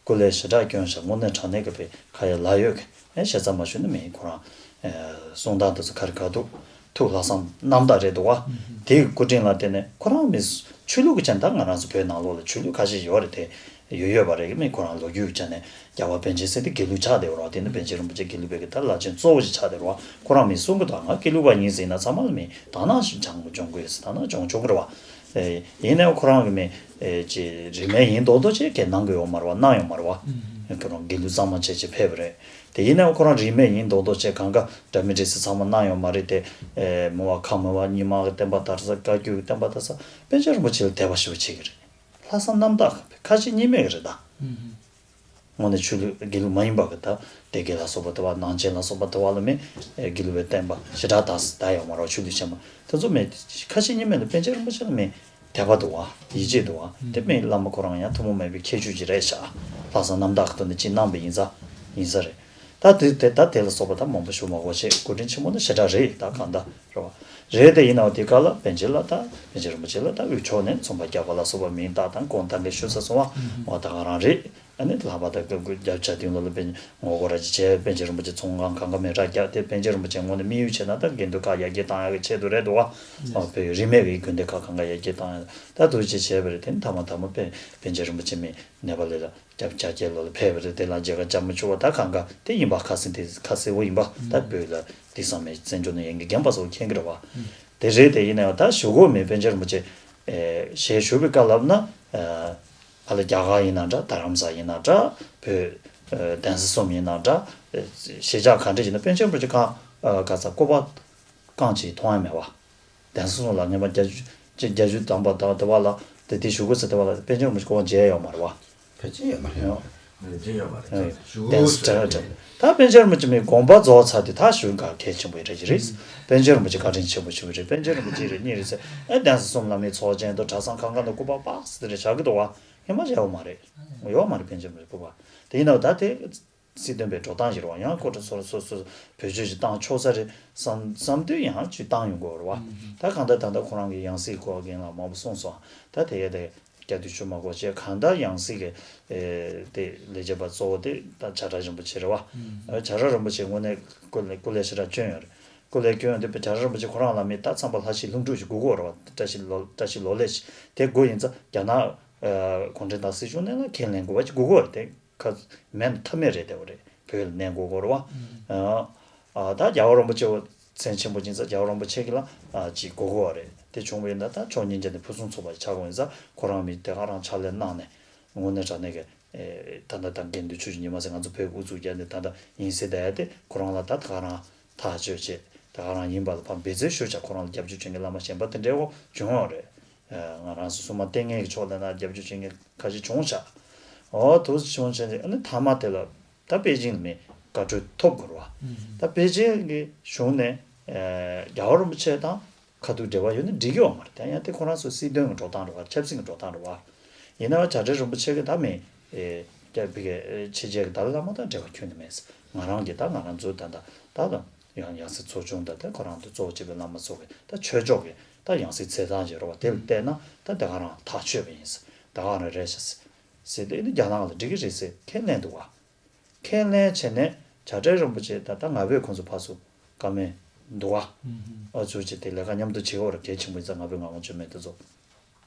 སྐུ་ལས་ཞེ་དྲག་སྐྱོན་ཤག་དངོས་གནས་དྲང་གནས་ཀྱི་བོད་ཁ་ཡ་ལ་ཡོད་ཀྱི་ཨེ་ཞེ་ས་མ་ཞུ་ནི་མིན། ཁོ་རང་ཨེ་གསུང་སྟངས་དེ་ཚོ་ག་རེ་ག་འདུག་ཐུགས་ལྷག་བསམ་རྣམ་དག་རེད་འདུག་བ། དེའི་སྐུ་དྲིན་ལ་བརྟེན་ནས་ཁོ་རང་མི་ཆོས་ལུགས་ཀྱི་ཆ་ནས་ད་ང་རང་ཚོ་བོད་ནང་ལོགས་ལ་ཆོས་ལུགས་ཁ་ཤས་ཡོད་རེད་དེ། ཡོད་ཡོད་པ་རེད། མི་ཁོ་རང་ལོ་རྒྱུས་ཀྱི་ཆ་ནས་རྒྱལ་བ་པཎ་ཆེན་ཟེར་དེ་དགེ་ལུགས་ཆགས་བསྡད་པ་རེད་བ། དེ་ནི་པཎ་ཆེན་རིན་པོ་ཆེ་དགེ་ལུགས་པའི་གི་ད་བླ་ཆེན་གཙོ་བོ་ཞིག་ཆགས་བསྡད་པ་རེད་བ། ཁོ་རང་མི་གསུང་གི་འདུག་ང་དགེ་ལུགས་པ་ཡིན་ཟེར་ན་ཚང་མ་ལ་མི་དག་སྣང་ཞིག་སྦྱང་སྦྱོང་དགོས་ཟེར། དག་སྣང་སྦྱོང་ཆོག་གི་རེད་བ། ཨེ་ཡིན་ནའང་ཁོ་རང་གི་མི་ཨེ་ཅི་རིས་མེད་ཡིན་མདོག་མདོག་ཅིག་གི་གནང་གི་ཡོད་མ་རེད་བ། གནང་ཡོད་མ་རེད་བ། ཁོ་རང་དགེ་ལུགས་གཙང་མ་བྱས་བྱས་ཕེབས་པ་རེད། དེ་ཡིན་ནའང་ཁོ་རང་རིས་མེད་ཡིན་མདོག་མདོག་བྱས་གང་ག་འདྲ་མི་འདྲ་ཟེར་ཚང་མ་གནང་ཡོད་མ་རེད་དེ། ཨེ་མི་བ་ཁ་མི་བ་རྙིང་མ་གི་བསྟན་པ་དར་ས། བཀའ་བརྒྱུད་ཀྱི་བསྟན་པ་དར་ས། པཎ་ཆེན་རིན་པོ་ཆེ་ལ་དད་པ་ཞེ་པོ་བྱེད་ཀྱི་རེད། ལྷག་བསམ་རྣམ་དག་ཁ་ཞེ་གཉིས་མེད་ཀྱི་རེད་ད། དངོས་གནས་ཆོས་ལུགས་དགེ་ལུགས་མ་ཡིན་པ་གི་ད་སྡེ་དགེ་ལ་སོགས་པ་དེ་བ་ནང་ཆེན་ལ་སོགས་པ་དེ་བ་ལ་མི་དགེ་ལུགས་པའི་བསྟན་པ་ཞེ་དྲག་དར་ས་ད་ཡོད་མ་རེད་བ། ཆོས་ལུགས་ཆེན་མོ་དེ་ཚོ་མི་ཁ་ཞེ་གཉིས་མེད་ལ་པཎ་ཆེན་རིན་པོ་ཆེ་ལ་མི་དད་པ་འདུག་བ། ཡིད་ཆེས་འདུག་བ། དེ་མི་བླ་མ་ཁོ་རང་ཡང་ཐུན་མོང་མ་ཡིན་པའི་ཁྱད་ཆོས་ཅིག་རེད་ཤག་ལྷག་བསམ་རྣམ་དག་གི་ཐོག་ནས་ཅིག་གནང་བ་ཡིན་ས་ཡིན་ས་རེད། ད་དེ་དེ་ད་དེ་ལ་སོགས་པ་ད་མང་པོ་ཞུ་མ་དགོས་ཤེས། སྐུ་དྲིན་ཆེན་པོ་ནི་ཞེ་དྲག་རེད་ད་གང་ལྟར། རེད་དེ་ཡིན་ནའང་དེ་ག་ལ་པཎ་ཆེན་ལ་ད་པཎ་ཆེན་རིན་པོ་ཆེ་ལ་ད་དབུས་ཕྱོགས་ནས་མཚུངས་པ་རྒྱབ་པ་ལ་སོགས་པ་མིང་བཏགས་དང་དགོངས་དག་གི་ཞུ་ས་སོང་བ། འོ་ད་ག་རང་རེད། ཨ་ནི་ལྷག་པར་ད་སྐབས་སྐུ་རྒྱབ་ཆ་དེང་ལོ་ལ་པཎ་ངོ་རྒོལ་ར་ཅིག་བྱས། པཎ་ཆེན་རིན་པོ་ཆེ་ཚོང་ཁང་གང་ག་མེད་ར་རྒྱག་དེ། པཎ་ཆེན་རིན་པོ་ཆེ་ངོ་ནས་དམིགས་ཡུལ་བྱས་ན་ད་དགེ་འདུན་ཁག་ཡར་རྒྱས་བཏང་ཡག་གི་ཆེད་དུ་རེད་འདུག་བ། ཨ་བོད་རིས་མེད་ཀྱི་དགོན་སྡེ་ཁག་གང་ག་ཡར་རྒྱས་བཏང་ཡག་ད་དུ་ཅིག་བྱས་པ་རེད། དེ་ནི་ཐ་མ་ཐ་མ་པཎ་པཎ་ཆེན་རིན་པོ་ཆེ་མི་ནེ་པ་ལི་ལ་སྐྱབས་བཅོ་བརྒྱད་ལོ་ལ་ཕེབས་པ་རེད། དེ་ལ་མཇལ་ཁ་བཅར་མི་ཆོག་པ་ད་གང་ག་དེ་ཡིན་པ་ཁ་སེང་དེ་ཁ་གསལ་བོ་ཡིན་པ་ད་བོད་ལ་དེང་སང་མི་བཙན་བྱོལ་ནང་ཡོད་མཁན་རྒན་པ་ཚོ་མཁྱེན་གྱི་རེད་བ། དེ་རེད་དེ་ཡིན་ནའང་ད་ཞུ་དགོས་མེད། པཎ་ཆེན་རིན་པོ་ཆེ་ཨེ་ཞལ་བཞུགས་པའི་སྐབས་ལབ་ན་ཨ་ཨ་ལ་རྒྱ་གར་ཡིན་ན་འདྲ། རྡ་རམ་ས་ཡིན་ན་འདྲ། བོད་ཨ་གདན་ས་གསུམ་ཡིན་ན་འདྲ། ཨེ་གཞིས་ཆགས་ག་འདྲ་ཡིན་ན་པཎ་ཆེན་རིན་པོ་ཆེ་གང་ཨ་ག་ས་སྐུ་པར་རྐང་གཅིག་མཐོང་ཡ་མེད་བ། གདན་ས་གསུམ་ལ་སྔོན་མ་བརྒྱད་ཅུ་བརྒྱད་ཅུ་ཐམ་པ་དང་དེ་བ་ལ་དེ་དེ་ཞུ་དགོས་ཟེར་དེ་བ་ལ་པཎ་ཆེན་རིན་པོ་ཆེ་སྐུ་པར་མཇལ་ཡོད་མ་རེད་བ། ཕལ་ཆེར་ཡོད་མ་རེད། ཡོད། ཞུ་དགོས་ཟེར་དེ་བ་ལ། ད་པཎ་ཆེན་རིན་པོ་ཆེ་མི་དགོངས་པ་རྫོགས་ཚར་དེ་ད་ཞུ་ག་གལ་ཆེན་པོ་ཡོད་རེད་ཀྱི་རེད། པཎ་ཆེན་རིན་པོ་ཆེ་བཀའ་དྲིན་ཆེན་པོ་ཞུ་གི་རེད། པཎ་ཆེན་རིན་པོ་ཆེ་རེད་གཉིས་རེད་ཟེར། ཨེ་གདན་ས་གསུམ་ལ་མི་ཚོགས་ཆེན་དང་གྲྭ་ཚང་གང་ག་ནང་སྐུ་པར་པགས་ཟེར་དེ་རེད་བཞག་གི་འདུག་བ། ཧེ་མ་མཇལ་བ་མ་རེད། ཡོད་མ་རེད་པཎ་ཆེན་རིན་པོ་ཆེ་སྐུ་པར། དེ་ཡིན་ནའང་ད་དེ། སྲིད་དོན་པའི་འགྲོ་སྟངས་ཤིག་རེད་བ། ཡང་སྐུ་དྲིན་སོ་སོ་སོ་སོ་བེད་སྤྱོད་ཅིག་བཏང་ཆོག་ས་རེད་བསམ་བསམ་དུས་ཡང་ཅིག་བཏང་ཡོང་གི་ཡོད་རེད་བ། ད་གང་ལྟར་ད་ལྟ་ཁོ་རང་གི་ཡང་སྲིད་སྐོར་རྒན་ལགས་མང་པོ་གསུངས་སོང་། ད་དེ་ཡ་དེ་བསྐྱར་ཟློས་ཞུ་མ་དགོས་བྱས། གང་ལྟར་ཡང་སྲིད་ཀྱི་ཨེ་དེ་ལས་བྱེད་པ་གཙོ་བོ་དེ་ད་བྱ་བྲལ་རིན་པོ་ཆེ་རེད་བ། བྱ་བྲལ་རིན་པོ་ཆེ་དངོས་གནས་སྐུ་ལས་སྐུ་ལས་ཞེ་དྲག་བསྐྱོན་ཡོད་རེད། སྐུ་ལས་བསྐྱོན་ཡོང་དུས་བྱ་བྲལ་རིན་པོ་ཆེ་ཁོ་རང་ལ་མི་ད་ཚངས་པ་ལྷ་ཞིག་ལྷུན་གྲུབ་ཞིག་དགོས་ཀྱི་ཡོད་རེད་བ། བཀྲ་ཤིས་ལོ་བཀྲ་ཤིས་ལོ་ལེགས་ཞིག་དེ་དགོས་ཡིན་ཙང་རྒྱ་ནག་གུང་ཁྲན་ཏང་སྲིད་གཞུང་ནས་ལ་ཁས་ལེན་དགོས་པ་ཅིག་དགོས་ཀྱི་ཡོད་རེད་དེ། ཁ་མེད་ཐབས་མེད་རེད་དེ་བ་རེད། བོད་ལ་གནས་དགོས་ཀྱི་རེད་བ། ཨ་ད་རྒྱལ་བ་རིན་པོ་ཆེ་བ་མཚན་ཆེན་པོ་ཅིག་ཡིན་ཙང་རྒྱལ་བ་རིན་པོ་ཆེ་གི་ལ་ཨ་ཅིག་དགོས་ཀྱི་ཡོད་རེད། དེ་བྱུང་བ་ཡིན་ན་ད་ཕྱོགས་གཉིས་ཀྱི་ནས་ཕུན་སུམ་ཚོགས་པ་ཆགས་དགོས་ཡིན་ཙང་ཁོ་རང་མི་དེ་ག་རང་ཕྱག་ལས་གནང་ནས་དངོས་གནས་དྲང་གནས་ཀྱི་ཨེ་ད་ལྟ་ད་དགེ་འདུན་ཆོས་ཀྱི་ཉི་མ་ཟེར་ང་ཚོ་བོད་དབུ་ཚུགས་རྒྱག་ནས་ད་ལྟ་ཡིན་སྲིད་ད་ཡ་དེ་ཁོ་རང་ལ་ད་ད་ག་རང་ཐག་གཅོད་བྱེད་ད་ག་རང་ཡིན་པ་ལ་ཕར་འབད་བརྩོན་ཞུ་བྱ། ཁོ་རང་ལ་རྒྱབ་སྐྱོར་བྱེད་མཁན་བླ་མ་གཞན་པ་དེ་འདྲའི་འོ་བྱུང་ཡོད་རེད། ང་རང་ཚོ་སྲུང་མ་ལྟས་ངན་གྱི་ཕྱོགས་ལ་ན་རྒྱབ་སྐྱོར་བྱེད་མཁན་ཁ་ཤས་བྱུང་ཤག་འོ་དུ་བྱུང་བྱས་ནས་ཨ་ནི་མཐའ་མ་དེ་ལ་ད་པེ་ཅིང་ལ་མི་བཀའ་འཁྲོལ་ཐོབ་དགོས་རེད་བ། ད་པེ་ཅིང་གི་གཞུང་ནས་རྒྱལ་བ་རིན་པོ་ཆེ་དང་ཁ་ཐུག་འབྲེལ་བ་ཡོད་ན་འགྲིག་གི་ཡོད་མ་རེད། དེ་ཡང་དེ་ཁོ་རང་ཚོ་སྲིད་དོན་གྱི་འགྲོ་སྟངས་རེད་བ། ཆབ་སྲིད་ཀྱི་འགྲོ་སྟངས་རེད་བ། ཡིན་ནའང་བྱ་བྲལ་རིན་པོ་ཆེ་གི་ད་མི་རྒྱ་བི་གའི་ཕྱི་རྒྱལ་གྱི་ཏཱ་ལའི་བླ་མ་དང་འབྲེལ་བ་ཁྱོན་ནས་མེད། ང་རང་གི་ད་ང་རང་ཚོའི་ད་ད་ད་དང་ཡང་ཡང་སྲིད་ཚོགས་ཆུང་དང་དེ་ཁོ་རང་དུ་གཙོ་བོ་བྱས་པའི་བླ་མ་ཚོ་གི་ད་ཆོས་ཕྱོགས་ཀྱི་ད་ཡང་སྲིད་མཛད་སྟངས་ཀྱི་རེད་བ། དེ་ལ་བལྟས་ན་ད་དེ་ག་རང་ཐག་ཆོད་པ་ཡིན་ཟེར། དེ་ག་རང་རེད་ཤག་ཟེར་དེ་ནི་རྒྱ་ནག་ལ་འགྲིག་གི་རེད་ཟེར་ཁས་ལེན་འདུག་བ། ཁས་ལེན་བྱས་ནས་བྱ་བྲལ་རིན་པོ་ཆེ་ད་ལྟ་ང་ཕོད་ཁོང་ཚོ་ཕར་ཚུར་བཀའ་མོལ་འདུག་བ། ཨ་ཚུར་བྱས་ཏེ་ལས་ཀ་མཉམ་དུ་བྱེད་འོར་གལ་ཆེན་པོ་ཡིན་ཙང་ང་ཕོད་ང་ཁོང་ཚོ་མེད་དུ་ཚོ།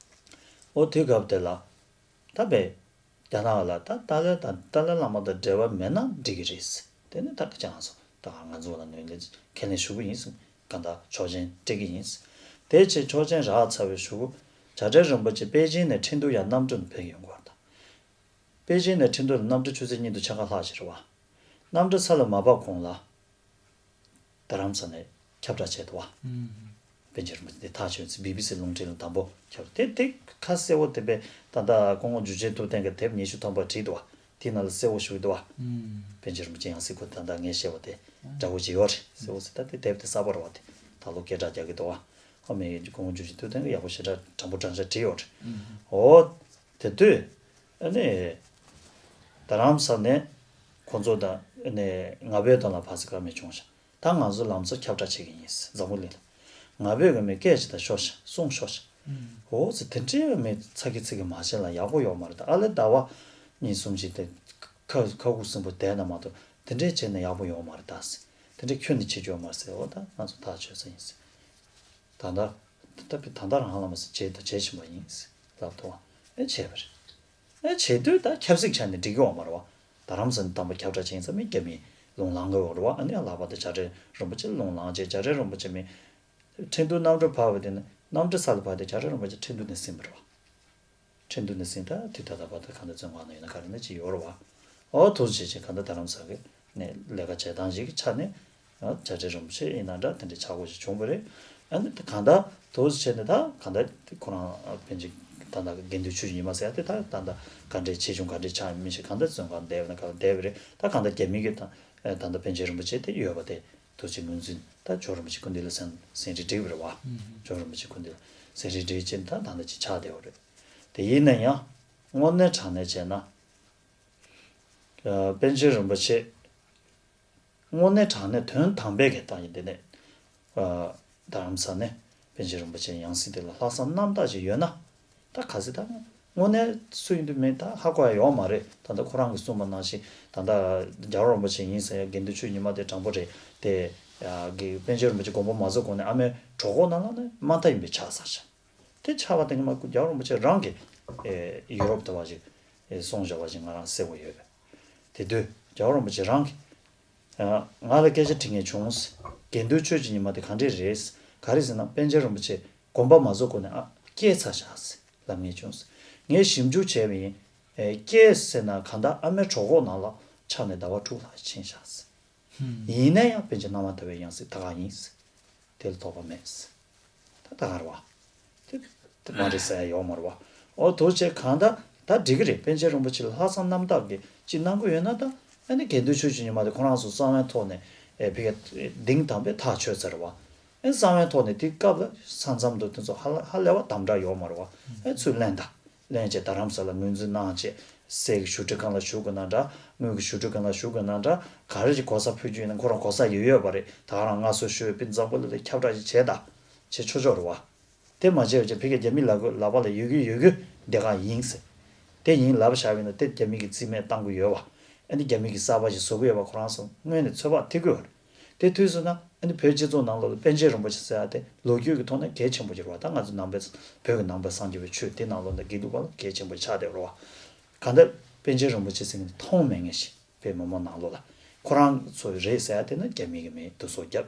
ཨོ་དེ་སྐབས་དེ་ལ་ད་བས་རྒྱ་ནག་ལ་ད་ཏཱ་ལའི་དང་ཏཱ་ལའི་བླ་མ་དང་འབྲེལ་བ་མེད་ན་འགྲིག་གི་རེད། དེ་ནི་ད་ཀ་ཅང་སོང་ད་ང་ཚོ་ལ་ནོན་ལེ་ཁས་ལེན་ཞུ་གི་ཡིན་གང་ལྟར་ཆོག་མཆན་སྤྲད་ཀྱི་ཡིན། དེ་ཆེད་ཆོག་མཆན་རག་ཚར་བའི་གཞུག་གུ་བྱ་བྲལ་རིན་པོ་ཆེ་པེ་ཅིང་ནས་ཁྲིན་ཏུའུ་ཡར་གནམ་གྲུ་ནས་ཕེབས་ཡོང་གི་བར་དང་། པེ་ཅིང་ནས་ཁྲིན་ཏུའུ་ལ་གནམ་གྲུ་ཆུ་ཚོད་གཉིས་དང་ཕྱེད་ཀ་ལྷག་ཅིག་རེད་བ། གནམ་གྲུ་ས་ལ་མ་བབས་གོང་ལ། རྡ་རམ་ས་ནས་ཁྱབ་བསྒྲགས་བྱས་འདུག་བ། པཎ་ཆེན་རིན་པོ་ཆེ་འདི་ཐག་ཆོད་ཚེ་བི་བི་སི་རླུང་འཕྲིན་ལ་དང་པོ་ཁྱབ་དེ་དེ་ཁ་གསལ་བོ་དེ་པས་ད་ལྟ་སྐུ་ངོ་འཇུ་ཆེན་ཐུབ་བསྟན་གྱི་དེབ་ཉི་ཤུ་ཐམ་པ་བྲིས་འདུག་བ། དེ་ནང་ལ་གསལ་བོ་ཞུ་གི་འདུག་བ། པཎ་ཆེན་རིན་པོ་ཆེ་ཡང་སྲིད་སྐོར་ད་ལྟ་ངས་བཤད་པ་དེ་འདྲ་བོ་ཅིག་ཡོད་རེད། གསལ་བོ་ཟེར་ད་དེ་དེབ་དེ་གསར་པ་རེད་བ། དེ་ད་ལོ་སྐད་གྲགས་རྒྱག་གི་འདུག་བ། ཧོ་མི་སྐུ་ངོ་འཇུ་ཆེན་ཐུབ་བསྟན་གྱི་ཡག་པོ་ཞེ་དྲག་དྲང་པོ་དྲང་བཞག་བྲིས་ཡོད་རེད། འོ། དེ་དུས། ཨ་ནི། རྡ་རམ་ས་ནས་ཁོང་ཚོ་དང་ཨ་ནི་ང་བོད་དང་ལ་ཕ་སི་ཀ་མི་བྱུང་ཤག་ད་ང་ཚོ་ལམ་སང་ཁྱབ་བསྒྲགས་བྱེད་ཀྱི་ཡིན་འཛམ་བུ་གླིང་ལ། ང་བོད་ཀྱི་མི་སྐད་ཅིག་དང་ཤོག་ཤག་གསུང་ཤོག་ཤག་འོ་ཙི་དེ་འདྲའི་མི་ཚ་གི་ཚིག་གི་མ་བྱས་ལ་ཡག་པོ་ཡོད་མ་རེད། ད་ཨ་ལེ་ཟླ་བ་གཉིས་གསུམ་ཅིག་དེ་ཁ་ཁ་ཁུ་སིམ་པོ་བསྡད་ན་མ་གཏོགས་དེ་འདྲའི་བྱས་ན་ཡག་པོ་ཡོད་མ་རེད་ད་ཟེར། དེ་འདྲའི་ཁྱོན་ནས་བྱེད་རྒྱུ་ཡོད་མ་རེད་ཟེར། འོ་ད་ང་ཚོ་ཐག་ཆོད་ས་ཡིན་ཟེར། ད་ལྟ་ད་ད་ད་ལྟ་རང་ལ་མ་ཟེར་བྱས་ད་བྱས་ཕྱིན་པ་ཡིན་ཟེར་ལབ་འདུག་བ། ཨེ་བྱས་པ་རེད། ཨེ་བྱེད་དུས་ད་ཆབ་སྲིད་ཆ་ནས་འགྲིག་གི་ཡོད་མ་རེད་བ། རྡ་རམ་ས་ནས་དམ་པ་ཁྱབ་བསྒྲགས་བྱེད་ཡིན་ཙང་མི་རྒྱ་མི་ལུང་ལངས་གི་ཡོད་རེད་བ། ཨ་ནི་ལྷག་པར་དུ་བྱ་བྲལ་རིན་པོ་ཆེ་ལུང་ལངས་བྱས། བྱ་བྲལ་རིན་པོ་ཆེ་མི་ཁྲིན་ཏུའུ་གནམ་གྲུ་ཕབ་པ་དེ་ནི་གནམ་གྲུ་ས་ལ་ཕབ་དེ་བྱ་བྲལ་རིན་པོ་ཆེ་ཁྲིན་ཏུའུ་ནས་ཟིན་པ་རེད་བ། ཁྲིན་ཏུའུ་ནས་ཟིན། ད་དུས་ད་ལྟ་བར་དུ་གང་ལྟར་བཙོན་ཁང་ནང་ཡོད་ན་ག་རེ་ན་ཅིག་ཡོད་རེད་བ། ཨོ་ཐུགས་རྗེ་ཆེ། གང་ལྟར་རྡ་རམ་ས་གི་ནས་ལས་ཀ་བྱེད་སྟངས་ཤིག་གི་ཆ་ནས། ཨ་བྱ་བྲལ་རིན་པོ་ཆེ་ཡིན་ན་འདྲ་དེ་འདྲའི་ཆག་སྒོ་ཞིག་བྱུང་བ་རེད། ཨ་ནི་གང་ལྟར་ཐུགས་རྗེ་ཆེ་ནས་ད་གང་ལྟར་ཁོ་རང་ཨ་ཕན་ཆད་ད་ལྟ་དགེ་འདུན་ཆོས་ཀྱི་ཉི་མ་ཟེར་ཡ་དེ་ད་ད་ལྟ་ག་འདྲའི་ཆེ་ཆུང་ག་འདྲའི་ཆགས་མི་ཤེས། གང་ལྟར་བཙོན་ཁང་བསྡད་པ་ན་ག་ལ་བསྡད་པ་རེད། ད་གང་ལྟར་རྒྱ་མི་གི་ད་ད་ལྟ་པཎ་ཆེན་རིན་པོ་ཆེ་དེ་ཡོད་པ་དེ་ཐུགས་རྗེ་ཆེ། ངོས་འཛིན་ད་ཇོ་བོ་རིན་པོ་ཆེ་སྐུ་མདུན་ལ་ཟིན་ཟིན་བྲིས་བསྒྲིགས་པ་རེད་བ། ཇོ་བོ་རིན་པོ་ཆེ་སྐུ་མདུན་ལ་ཟིན་བྲིས་བསྒྲིགས་བྱས་ད་ད་ལྟ་ཅིག་ཆགས་བསྡད་པ་རེད། དེ་ཡིན་ན་ཡང་དངོས་གནས་དྲང་གནས་བྱས་ན། ཨ་པཎ་ཆེན་རིན་པོ་ཆེ་དངོས་གནས་དྲང་གནས་དོན་དམ་པའི་གི་ད་ཡིན་དེ་ནས་ཨ་རྡ་རམ་ས་ནས་པཎ་ཆེན་རིན་པོ་ཆེའི་ཡང་སྲིད་དེ་ལ་ལྷག་བསམ་རྣམ་དག་ཅིག་ཡོད་ན། ད་ག་ཚོད་ད་དངོས་གནས་སུ་ཡིན་དུ་མིན་ད་ཧ་གོ་ཡ་ཡོད་མ་རེད། ད་ལྟ་ཁོ་རང་གིས་གསུངས་པ་ནང་བཞིན་ད་ལྟ་རྒྱལ་བ་རིན་པོ་ཆེ་ཡིན་ཟེར་ཡ་དགེ་འདུན་ཆོས་ཉི་མ་དེ་དྲང་པོ་རེད་དེ། ཡ་གི་པཎ་ཆེན་རིན་པོ་ཆེ་དགོངས་པ་མ་རྫོགས་གོང་ནས་ཨ་མའི་གྲོད་ཁོག་ནང་ལ་ནས་མ་མཐའ་ཡིན་པའི་ཆགས་ཚར་ཤག་དེ་ཆགས་པ་དེ་ངོ་མ་རྒྱལ་བ་རིན་པོ་ཆེ་རང་གིས་ཨེ་ཡུ་རོབ་དུ་བ་ཞིག་ཨེ་སོང་བཞག་པ་ཞིག་ང་རང་གསལ་པོ་ཡོད་པས། དེ་དུས་རྒྱལ་བ་རིན་པོ་ཆེ་རང་གིས་ཨ་ང་ལ་སྐད་ཆ་དྲི་མཁན་བྱུང་། དགེ་འདུན་ཆོས་ཀྱི་ཉི་མ་དེ་ག་འདྲས་རེད། ག་རེ་ཟེར་ན་པཎ་ཆེན་རིན་པོ་ཆེ་དགོངས་པ་མ་རྫོགས་གོང་ནས་ཨ་སྐྱེས་ཚར་བཞག་ཟེར་ལབ་མཁན་བྱུང་། ངས་ཞིབ་འཇུག་བྱས་པ་ཡིན། ཨེ་སྐྱེས་ཟེར་ན་གང་ལྟར་ཨ་མའི་གྲོད་ཁོག་ནང་ལ་ཆགས་ནས་ཟླ་བ་དྲུག་ལྷག་ཕྱིན་བཞག་ཟེར། ཡིན་ན་ཡང་པཎ་ཆེན་བླ་མ་ལྟ་བུའི་ཡང་སྲིད་ད་ག་ཡིན། དེ་ལ་དོགས་པ་མེད། ད་ད་ག་རེད་བ། དེ་དེ་མ་རེད་ཟེར་ཡ་ཡོད་མ་རེད་བ། ཨོ་ཐུགས་རྗེ་ཆེ། གང་ལྟར་ད་འགྲིག་གི་རེད། པཎ་ཆེན་རིན་པོ་ཆེ་ལ་ལྷག་བསམ་རྣམ་དག་གིས་ཅིག་གནང་གི་ཡོད་ན་ད་ཨ་ནི་དགེ་འདུན་ཆོས་ཀྱི་ཉི་མ་དེ་ཁོ་རང་ཚོ་གསང་བའི་ཐོག་ནས་ཨེ་ཕ་གི་གདེང་དམ་པའི་ཐག་ཆོད་ཚར་བ། ཨེ་གསང་བའི་ཐོག་ནས་དེ་སྐབས་ལ་ས་མཚམས་འདུག་དེ་ཚོ་ཧ་ལ་ཧ་ལས་པ་དམ་དྲག་ཡོད་མ་རེད་བ། ཨེ་ཚུར་ལེན་ད། ལྷན་རྒྱས་རྡ་རམ་ས་ལ་ངོས་འཛིན་གནང་བྱས། སྲས་ཀྱི་བཞུགས་ཁྲི་སྒང་ལ་བཞུགས་དགོས་ན་འདྲ། དངུལ་གྱི་བཞུགས་ཁྲི་སྒང་ལ་བཞུགས་དགོས་ན་འདྲ། ག་རེ་ཞིག་གོ་ས་ཕུལ་རྒྱུ་ཡིན་ན་ཁོ་རང་གོ་ས་ཡོད་ཡོད་པ་རེད། ད་ག་རང་མངའ་གསོལ་ཞུ་བའི་པི་ཙམ་པོ་ལ་ཁྱབ་བསྒྲགས་ཤིག་བྱས་ད། བྱེད་ཆོག་ཆོག་རེད་བ། དེ་མ་བྱས་པ་བྱས་ཕ་གི་རྒྱ་མི་ལ་གོ་ལག་པ་ལ་ཡོད་རྒྱུ་ཡོད་རྒྱུ་འདི་ག་ཡིན་ཟེར། དེ་ཡིན་ལབ་བཞག་པ་ཡིན་ན་དེ་རྒྱ་མི་གི་རྩིས་མེད་བཏང་གི་ཡོད་བ། ཨ་ནི་རྒྱ་མི་གི་གསར་པ་ཞིག་བཟོ་གི་ཡོད་པ་ཁོ་རང་ཚོ་སྔོན་ནས་ཚོད་དཔག་ཐིག་གི་ཡོད་རེད། དེ་དུས་སུ་ན་ཨ་ནི་བོད་སྤྱི་ཚོགས་ནང་ལོགས་ལ་པཎ་ཆེན་རིན་པོ་ཆེ་ཟེར་ཡ་དེ་ལོ་རྒྱུས་ཀྱི་ཐོག་ནས་གལ་ཆེན་པོ་ཡོད་རེད་བ། ད་ང་ཚོ་ནང་པའི་བོད་ཀྱི་ནང་པའི་སངས་རྒྱས་པའི་ཆོས་དེ་ནང་ལོགས་ནས་དགེ་ལུགས་པ་ལ་གལ་ཆེན་པོ་ཆགས་བསྡད་ཡོད་རེད་བ། གང་ལྟར་པཎ་ཆེན་རིན་པོ་ཆེ་ཟེར་མཁན་དེ་མཐོང་མེད་མཁན་ཞིག་བོད་མི་མང་ནང་ལོགས་ལ་ཁོ་རང་ཚོ་རེད་ཟེར་ཡ་དེ་ནི་རྒྱ་མི་གི་མིང་དུ་སོ་བརྒྱབ།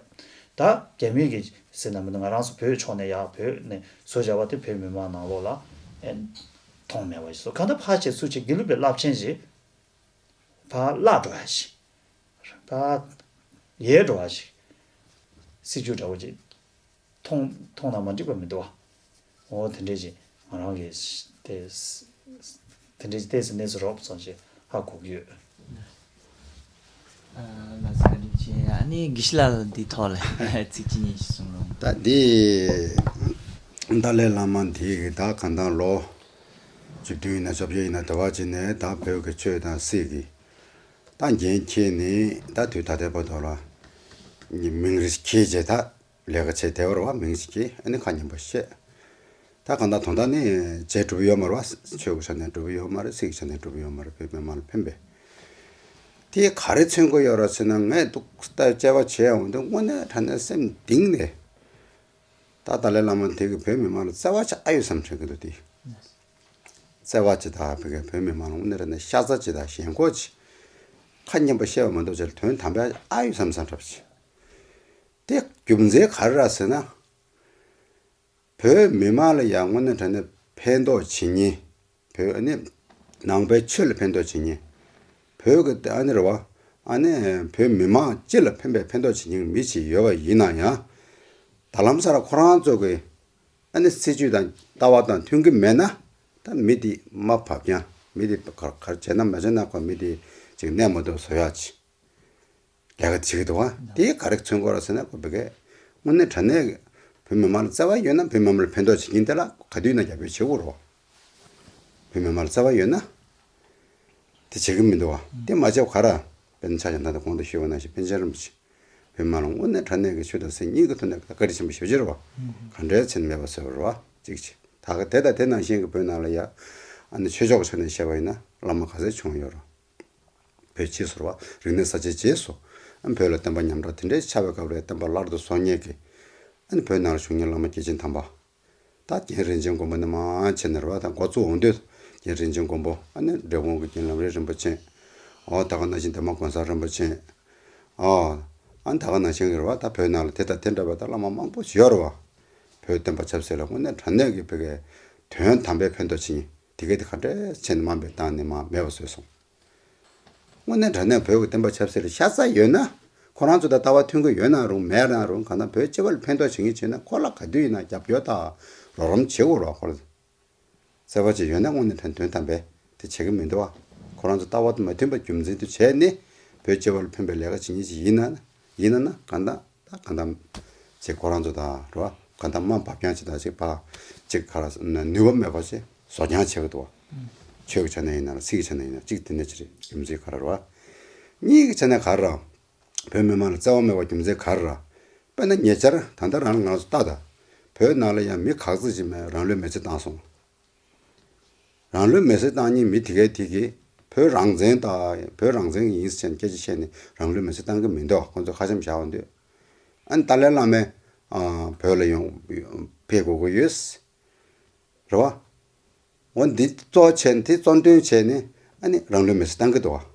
ད་རྒྱ་མི་གི་ཟེར་ན་མིན་ན་ང་རང་ཚོ་བོད་ཕྱོགས་ནས་ཡ་བོད་ནས་བཟོ་བྱ་བ་དེ་བོད་མི་མང་ནང་ལོགས་ལ་ཨེ་མཐོང་མེད་པ་ཞིག་བཟོ། གང་ལྟར་ཕར་བྱས་ཚུར་བྱས་དགེ་ལུགས་པའི་རླབས་ཆེན་ཞིག་ཕར་བརླག་འགྲོ་ཡ་ཞིག་ཕར་ཡལ་འགྲོ་བ་ཞིག་སྲིད་བྱུས་འདྲ་བོ་ཅིག་མཐོང་མཐོང་ན་མ་འགྲིག་པ་མི་འདུག་བ། འོ་དེ་འདྲས་ཅིག་ང་རང་གིས་དེ་དེ་འདྲས་ཅིག་བལྟས་ཟིན་གནས་ཚུལ་རོབ་ཙམ་ཞིག་ཧ་གོ་གི་ཡོད། ཨ་ལགས་སོ། བཀའ་དྲིན་ཆེ། ཨ་ནི་དགེ་བཤེས་ལགས་ལ་འདིའི་ཐོག་ལ་ཚིག་གཅིག་གཉིས་ཤིག་གསུང་རོགས། ད་འདི་ཏཱ་ལའི་བླ་མ་འདི་གི་ད་གང་ལྟར་ལོ་བཅུ་བདུན་ཡིན་ན་བཅོ་བརྒྱད་ཡིན་ན་དེ་བ་ཅིག་ནས་ད་བོད་ཀྱི་ཆོས་དང་སྲིད་ཀྱི་ད་འགན་འཁྱེར་ནས་ད་དུས་ད་ལྟའི་བར་དུ་ལ་མིང་རེ་འཁྱེར་བྱས་ད་ལས་ཀ་བྱས་བསྡད་པ་རེད་བ། མིང་ཞིག་གིས་ཨ་ནི་ཁ་ཉན་པ་བཤད། ད་གང་ལྟར་དོན་དག་ནི་བྱས་འགྲུབ་ཡོད་མ་རེད་བ། ཆོས་ཀྱི་ཆ་ནས་འགྲུབ་ཡོད་མ་རེད། སྲིད་ཀྱི་ཆ་ནས་འགྲུབ་ཡོད་མ་རེད། བོད་མི་མང་ལ་ཕན་པའི། དེ་ག་རེ་མཚོན་གྱི་ཡོད་རེད་ཟེར་ན་ངས་འདུག་ལྟ་དཔྱད་པ་བྱས་ཡོང་དུས་དངོས་གནས་དྲང་གནས་སེམས་གཏིང་ནས་ད་ཏཱ་ལའི་བླ་མ་དེ་གིས་བོད་མི་མང་ལ་བརྩེ་བ་ཆེ་ཨ་ཡོད་བསམ་དྲན་གྱི་འདུག་དེ་བརྩེ་བ་ཅིག་དང་བོད་ཀྱི་བོད་མི་མང་ལ་དངོས་གནས་དྲང་གནས་ཤ་ཚ་ཅིག་དང་ཞེན་ཁོག་ཅིག་ཁ་མཉམ་པ་བཤད་པ་མ་གཏོགས་ཅིག་དོན་དམ་པའི་ཨ་ཡོད་བསམ་བསམ་འདྲ་པོ་ཅིག་དེ་རྒྱུ་མཚན་ག་རེ་རེད་ཟེར་ན། བོད་མི་མང་ལ་ཡང་དངོས་གནས་དྲང་གནས་ཕན་ཐོགས་བྱེད་མཁན། བོད་ཨ་ནི་ནང་པའི་ཆོས་ལ་ཕན་ཐོགས་བྱེད་མཁན། བོད་ཀྱི་ཨ་ནི་རེད་བ། ཨ་ནི་བོད་མི་མང་སྤྱི་ལ་ཕན་པའི་ཕན་ཐོགས་བྱེད་མཁན་མི་ཞིག་ཡོད་པ་ཡིན་ན་ཡང་། ད་ལམ་སང་ཁོ་རང་ཚོ་གི་ཨ་ནི་སྲིད་ཇུས་དང་ལྟ་བ་དང་མཐུན་གྱི་མེད་ན། ད་མི་དེ་མ་བབ་ཀྱང་མི་དེ་ག་ག་རེ་བྱས་ན་མ་བྱས་ན་ཁོ་མི་དེ་ཅིག་གནས་མ་ཐུབ་བཟོ་ཡག་ཅིག་ལས་ཀ་བྱེད་ཀྱི་འདུག་བ། དེ་ག་རེ་མཚོན་གྱི་ཡོད་རེད་ཟེར་ན་ཁོ་བོད་སྐད་དངོས་གནས་དྲང་གནས་བོད་མི་མང་ལ་བརྩེ་བ་ཡོད་ན་བོད་མི་མང་ལ་ཕན་ཐོགས་བྱེད་ཀྱིན་དེ་ལ་ག་དུས་ན་རྒྱབ་སྐྱོར་བྱེད་དགོས་རེད་བ། བོད་མི་མང་ལ་བརྩེ་བ་ཡོད་ན་དེ་བྱེད་ཀྱི་མི་འདུག་བ། དེ་མ་བྱས་ག་ར་དཔེར་ན་ཆ་བཞག་ན་ད་གོང་དུ་ཞུས་པ་ནང་བཞིན་པཎ་ཆེན་རིན་པོ་ཆེ་བོད་མི་མང་ལ་དངོས་གནས་དྲང་གནས་ཀྱི་ཆོས་དང་སྲིད་གཉིས་ཀྱི་ཐོག་ནས་བཀའ་དྲིན་ཆེན་པོ་ཞེ་པོ་ཅིག་རེད་བ། ག་འདྲའི་མཚན་མེད་པ་བཟོས་པ་རེད་བ་གཅིག་བྱས། ད་ག་དེ་དང་དེ་ནང་བཞིན་གྱི་བོད་ནང་ལ་ཡ་ཨ་ནི་ཆོས་ཕྱོགས་ཀྱི་ཆ་ནས་བཤད་པ་ཡིན་ན་བླ་མ་ག་ཚད་བྱུང་ཡོད་རེད། བོད་རྗེས་སུ་རེད་བ། རིག་གནས་གསར་བརྗེ་རྗེས་སུ། ཨ་ནི་བོད་ལ་བསྟན་པ་ཉམས་དྲག་དེ་འདྲའི་ཆགས་པའི་སྐབས་ལ་བསྟན་པ་བླ་རུ་བཟོ་མཁན་གྱི། ཨ་ནི་བོད་ནང་ལ་བྱུང་མཁན་བླ་མ་བརྒྱ་བྱིན་དམ་པ། ད་རྒན་རིན་ཆེན་མགོན་པོ་ནས་མར་བྱས་ནས་རེད་བ། ད་འགོ་བཙུགས་འོང་དུས་ རྒན་རིན་ཆེན་མགོན་པོ། ཨ་ནི་འབྲས་སྤུངས་ཀྱི་རྒན་ལམ་རིམ་རིན་པོ་ཆེ། ཨོ་ད་ག་ནང་བཞིན་འདན་མ་དགོན་གསར་རིན་པོ་ཆེ། ཨོ་ཨ་ནི་ད་ག་ནང་བཞིན་གྱི་རེད་བ། ད་བོད་ནང་ལ་དེ་དང་དེ་འདྲ་བ་ད་བླ་མ་མང་པོ་ཞིག་ཡོད་རེད་བ། བོད་བསྟན་པ་ཆབ་སྲིད་ལ་དངོས་གནས་དྲང་གནས་ཀྱི་བོད་ཀྱི་དོན་དམ་པའི་ཕན་ཐོགས་བྱེད་མཁན་དེ་གས་དེ་ག་འདྲས་བྱས་ནས་མ་འབད་བཏང་ནས་མ་མེད་པ་བཟོས་སོང་། དངོས་གནས་དྲང་གནས་བོད་ཀྱི་བསྟན་པ་ཆབ་སྲིད་ལ་ཤ་ཚ་ཡོད་ན། ཁོ་རང་ཚོ་དང་ལྟ་བ་མཐུན་གྱི་ཡོད་ན་རུང་མེད་ན་རུང་། གང་ལྟར་བོད་སྤྱི་པ་ལ་ཕན་ཐོགས་བྱེད་མཁན་བྱས་ན་ཁོ་ལ་ག་དུས་ཡིན་ན་རྒྱབ་སྐྱོར་དང་རོགས་རམ་བྱེད་དགོས་རེད་བ། ཁོ་ལ་བརྩེ་བ་ཅིག་ཡོད་ན་དངོས་གནས་དྲང་དོན་དམ་པའི་དེ་བྱེད་ཀྱི་མི་འདུག་བ། ཁོ་རང་ཚོ་ལྟ་བ་དང་མ་མཐུན་པ་རྒྱུ་མཚན་དུ་བྱས་ནས་བོད་སྤྱི་པ་ལ་ཕན་པའི་ལས་ཀ་བྱེད་མཁན་ཅིག་ཡིན་ན། ཡིན་ན་ན་གང་ལྟར་ད་གང་ལྟར་ཅིག་ཁོ་རང་ཚོ་དང་རེད་བ། གང་ལྟར་དམའ་འབབ་རྐྱང་ཅིག་དང་ཅིག་ཕར་ཅིག་ག་རེ་ནུས་པ་མེད་པ་ཅིག་བཟོ་རྐྱང་བྱེད་ཀྱི་འདུག་བ། ཆོས་ཀྱི་ཆ་ནས་ཡིན་ན་རེད། ཚིག་གི་ཆ་ནས་ཡིན་ན་ཅིག་དེ་འདྲ་ཅིག་རེད། རྒྱུ་མཚན་ག་རེ་རེད་བ། གཉིས་ཀྱི་ཆ་ནས་ག་རེ་རེད། བོད་མི་མང་ལ་བརྩེ་བ་མེད་པ་རྒྱུ་མཚན་ག་རེ་རེད། དཔེར་ན་ཉེ་ཆར་ད་ལྟ་རང་ང་ཚོ་ལྟ་ད། བོད་ནང་ལ་ཡང་མི་ག་ཚོད་ཅིག་མེད་རང་ལུས་མེར་སྲེག་བཏང་སོང་། རང་ལུས་མེར་སྲེག་བཏང་མཁན་མི་དེ་གས་དེ་གས་བོད་རང་བཙན་དང་བོད་རང་བཙན་ཡིན་ཟེར་ནས་སྐད་ཆ་བཤད་ནས་རང་ལུས་མེར་སྲེག་བཏང་གི་མི་འདུག་ཁོང་ཚོ་ཁ་ཆེམས་བཞག་པ་འདུག་ཨ་ནི་ཏཱ་ལའི་བླ་མས་ཨ་བོད་ལ་ཡོང་ཕེབས་དགོས་ཀྱི་ཡོད། རེད་བ། འོ་འདི་གཙོ་བྱས་ནས་དེ་གཙོ་འདོན་བྱས་ནས་ཨ་ནི་རང་ལུས་མེར་སྲེག་བཏང་གི་འདུག་བ།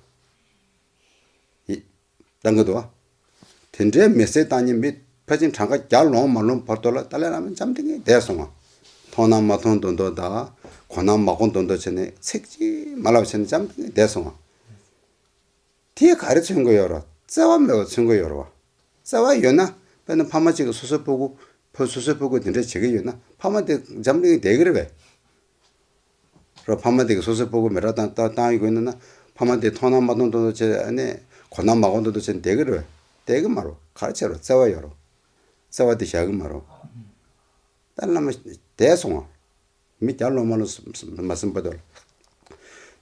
ཡི། བཏང་གི་འདུག་བ། དེ་འདྲའི་མེར་སྲེག་བཏང་མཁན་མི་ཕལ་ཆེར་གྲངས་ཀ་བརྒྱ་ལོངས་མ་ལོངས་བར་དུ་ལ་ཏཱ་ལའི་བླ་མ་འཇམ་ཐིང་ངེ་བསྡད་སོང་བ། མཐོང་ན་མ་མཐོང་མདོག་མདོག་དང་གོ་ན་མ་གོ་མདོག་མདོག་བྱས་ནས་ཚིག་གཅིག་མ་ལབ་བྱས་ནས་འཇམ་ཐིང་ངེ་བསྡད་སོང་བ། དེས་ག་རེ་མཚོན་གྱི་ཡོད་རེད། བརྩེ་བ་མེད་པ་མཚོན་གྱི་ཡོད་རེད་བ། བརྩེ་བ་ཡོད་ན་དཔེར་ན་ཕ་མ་གཅིག་གིས་སོ་སོའི་སྤུ་གུ། ཕ། སོ་སོའི་སྤུ་གུ་དེ་འདྲ་བྱེད་ཀྱི་ཡོད་ན་ཕ་མ་དེ་འཇམ་ཐིང་ངེ་བསྡད་ཀྱི་རེད་པས། རོ། ཕ་མ་དེ་གིས་སོ་སོའི་སྤུ་གུ་མེ་སྲེག་བཏང་བཏང་བཏང་ཡོད་དགོས་ན་ན། ཕ་མ་དེ་མཐོང་ན་མ་མཐོང་མདོག་མདོག་བྱས། ཨ་ནི་གོ་ན་མ་གོ་མདོག་མདོག་བྱས་བསྡད་ཀྱི་རེད། བསྡད་ཀྱི་མ་རེད། ག་རེ་བྱས་རེད། བརྩེ་བ་ཡོད་རེད། བརྩེ་བ་དེ་བཞག་གི་མ་རེད། ད་བླ་མ་བསྡད་སོང་བ། མི་བརྒྱ་ལོངས་མ་ལོངས་མ་ཟིན་བར་དུ་ལ།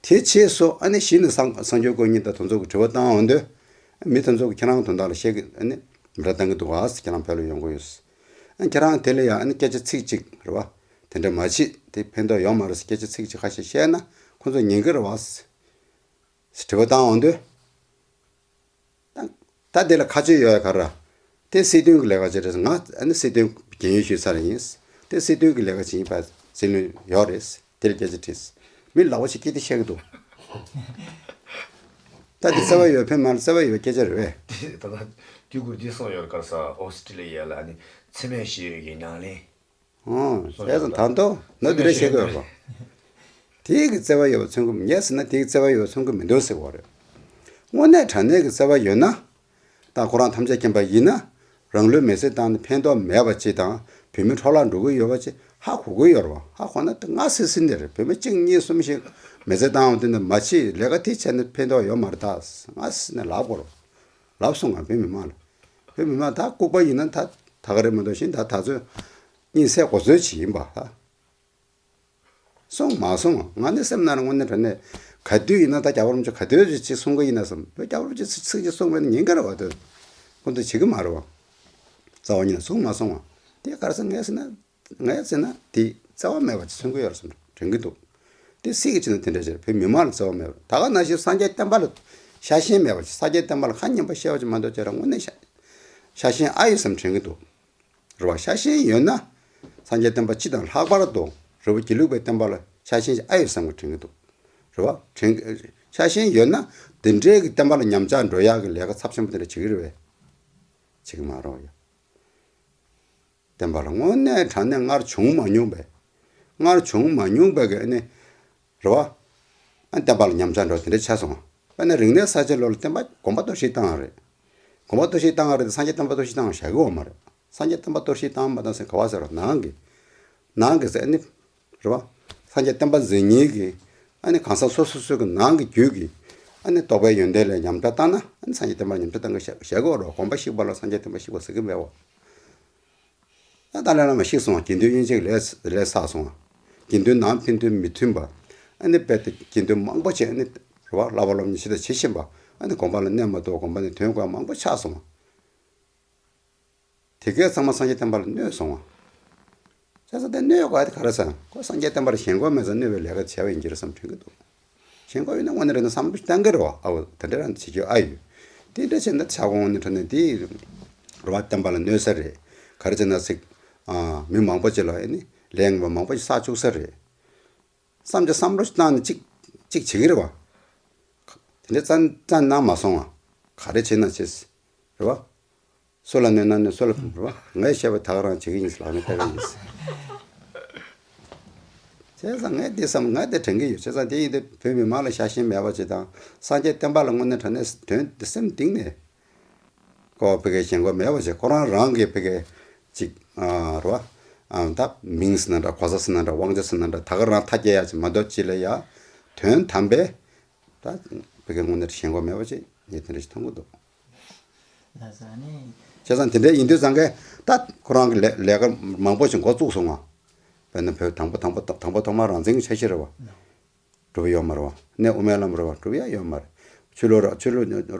དེ་རྗེས་སུ་ཨ་ནི་གཞི་ནས་སངས་སངས་རྒྱས་དཀོན་གཉེར་དང་དེ་ཚོ་གི་དྲི་བ་བཏང་འོང་དུས། མི་དེ་ཚོ་གིས་ཁྱེད་རང་དོན་དག་ལ་བཤད་ཀྱི། ཨ་ནི་མེ་སྲེག་བཏང་གི་འདུག་ག་ཟེར། ཁྱེད་རང་བོད་ལ་ཡོང་གི་ཡོད་ཟེར། ཨ་ནི་ཁྱེད་རང་དེ་ལ་ཡང་ཨ་ནི་སྐད་ཆ་ཚིག་གཅིག་རེད་བ། དེ་འདྲ་མ་བྱེད། དེ་ཕན་ཐོགས་ཡོད་མ་རེད་ཟེར་སྐད་ཆ་ཚིག་གཅིག་ཁ་ཤས་བཤད་ན་ཁོ་ཚོ་ཉན་གི་རེད་བ་ཟེར། དྲི་བ་བཏང་འོང་དུས། ད་ད་དེ་ལ་ཁ་ཆེ་ཡོད་ཡ་ག་རེ། དེ་སྲིད་དོན་གྱི་ལས་ཀ་བྱེད་རེད། ང་ཨ་ནི་སྲིད་དོན་རྒན་ཡོལ་ཞུས་ཚར་ཡིན། དེ་སྲིད་དོན་གྱི་ལས་ཀ་བྱེད་ཡིན་པ་ཟེར་ལུགས་ཡོད་རེད། དེ་ལ་སྐད་ཆ་དྲིས། མི་ལག་པ་ཞིག་སྐྱེས་དེ་བཤད་གི་འདུག་ད་དེ་བརྩེ་བ་ཡོད་ཕན་མ་ལ་བརྩེ་བ་ཡོད་སྐད་ཆ་རེད་པས། དེ་ད་ལྟ་དུས་འགོར་འདི་སོང་ཡོད་ག་རེ་ཟེར། ཨོ་སི་ཀྲི་ལི་ཡ་ལ་ཨ་ནི་འཚེ་མེད་ཞི་བའི་ཉམས་ལེན། ཨོ། བྱས་ཙང་ད་དུང་ནོར་འདི་འདྲ་བཤད་དགོས་པ། དེའི་གི་བརྩེ་བ་ཡོད་པ་མཚོན་གྱི་མེད་ཟེར་ན། དེའི་བརྩེ་བ་ཡོད་པ་མཚོན་གྱི་མི་འདུག་ཟེར་བ་རེད། དངོས་གནས་དྲང་གནས་ཀྱི་བརྩེ་བ་ཡོད་ན། ད་ཁོ་རང་ཐམས་ཅད་མཁྱེན་པ་ཡིན་ན། རང་ལུས་མེར་སྲེག་བཏང་ནས་ཕན་ཐོགས་མེད་པ་ཅིག་དང་། བོད་མི་འཕྲོ་བརླག་འགྲོ་གི་ཡོད་པ་ཅིག་ཧ་གོ་གི་ཡོད་རེད་བ། ཧ་གོ་ན་དེ་སྔ་སེ་སེ་འདི་རེད། བོད་མི་གཅིག་གཉིས་གསུམ་ཞིག་མེར་སྲེག་བཏང་བ་དེ་འདྲ་མ་བྱེད། ལས་ཀ་དེ་བྱས་ན་ཕན་ཐོགས་ཡོད་མ་རེད། ད་སྔ་སེ་ནས་ལབ་དགོས་རེད། ལབ་སོང་ང་། བོད་མི་མང་ལ། བོད་མི་མང་ད་ལྐུགས་པ་ཡིན་ན་ད་ད་ག་རེད་མ་གཏོགས་གཞན་ད་ད་ཚོད་གཉིད་སད་གོ་ཚོད་ཅིག་ཡིན་པ་ད། སོང་མ་སོང་། ང་ནི་སེམས་ནང་ལ་དངོས་གནས་དྲང་གནས་ག་དུས་ཡིན་ན་ད་རྒྱལ་བ་རིན་པོ་ཆེ་ག་དུས་ཅིག་གསུང་གི་ཡིན་ན་བསམ། བོད་རྒྱལ་བ་རིན་པོ་ཆེ་ཚིག་ཚིག་ཅིག་གསུང་མེད་ན་ཉན་གི་རེད་བ། དེ་ཁོ་ཚོས་བྱེད་གི་མ་རེད་བ། རྩ་བ་ཉིད་ནས་གསུང་མ་སོང་བ། དེ་ག་རེ་ཟེར་ངས་ཟེར་ན། ངས་ཟེར་ན་དེ་བརྩེ་བ་མེད་པ་ཅིག་མཚོན་གི་ཡོད་རེད་བསམ་དྲན་གི་འདུག་དེ་སྲིད་ཀྱི་ཕྱི་ནང་དེ་འདྲ་བྱས་བོད་མི་མང་ལ་བརྩེ་བ་མེད་པ། ད་ག་ནང་བཞིན་སངས་རྒྱས་བསྟན་པ་ལ་ཤ་ཞེན་མེད་པ་ཅིག་སངས་རྒྱས་བསྟན་པ་ལ་ཁ་ཉན་པ་བཤད་པ་ཅིག་མ་གཏོགས་བྱས་ར་དངོས་གནས་ཤ་ཤ་ཞེན་ཨ་ཡོད་བསམ་དྲན་གི་འདུག་རེད་བ། ཤ་ཞེན་ཡོད་ན། སངས་རྒྱས་བསྟན་པ་སྤྱི་དང་ལྷག་པར་དུ་རི་བོ་དགེ་ལུགས་པའི་བསྟན་པ་ལ་ཤ་ཞེན་ཅིག་ཨ་ཡོད་བསམ་གི་དྲན་གི་འདུག་རེད་བ། དྲན། ཤ་ཞེན་ཡོད་ན་དེ་འདྲའི་གི་བསྟན་པ་ལ་ཉམས་ཆག་འགྲོ་ཡག་གི་ལས་ཀ་ཚབས་ཆེན་པོ་དེ་འདྲ་བྱེད་གི་རེད་བས། བྱེད་གི་མ་རེད་བ་ཡ། བསྟན་པ་ལ་དངོས་གནས་དྲང་གནས་སྔར་བྱུང་མ་མྱོང་བས། སྔར་བྱུང་མ་མྱོང་བས་གི་ཨ་ནི། རེད་བ། ཨ་བསྟན་པ་ལ་ཉམས་ཆག་འགྲོ་དེ་འདྲ་ཆགས་སོང་བ། དཔེར་ན་རིག་གནས་གསར་བརྗེ་ལོ་ལ་བསྟན་པ་དགོན་པ་གཏོར་བཤིག་བཏང་བ་རེད། དགོན་པ་གཏོར་བཤིག་བཏང་བ་རེད་དེ་སངས་རྒྱས་བསྟན་པ་གཏོར་བཤིག་བཏང་བ་བཞག་གི་ཡོད་མ་རེད། སངས་རྒྱས་བསྟན་པ་གཏོར་བཤིག་བཏང་མ་བཏང་ཟེར་ག་བ་ཟེར་བ་ནང་གི། ནང་གི་ཟེར་ཨ་ནི། རེད་བ། སངས་རྒྱས་བསྟན་པ་འཛིན་མཁན་གྱི། ཨ་ནི་གང་ཟག་སོ་སོ་སོ་གི་ནང་གི་རྒྱུད་ཀྱི། ཨ་ནི་རྟོགས་པའི་ཡོན་ཏན་ལ་ཉམས་ཆག་བཏང་ན་ཨ་ནི་སངས་རྒྱས་བསྟན་པ་ལ་ཉམས་ཆག་བཏང་གི་བཞག་གི་ཡོད་རེད་བ། དགོན་པ་བཤིག་པ་ལ་སངས་རྒྱས་བསྟན་པ་བཤིག་པ་ཟེར་གི་མེད་བ། ད་ཏཱ་ལའི་བླ་མ་བཤིག་སོང་བ། དགེ་འདུན་དབྱེ་འབྱེད་ལས་ལས་བསགས་སོང་བ། དགེ་འདུན་ནང་ཕན་ཚུན་མི་མཐུན་པ། ཨ་ནི་རྦད་དེ་དགེ་འདུན་མང་པོ་ཅིག་ཨ་ནི་རེད་བ། བསླབ་པ་སློབ་གཉེར་ཇི་ལྟར་བྱེད་བཞིན་པ། ཨ་ནི་དགོན་པ་ལ་གནས་མ་ཐུབ་དགོན་པ་ནས་ཐོན་དགོས་མང་པོ་ཆགས་སོང་བ། དེ་གས་ཚང་མ་སངས་རྒྱས་བསྟན་པ་ལ་གནོད་སོང་བ། བྱས་ཙང་དེ་གནོད་དགོས་དེ་ག་རེ་ཟེར་ན་ཁོ་སངས་རྒྱས་བསྟན་པ་ལ་ཞེན་ཁོག་མེད་ཙང་གནོད་པའི་ལས་ཀ་བྱས་པ་ཡིན་གྱི་རེད་བསམ་དྲན་གྱི་འདུག་ཞེན་ཁོག་ཡོད་ན་དངོས་གནས་རེད་ན་བསམ་བློ་བཏང་གི་རེད་བ། ཨ་འོ་དེ་འདྲ་རང་བྱེད་རྒྱུ་ཨ་ཡོད། དེ་འདྲ་བྱས་ན་བྱ་དགོས་དངོས་གནས་དྲང་གནས་དེ་རེད་བ། བསྟན་པ་ལ་གནོད་ས་རེད། ག་རེ་བྱས་ན་ཅིག་ཨ་མི་མང་པོ་ཅིག་ལ་ཨ་ནི་ལས་ངན་པ་མང་པོ་ཅིག་བསགས་བཅུག་ས་རེད། བསམ་གྱི་བསམ་བློ་ཞིག་བཏང་ནས་གཅིག་གཅིག་བྱེད་ཀྱི་རེད་བ། དེ་འདྲ་རྩ་རྩ་གནང་མ་སོང་བ། ག་རེ་བྱེད་ན་བྱེད། རེད་བ། སུ་ལ་གནོད་ན་གནོད། སུ་ལ་ཕན། རེད་བ། ངས་བཤད་པ་ད་ག་རང་བྱེད་ཀྱི་ཡིན། ལག་ལེན་འཐབ་ཀྱི་ཡིན། བྱས་ཙང་ངས་འདི་བསམ། ངས་འདི་དྲན་གྱི་ཡོད། བྱས་ཙང་དེ་ཡིན་དུས་བོད་མི་མང་ལ་ཤ་ཞེན་མེད་པ་ཅིག་དང་། སངས་རྒྱས་བསྟན་པ་ལ་དངོས་གནས་དྲང་གནས་དོན་འདི་སེམས་གཏིང་ནས་ཀོ་བ་ཕ་གིའི་ཞེན་ཁོག་མེད་པ་བྱས། ཁོ་རང་རང་གི་ཕ་གིའི་ཅིག་ཨ་རེད་བ། ཨ་ད་མིང་ཟེར་ན་འདྲ། གོ་ས་ཟེར་ན་འདྲ། དབང་ཆ་ཟེར་ན་འདྲ། ད་ག་རང་ཐ་སྐྱེ་ཡ་ཅིག་མ་གཏོགས། ཅི་ལ་ཡ་དོན་དམ་པའི་ད་ཕ་གིའི་དངོས་གནས་ཞེན་ཁོག་མེད་པ་ཅིག་ངས་དེ་འདྲ་ཞིག་མཐོང་གི་འདུག། ལགས་སོ། ཨ་ནི། བྱས་ཙང་དེ་འདྲ་ཡིན་དུས་ཙང་གས་ད་ཁོ་རང་གི་ལས་ལས་ཀ་མང་པོ་ཞིག་འགོ་བཙུགས་སོང་ང་། དཔེར་ན་བོད་དང་པོ་དང་པོ་དང་པོ་ཐོག་མར་རང་བཙན་གྱི་འཆར་གཞི་རེད་བ། གྲུབ་ཡོད་མ་རེད་བ། གནས་དབུ་མའི་ལམ་རེད་བ། གྲུབ་ཡ་ཡོད་མ་རེད། ཆོས་ལུགས་ར་ཆོས་ལུགས་རེད་བ།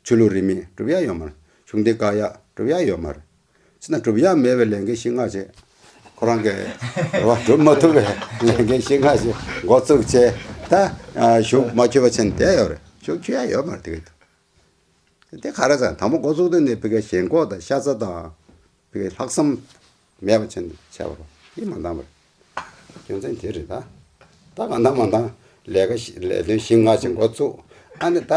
ཆོས་ལུགས་རིས་མེད་གྲུབ་ཡ་ཡོད་མ་རེད། གཞུང་འབྲེལ་བཀག་ཡ་གྲུབ་ཡ་ཡོད་མ་རེད། བྱས་ན་གྲུབ་ཡ་མེད་པའི་ལས་འགན་བཞི་ལྔ་ཅིག་ཁོ་རང་གིས་རེད་བ། གྲུབ་མ་ཐུབ་པའི་ལས་འགན་བཞི་ལྔ་ཅིག་འགོ་བཙུགས་བྱས། ད་ཨ་གཞུག་མ་འཁྱོལ་བ་བྱས་ནས་བསྡད་ཡོད་རེད། གཞུག་འཁྱོལ་ཡ་ཡོད་མ་རེད། དེ་ག་དེ་ག་རེ་ཟེར། དང་པོ་འགོ་བཙུགས་དུས་ནས་ཕ་གིའི་ཞེན་ཁོག་དང་ཤ་ཚ་དང་ཕ་གིའི་ལྷག་བསམ་མེད་པ་བྱས་ནས་བྱས་པ་རེད། དེ་མ་འདང་བ་རེད། རྒྱུ་མཚན་དེ་རེད་ད། ད་གང་ལྟར་མ་འདང་། ལས་ཀ་བཞི་ལས་དོན་བཞི་ལྔ་ཅིག་འགོ་བཙུགས། ཨ་ནི་ད་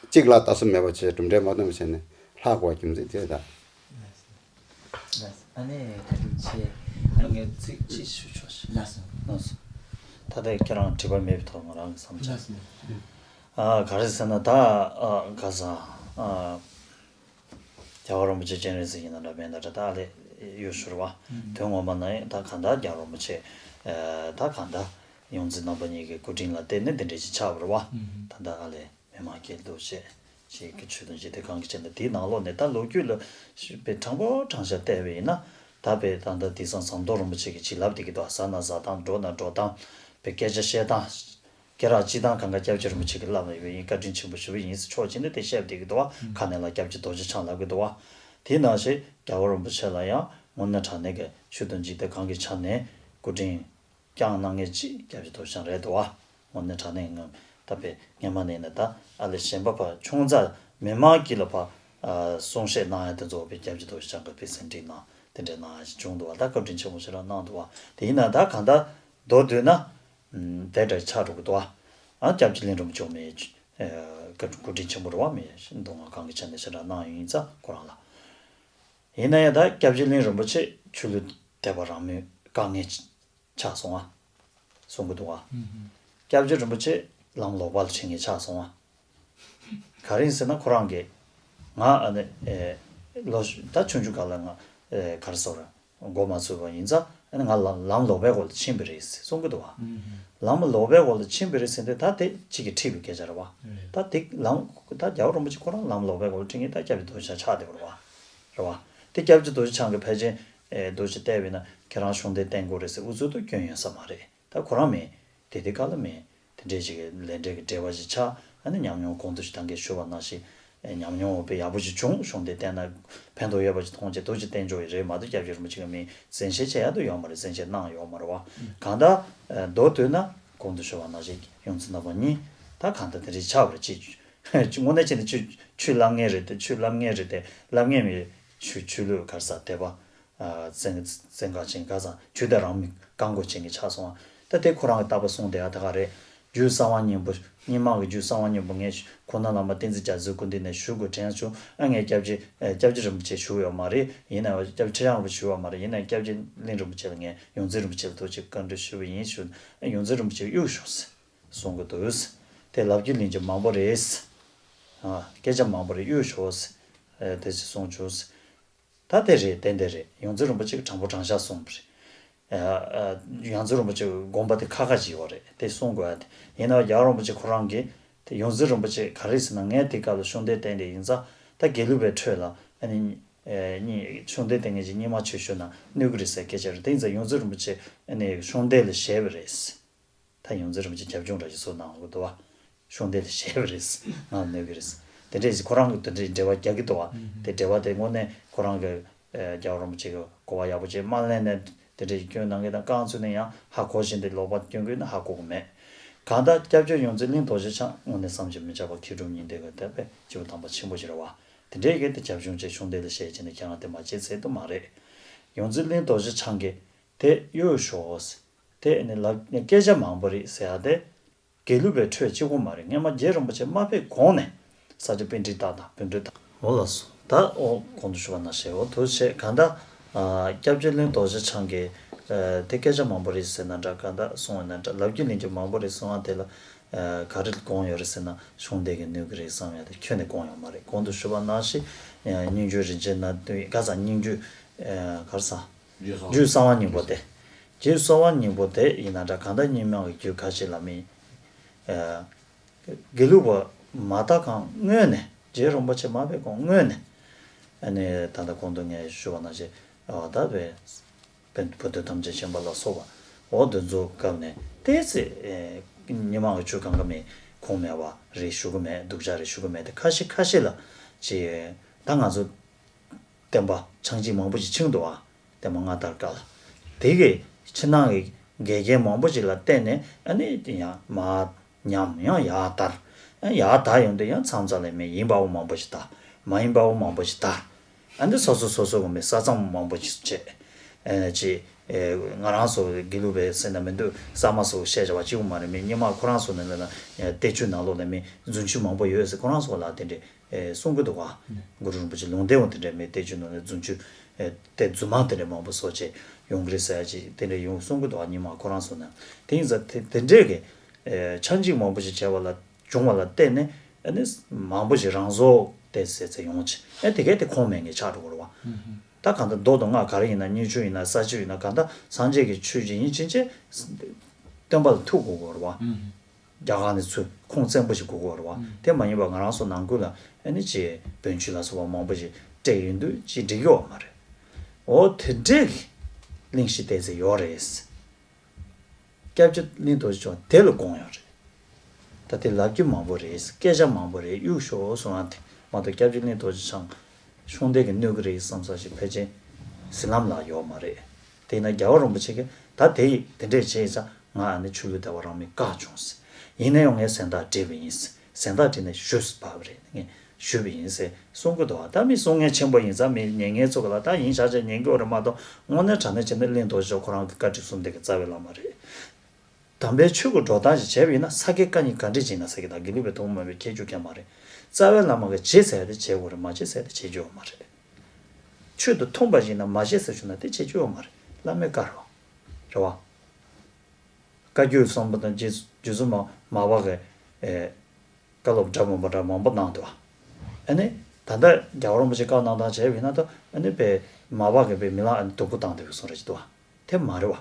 གཅིག་ལ་ལྟ་ས་མེད་པ་བྱས། གྲུབ་འབྲས་མ་ཐོན་པ་བྱས་ནས་ལྷག་པའི་རྒྱུ་མཚན་དེ་རེད་ད། ལགས་སོ། ཨ་ནི་བཀའ་དྲིན་ཆེ། ཨ་ནི་ངས་ཚིག་གཅིག་ཞུ་ཆོག་ཤག། ལགས་སོ། ལགས་སོ། ད་ལྟ་ཁྱེད་རང་དྲི་བ་མེད་པའི་ཐོག་ང་རང་གི་བསམ་འཆར། ལགས་སོ། ཨ་ག་རེ་ཟེར་ན་ད། ཨ་ག་ས། ཨ་རྒྱལ་བ་རིན་པོ་ཆེ་སྤྱན་རས་གཟིགས་ཡིན་ན་འདྲ་མིན་ན་འདྲ། ད་ཨ་ལས་ཡོད་ཤོར་བ། ཨུམ། དོན་ངོ་མ་ན་ཡང་ད་གང་ལྟར་རྒྱལ་བ་རིན་པོ་ཆེ། ཨ་ད་གང་ལྟར་ཡོངས་འཛིན་རྣམ་པ་གཉིས་ཀྱི་སྐུ་དྲིན་ལ་བརྟེན་ནས་འདི་འདྲ་ཞིག་ཆགས་པ་རེད་བ། ཨུམ། ད་ལྟ་ཨ་ལས། མི་མང་སྐྱིད་སྡུག་བྱས་ཅིག་གི་ཆོས་དང་འཇིག་རྟེན་གང་གི་ཆེད་དུ། དེའི་ནང་ལོགས་ནས་ད་ལོ་རྒྱུས་ལ་ཞིག་དཔེ་དྲང་པོ་དྲང་བཞག་བལྟས་པ་ཡིན་ན། ད་དཔེ་ད་ལྟ་དེང་སང་ཟམ་གདོང་རིན་པོ་ཆེ་གི་བྱིན་རླབས་དེ་གི་འདུག། ཟ་ན་ཟ་སྟངས། འགྲོ་ན་འགྲོ་སྟངས། དཔེ་སྐད་ཆ་བཤད་སྟངས། སྐེ་རགས་གཅིག་དང་གང་ག་སྐྱབས་རྗེ་རིན་པོ་ཆེ་གི་བསླབ་ཡོད་པ་ཡིན། བཀའ་དྲིན་ཆེན་པོ་ཞུ་བ་ཡིན་ཟེར་ཕྱོགས་གཅིག་ནས་དེ་བཤད་བསྡད་ཀྱི་འདུག་བ། ཁ་ནས་ལ་སྐྱབས་རྗེ་རྡོ་རྗེ་འཆང་ལབ་ཀྱི་འདུག་བ། དེ་ནང་བཞིན་རྒྱལ་བ་རིན་པོ་ཆེ་ལ་ཡང་དངོས་གནས་དྲང་གནས་ཀྱི་ཆོས་དང་འཇིག་རྟེན་གང་གི་ཆ་ནས་སྐུ་དྲིན་བསྐྱངས་གནང་མཁན་གཅིག་སྐྱབས་རྗེ་རྡོ་རྗེ་འཆང་རེད་འདུག་བ། དངོས་གནས་དྲང་གནས་ངམ་ད་དཔེ་སྔན་མ་ནས་ནི་ད་ཨ་ལས་གཞན་པ་ཕར་ཆུང་ཙག་མི་མང་དཀྱིལ་ལ་ཕར་ཨ་གསུང་བཤད་གནང་ཡ་དེ་ཚོ་དཔེ་སྐྱབས་རྗེ་རྡོ་རྗེ་འཆང་གིས་དཔེ་ཟིན་བྲིས་གནང་དེ་འདྲས་གནང་ཡ་ཞིག་བྱུང་འདུག་བ། ད་བཀའ་དྲིན་ཆེན་པོ་ཞེ་དྲག་གནང་འདུག་བ། དེ་ཡིན་ན་ད་གང་ལྟར་མདོར་བསྡུས་ན། ཨུམ། དེ་འདྲ་ཆགས་འགྲོ་གི་འདུག་བ། ཨ་སྐྱབས་རྗེ་གླིང་རིན་པོ་ཆེ་མི་ཨ་སྐུ་དྲིན་ཆེན་པོ་རེད་བ། མི་མདོ་སྔགས་གང་གི་ཆ་ནས་ཞེ་དྲག་གནང་ཡོད་ཡིན་ཙང་ཁོ་རང་ལ། ཡིན་ན་ཡང་ད་སྐྱབས་རྗེ་གླིང་རིན་པོ་ཆེ་ཆོས་ལུགས་དད་པ་རང་མོས་བཀག་མཁན་ཆགས་སོང་ང་། གསུང་གི་འདུག་བ། ཨུམ། སྐྱབས་རྗེ་རིན་པོ་ཆེ་ལམ་ལོག་པ་ལ་ཁྲིད་མཁན་ཆགས་སོང་ང་། ག་རེ་ཡིན་ཟེར་ན་ཁོ་རང་གིས་ང་ཨ་ནི་ཨེ་ལོ་ད་ཆུང་ཆུང་སྒང་ལ་ང་ཨེ་ག་རེ་ཟེར། འགོ་མ་ཚུགས་པ་ཡིན་ཙང་ཨ་ནི་ང་ལམ་ལམ་ལོག་པའི་འོག་ལ་ཕྱིན་པ་རེད་གསུང་གི་འདུག་བ། ཨུམ། ལམ་ལོག་པའི་འོག་ལ་ཕྱིན་པ་རེད་ཟེར་དུས་ད་དེ་གཅིག་གིས་ཁྲིད་པའི་སྐད་ཆ་རེད་བ། རེད། ད་དེ་ལམ་ད་རྒྱལ་བ་རིན་པོ་ཆེ་ཁོ་རང་ལམ་ལོག་པའི་འོག་ལ་ཁྲིད་མཁན་ད་སྐྱབས་རྗེ་རྡོ་རྗེ་འཆང་ཆགས་བསྡད་པ་རེད་བ། རེད་བ། དེ་སྐྱབས་རྗེ་རྡོ་རྗེ་འཆང་གིས་ཕལ་ཆེར་ཨེ་རྡོ་རྗེ་བལྟས་པ་ཡིན་ན་ཁྱེད་རང་གཞུང་འབྲེལ་བསྟེན་དགོས་རེད་ཟེར་ཨུ་ཚུགས་དུ་བསྐྱོན་ཡོད་ས་མ་རེད། ད་ཁོ་རང་མེད། དེ་དེ་ག་ལ་མེད། དེ་འདྲས་ཅིག་གི་ལས་འབྲས་ཀྱི་འབྲེལ་བ་ཞིག་ཆགས། ཨ་ནི་ཉམས་མྱོང་གོང་དུ་ཞུ་ད་གིན་ཞུས་པ་ནང་བཞིན་ཨེ་ཉམས་མྱོང་དཔེ་ཡག་པོ་ཞིག་བྱུང་། གཞུང་འབྲེལ་བསྟེན་ན་ཕན་ཐོགས་ཡོད་པ་ཞིག་མཐོང་བྱས་རྡོ་རྗེ་བསྟེན་ཆོག་ཡི་རེད་མ་གཏོགས་སྐྱབས་རྗེ་རིན་པོ་ཆེ་གིས་མི་གསན་བཞེས་བྱས་ཡ་དུ་ཡོད་མ་རེད། གསན་བཞེས་གནང་ཡོད་མ་རེད་བ། གང་ལྟར་ཨེ་མདོར་བསྡུས་ན་གོང་དུ་ཞུས་པ་ནང་བཞིན་ཡོངས་འཛིན་རྣམ་པ་གཉིས་ད་གང་ལྟར་དེ་འདྲས་ཆགས་པ་རེད། ཅིག་དངོས་གནས་བྱས་ན་ཆོས་ཆོས་བསླབ་མཁན་རེད་དེ། ཆོས་བསླབ་མཁན་རེད་དེ། བསླབ་མཁན་མི་ཆོས་ཆོས་ལུགས་ག་རེ་ཟེར་དད་པ། བཙན་བཙན་བཀའ་ཅན་ག་ས་ཇུས་དང་རང་མོས་བཀག་འགོག་བྱེད་མཁན་ཆགས་སོང་བ། ད་དེ་ཁོ་རང་གི་ལྟ་བ་གསུངས་བསྡད་ཡ་ད་ག་རེད། རྒྱུད་གསང་བ་སྙིང་པོ། རྙིང་མ་གི་རྒྱུད་གསང་བ་སྙིང་པོ་ངས་ཁོང་ན་བླ་མ་བསྟན་འཛིན་རྒྱ་མཚོའི་སྐུ་མདུན་ནས་ཞུ་དགོས་དྲན་བྱུང་། ཨ་ངས་སྐྱབས་རྗེ་ཨ་སྐྱབས་རྗེ་རིན་པོ་ཆེ་ཞུ་ཡོད་མ་རེད། ཡིན་ནའང་སྐྱབས་རྗེ་ཁྲི་བྱང་རིན་པོ་ཆེ་ཞུ་ཡོད་མ་རེད། ཡིན་ནའང་སྐྱབས་རྗེ་གླིང་རིན་པོ་ཆེ་ལ་ངས་ཡོངས་འཛིན་རིན་པོ་ཆེ་ལ་ཐུགས་རྗེ་བཀའ་འདྲི་ཞུས་པ་ཡིན་ཞུ། ཨ་ཡོངས་འཛིན་རིན་པོ་ཆེ་གཡུག་ཞོག་ཟེར་གསུང་གི་འདུག་ཟེར། དེ་ལབ་རྒྱུ་གླེང་རྒྱུ་མང་པོ་རེད་ཟེར། ཨ་སྐད་ཆ་མང་པོ་རེད། གཡུག་ཞོག་ཟེར། ཨ་དེ་ཅིག་གསུང་བྱུང་ཟེར། ད་དེ་རེད། ཏན་ཏན་རེད། ཡོངས་འཛིན་རིན་པོ་ཆེ་གིས་དྲང་པོ་དྲང་བཞག་གསུངས་པ་རེད། ཨ་ཨ་ཡོངས་འཛིན་རིན་པོ་ཆེ་གི་དགོངས་པ་དེ་ཁ་ཁ་ཅིག་ཡོད་རེད། དེ་གསུང་དགོས་ཡ་དེ་ཡིན་ན་རྒྱལ་བ་རིན་པོ་ཆེ་ཁོ་རང་གིས་དེ་ཡོངས་འཛིན་རིན་པོ་ཆེ་ག་རེ་ཟེར་ན། ངས་དེ་སྐབས་ལ་གཞུང་འབྲེལ་བསྟེན་དེ་ཡིན་ཙང་ད་དགེ་ལུགས་པའི་ཁྲོད་ལ་ཨ་ནི་ཨ་གཞུང་འབྲེལ་བསྟེན་མཁན་གྱི་རྙིང་མ་ཆོས་ཞུ་ན་གནོད་ཀྱི་རེད་ཟེར་སྐད་ཆ་རེད། དེ་ཡིན་ཙང་ཡོངས་འཛིན་རིན་པོ་ཆེ་ཨ་ནི་གཞུང་འབྲེལ་ལ་ཞེད་པ་རེད། ད་ཡོངས་འཛིན་རིན་པོ་ཆེ་རྒྱབ་ལྗོངས་འདྲ་ཞིག་བཟོ་གནང་དགོས་འདུག་བ། གཞུང་འབྲེལ་ལ་ཞེད་པ་རེད། ང་ལ་གནོད་ཀྱི་རེད། དེ་འདྲས་ཞིག་ཁོ་རང་གི་དེ་འདྲའི་འབྲེལ་བ་རྒྱག་གི་འདུག་བ། དེ་འབྲེལ་བ་དེ་དངོས་གནས་ཁོ་རང་གི་ཨ་རྒྱལ་བ་རིན་པོ་ཆེ་གི་གོ་བ་ཡག་པོ་བྱས་མ་ལེན་ནས་དེ་འདྲས་ཞིག་སྐྱོན་གནང་མཁན་དང་། རྐང་ཚུགས་ནས་ཡང་ཧ་གོ་བཞིན་དུ་ལོག་པ་སྐྱོན་དགོས་ན་ཧ་གོ་གི་མེད། གང་ལྟར་སྐྱབས་རྗེ་ཡོངས་འཛིན་གླིང་རྡོ་རྗེ་འཆང་དངོས་གནས་བསམ་གྱིས་མི་ཁྱབ་པ་མཁས་གྲུབ་གཉིས་ལྡན་གྱི་དེ་དཔེ་སྤྱི་བོ་དམ་པ་ཆེན་པོ་ཞིག་རེད་བ། དེ་འདྲས་ཀྱི་དེ་རྒྱབ་ལྗོངས་བཅས་གཞུང་འབྲེལ་ལ་ཞེད་བྱས་ནས་ཁྱེད་རང་དེ་མ་བྱེད་ཟེར་དུ་མ་རེད། ཡོངས་འཛིན་གླིང་རྡོ་རྗེ་འཆང་གིས་དེ་གཡུག་ཞོག་ཟེར། དེ་ནི་ལབ་སྐད་ཆ་མང་པོ་རེད་ཟེར་ཡ་དེ། དགེ་ལུགས་པའི་ཁྲོད་གཅིག་པོ་མ་རེད། སྔོན་མ་རྗེ་རིན་པོ་ཆེ་མ་ཕེབས་གོང་ནས་ས་སྐྱ་པཎྜི་ཏ་དང་བཻ་ཌཱུརྻ་དང་། འོ་ལགས་སོ། ད་འོ་གོང་དུ་ཞུས་པ་ནང་བཞིན། འོ་དུ་བྱས་གང་ལྟར། ཨ། སྐྱབས་རྗེ་གླིང་རྡོ་རྗེ་འཆང་གིས། ཨ། དེ་སྐད་ཆ་མང་པོ་རེད་ཟེར་ན་འདྲ། གང་ལྟར་གསུང་བ་ན་འདྲ། ལབ་རྒྱུ་གླེང་རྒྱུ་མང་པོ་རེད་གསུང་བ་དེ་ལ། ཨ། ག་རེ་དགོངས་ཡོད་རེད་ཟེར་ན། གཞུང་འདི་གིས་གནོད་ཀྱི་རེད་བསམ་ཡ་དེ་ཁྱོན་ནས་དགོངས་ཡོད་མ་རེད། གོང་དུ་ཞུས་པ་ནང་བཞིན། ཨ། སྙན་བརྒྱུད་རིན་ཆེན་སྣ་བདུན་ག་ས་སྙན་བརྒྱུད། ཨ། ག་རེ་ཟ། རྒྱུད་གསང་བ་སྙིང་པོ་དེ། རྒྱུད་གསང་བ་སྙིང་པོ་དེ་ཡིན་ན་འདྲ། གང་ལྟར་རྙིང་མ་གི་རྒྱུད་ཁ་ཤས་ལ་མི། ཨ། དགེ་ལུགས་པ་མ་དར་གོང་སྔོན་ནས། རྗེ་རིན་པོ་ཆེ་མ་ཕེབས་གོང་སྔོན་ནས། ཨ་ནི་ད་ལྟ་གོང་དུ་ངས་ཞུས་པ་ནང་བཞིན། ཨ། ད་བའི་བོན་བོན་སྟོན་ཐམས་ཅད་མཁྱེན་པ་ལ་སོགས་པ། འོ་དེ་ཚོ་སྐབས་ནས་ཏོག་ཙམ། ཨེ། རྙིང་མ་གི་ཆོས་གང་ག་མེད་ཁུངས་མེད་པ་རེད་ཞུ་གི་མེད། སྡུག་ཅག་རེད་ཞུ་གི་མེད་དེ། ཁ་ཤས་ཁ་ཤས་ལ་ཅིག་ད་ང་ཚོ་བསྟན་པ་ཆགས་འཇིག་མང་པོ་ཞིག་ཕྱིན་འདུག་ཨ། བསྟན་པ་སྔ་དར་སྐབས་ལ། དེ་གི་ཕྱི་ནང་གི་འགལ་རྐྱེན་མང་པོ་ཞིག་ལ་བརྟེན་ནས། ཨ་ནི་ཡང་མར་ཉམས། ཡང་ཡར་དར། ཡང་ཡར་དར་ཡོང་དུས་ཡང་མཚམས་མཚམས་ལ་མི་ཡིན་པ་བོ་མང་པོ་ཞིག་དར། མ་ཡིན་པ་བོ་མང་པོ་ཞིག་དར། ཨ་ནི་སོ་སོ་སོ་སོ་གི་མི་ས་མཚམས་མང་པོ་ཞིག་བཅད། ཨ་ནི་ཅིག་ཨེ། ང་རང་ཚོ་དགེ་ལུགས་པའི་ཟེར་ན་མི་འདུག་གསར་མ་སོགས་བཤད་བྱ་བ་གཅིག་པུ་མ་རེད། མི་རྙིང་མ་ཁོ་རང་ཚོ་ནས་ལབ་ན། ཨེ། བསྟན་བཅོས་ནང་ལོགས་ལ་མི་རྫུན་བཅོས་མང་པོ་ཡོད་ཟེར་ཁོ་རང་ཚོ་ལ་དེ་འདྲས། ཨེ། གསུང་གི་འདུག་ག་གུ་རུ་རིན་པོ་ཆེ་ལུང་བསྟན་འོང་དེ་འདྲས་མི་བསྟན་བཅོས་ནང་ནས་རྫུན་བཅོས། ཨེ། དེ་རྫུན་མ་དེ་འདྲས་མང་པོ་བཟོ་བྱས་ཡོང་གི་རེད་ཟེར་ཡ་ཅིག་དེ་འདྲས་ཡོང་གསུང་གི་འདུག་ག་རྙིང་མ་ཁོ་རང་ཚོ་ནས། དེ་ཡིན་ཙང་དེ་དེ་འདྲས་ཀྱི། ཨེ། ཆགས་འཇིག་མང་པོ་ཞིག་བྱས་པ་ལ། བྱུང་བ་ལ་བརྟེན་ནས། ཨ་ནི་མང་པོ་ཞིག་རང་བཟོ་དེ་ཟེར་ཚེ་ཡོང་ཆེ། ཨེ། དེ་གས་དེ་ཁུངས་མེད་ངེས་ཆགས་འགྲོ་གི་རེད་བ། ད་གང་ལྟར་མདོ་དང་སྔགས་ག་རེ་ཡིན་ན། རྙེད་བཅུག་ཡིན་ན། ས་བཅད་ཡིན་ན། གང་ལྟར་སངས་རྒྱས་ཀྱི་ཆོས་ཅིག་ཡིན་ཕྱིན་ཆད་སྟོན་པ་ལ་ཐུག་དགོས་ཀྱི་རེད་བ། རྒྱ་གར་ནས་ཚུར་ཁུངས་བཙན་པོ་ཞིག་དགོས་ཀྱི་རེད་བ། དེ་མ་ཡིན་པ་ང་རང་ཚོ་ནང་ཁུལ་ལ། ཨ་ནི་ཅིག་བོན་ཆོས་ལ་སོགས་པ་མང་པོ་ཞིག་སྤྲད་ཡོང་དུས་ཅིག་འགྲིག་གི་ཡོད་མ་རེད། འོ་དེ་འདྲས་ཀྱི་གླེང་གཞི་བལྟས་ཚེ་ཡོད་རེད། སྐྱབས་རྗེ་གླིང་རྡོ་རྗེ་འཆང་དེ་ལ་དགོངས་ཡོད་རེད། ད་དེ་ལབ་རྒྱུ་མང་པོ་རེད། སྐད་ཆ་མང་པོ་རེད། གཡུག་ཞོག་གསུང་བ་དེ་མ་གཏོགས། སྐྱབས་རྗེ་གླིང་རྡོ་རྗེ་འཆང་གཞུང་འདི་གིས་གནོད་ཀྱི་རེད་བསམ་ས་ཞིག་ཕལ་ཆེར་ཟིན་ལམ་ལ་ཡོད་མ་རེད། དེས་ན་རྒྱལ་བ་རིན་པོ་ཆེ་གིས་ད་དེ་ཡིས་དེ་འདྲས་བྱས་ཙང་ང་ཨ་ནི་ཆོས་ལུགས་དད་པ་རང་མོས་བཀག་བྱུང་ཟེར། ཡིན་ན་ཡང་ངས་ཟན་བརྟག་བསྒྲིལ་བ་ཡིན་ཟེར། ཟན་བརྟག་བསྒྲིལ་ནས་ཞུས་པ་རེད། ངས་ཞུས་པ་ཡིན་ཟེར་གསུང་གི་འདུག་བ། ད་མི་གསུང་མཁན་ཆེན་པོ་ཡིན་ཙང་མི་ཉན་མཁན་ཚོ་གི་ལ་ད་ཡིན་ཤག་ཅེས་ཉན་གྱི་ཡོད་རེད་མ་གཏོགས། དངོས་གནས་དྲང་གནས་བྱས་ན་གླིང་རྡོ་རྗེ་ཁོ་རང་གི་བཀའ་ཁྲིད་གསུམ་དེ་གི་རྩ་བའི་བླ་མ་རེད། དམ་པའི་ཆོས་ཀྱི་འགྲོ་སྟངས་ཤིག་བྱས་པ་ཡིན་ན་ས་དགེ་བཀའ་རྙིང་ག་འདྲས་བྱས་ན་ས་དགེ་དང་དགེ་ལུགས་པའི་ཐུན་མོང་མ་ཡིན་པའི་ཁྱད་ཆོས་གང་ཡང་མ་རེད། རྩ་བའི་བླ་མ་གིས་བྱེད་ཟེར་ཡ་དེ་བྱེད་དགོས་རེད། མ་བྱེད་ཟེར་ཡ་དེ་བྱེད་རྒྱུ་ཡོད་མ་རེད། ཆོས་དང་མཐུན་པ་ཞིག་ན་མ་བྱེད་ཟེར་བྱུང་ན་དེ་བྱེད་རྒྱུ་ཡོད་མ་རེད། བླ་མའི་བཀའ་རེད་བ། རེད་བ། བཀའ་བརྒྱུད་གསུམ་པོ་དང་རྗེ་རྗེ་བཙུན་མ་མར་པ་གི། ཨེ། བཀའ་སློབ་འདྲ་མི་འདྲ་མང་པོ་གནང་འདུག་བ། ཨ་ནི་ད་ལྟ་རྒྱལ་བ་རིན་པོ་ཆེ་བཀའ་གནང་སྟངས་བྱས་པ་ཡིན་ན་ད་ཨ་ནི་དཔེ་མར་པ་གིས་དཔེ་མི་ལ་ཨ་ནི་སྡུག་པོ་བཏང་བསྡད་པའི་བཟོ་འདྲ་ཞིག་འདུག་བ། དེ་མ་རེད་བ།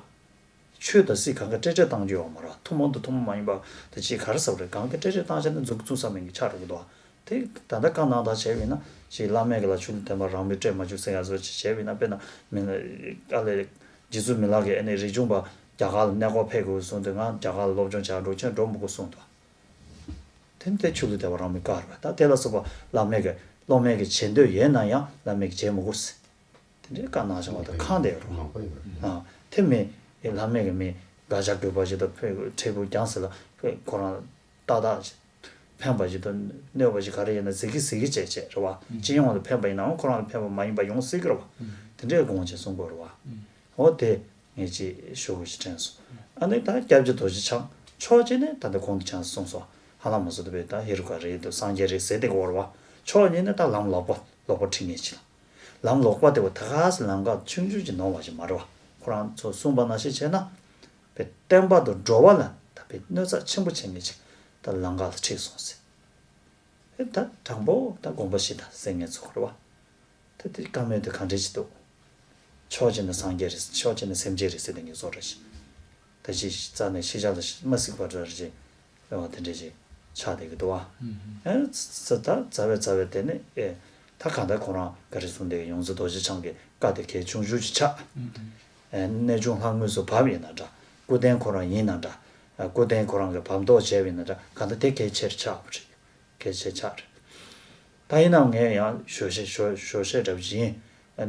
ཆོས་དང་སྲིད་གང་ག་སྤྲེལ་སྤྲེལ་བཏང་རྒྱུ་ཡོད་མ་རེད་བ། ཐུན་མོང་དང་ཐུན་མོང་མ་ཡིན་པ་དེ་ཅིག་ག་རེ་ཟེར་བ་རེད། གང་ག་སྤྲེལ་སྤྲེལ་བཏང་བྱས་ན་མཛུབ་བཙུགས་ས་མེད་མཁན་ཆགས་འགྲོ་གི་འདུག་བ། དེ་ད་ལྟ་བཀའ་གནང་སྟངས་བྱས་པ་ཡིན་ན་ཅིག་བླ་མས་གི་ལ་ཆོས་ལུགས་དད་པ་རང་མོས་སྤྲད་མ་བཅུག་ཟེར་ཡ་བཟོ་ཅིག་བྱས་པ་ཡིན་ན། དཔེར་ན་མི་ལ་ཨ་ལས་རྗེ་བཙུན་མི་ལ་གིས་ཨ་ནི་རིག་འབྱུང་པ་རྒྱ་གར་ལ་གནས་སྐོར་ཕེབས་དགོས་གསུངས་དུས། ང་རྒྱ་གར་ལ་སློབ་སྦྱོང་བྱ་འགྲོ་ཁྱོད་འགྲོ་མི་དགོས་གསུངས་འདུག་བ། དེ་ནི་དེ་ཆོས་ལུགས་དད་པ་རང་མོས་བཀག་རེད་བ། ད་དེ་ལ་སོགས་པ་བླ་མས་གི་སློབ་མས་གི་བྱེད་འདོད་ཡོད་ན་ཡང་བླ་མས་གི་བྱེད་མི་དགོས་ཟེར། དེ་འདྲའི་བཀའ་གནང་བཞག་པ་དང་ཁང་བསྡད་ཡོད་རེད་བ། ཨ། དེ་མི་བླ་མས་གི་མི་དགག་བྱ་དགོས་པ་ཞིག་དང་ཕྲན་བུ་རྒྱང་ཟེར་ལ་ཁོ་རང་ཏག་ཏག་ཕན་པ་ཞིག་དང་གནོད་པ་ཞིག་ག་རེ་ཡོད་ན་གཟིགས་ཀྱི་གཟིགས་ཀྱི་བྱས་བྱས་རེད་བ། སྤྱི་ཡོངས་ལ་ཕན་པ་ཡིན་ནའང་ཁོ་རང་ལ་ཕན་པ་མ་ཡིན་པ་ཡོང་སྲིད་ཀྱི་རེད་བ། དེ་འདྲའི་དགོངས་བྱས་གསུང་དགོས་རེད་བ། འོ་དེ་ངས་ཅིག་ཞུ་དགོས་ཞེས་དྲན་སོང་། ཨ་ནི་ད་སྐྱབས་རྗེ་རྡོ་རྗེ་འཆང་ཕྱོགས་གཅིག་ནས་ད་ལྟ་གོང་དུ་ཁྱེད་རང་གསུངས་སོང་། ཧ་ལམ་མ་སོང་དུ་བས་ད་ཧེ་རུ་ཀ་རེད་འདུག་སངས་རྒྱས་རེད་ཟེར་དེ་གོ་རེད་བ། ཕྱོགས་གཉིས་ནས་ད་ལམ་ལོག་པ་ལོག་པ་ཁྲིད་མཁན་ཅིག་ལ། ལམ་ལོག་པ་དེ་བ་ད་ག་སེ་ལམ་ཁ་ཆུང་ཆུང་ཅིག་ནོར་བ་ཞིག་མ་རེད་བ། ཁོ་རང་ཚོ་གསུངས་པ་ནང་བཞིན་བྱས་ན། བསྟན་པ་དང་འགྲོ་བ་ལ་ད་བའི་གནོད་འཚེ་ཆེན་པོ་བྱེད་མཁན་ཅིག་ད་ལམ་ཁ་ལ་ཁྲིད་སོང་ཟེར། ད་དྲང་པོ་ད་དགོངས་པ་བཞེས་དང་ཟེར་མཁན་ཚོ་རེད་བ། ད་དེ་བཀའ་མོལ་དེ་ག་འདྲས་ཅིག་འདུག་ཕྱོགས་གཅིག་ནས་སངས་རྒྱས་རེད། ཕྱོགས་གཅིག་ནས་སེམས་ཅན་རེད་ཟེར་དེ་ངས་བཟོ་འདྲ་ཞིག་ད་ཅིག་རྩ་ནས་ཤེས་བྱ་ལ་མ་གཟིགས་པ་འདྲ་ཅིག་ཨོ་དེ་འདྲས་ཅིག་ཆགས་བསྡད་ཀྱི་འདུག་བ། ཨེ་ཙ་ད་རྩ་བའི་རྩ་བའི་དེ་ནི་ཨེ་ད་གང་ལྟར་ཁོ་རང་ག་རེ་གསུངས་དེ་ཡོངས་འཛིན་རྡོ་རྗེ་འཆང་གི་བཀའ་དེ་གལ་ཆུང་ཆུང་ཅིག་ཆགས། ཨེ་གནས་ཆུང་ལྷ་ངོས་སུ་བབས་ཡིན་ན་འདྲ། སྐུ་རྟེན་ཁོ་རང་ཡིན་ན་འདྲ། ཨེ་སྐུ་རྟེན་ཁོ་རང་གི་བབ་མདོག་བྱས་པ་ཡིན་ན་འདྲ། གང་ལྟར་དེ་གལ་ཆེར་ཆགས་པ་རེད། གལ་ཆེ་ཆགས་རེད། ད་ཡིན་ནའང་ངས་ཡང་ཞོ་ཤེས་ཞོ་ཞོ་ཤེས་འདྲ་བ་ཅིག་ཡིན།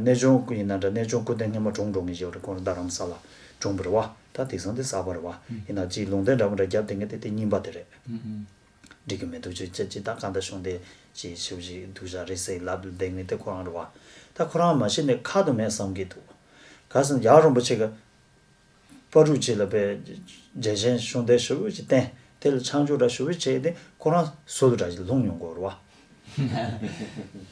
གནས་ཆུང་ཡིན་ན་འདྲ། གནས་ཆུང་སྐུ་རྟེན་སྔོན་མ་གྲོངས་འགྲོ་མཁན་ཞིག་ཡོད་རེད། ཁོང་རྡ་རམ་ས་ལ་གྲོངས་པ་རེད་བ། ད་དེང་སང་དེ་གསར་པ་རེད་བ། ཡིན་ནའང་ཅིག་ལུང་བསྟན་འདྲ་མི་འདྲ་བརྒྱབ་བསྡད་མཁན་དེ་དེ་རྙིང་པ་དེ་རེད། འགྲིག་གི་མི་འདུག་ཅེས་ཅེས་ཅེས་ད་གང་ལྟར་གཞུང་དེ་ཅིག་ཞིབ་ཅིག་སྡུག་ཅག་རེད་ཟེར་ལབ་བསྡད་མཁན་དེ་ཁོ་རང་རེད་བ། ད་ཁོ་རང་མ་གཞི་ནས་ཁ་དུ་མེད་བསམ་གྱི་འདུག་ག་ཟེར་ན་རྒྱལ་བ་རིན་པོ་ཆེ་གི་པ་རུ་ཅིག་ལ་པའི་རྒྱལ་ཆེན་གཞུང་འདས་ཞུ་བོ་ཅིག་བསྟན། དེ་ལ་ཆང་ཆུ་འདྲ་ཞུ་བོ་བྱས་ཏེ་ཁོ་རང་ཟུར་དུ་འདྲ་ཞིག་ལྷུང་ཡོང་གོ་རེད་བ།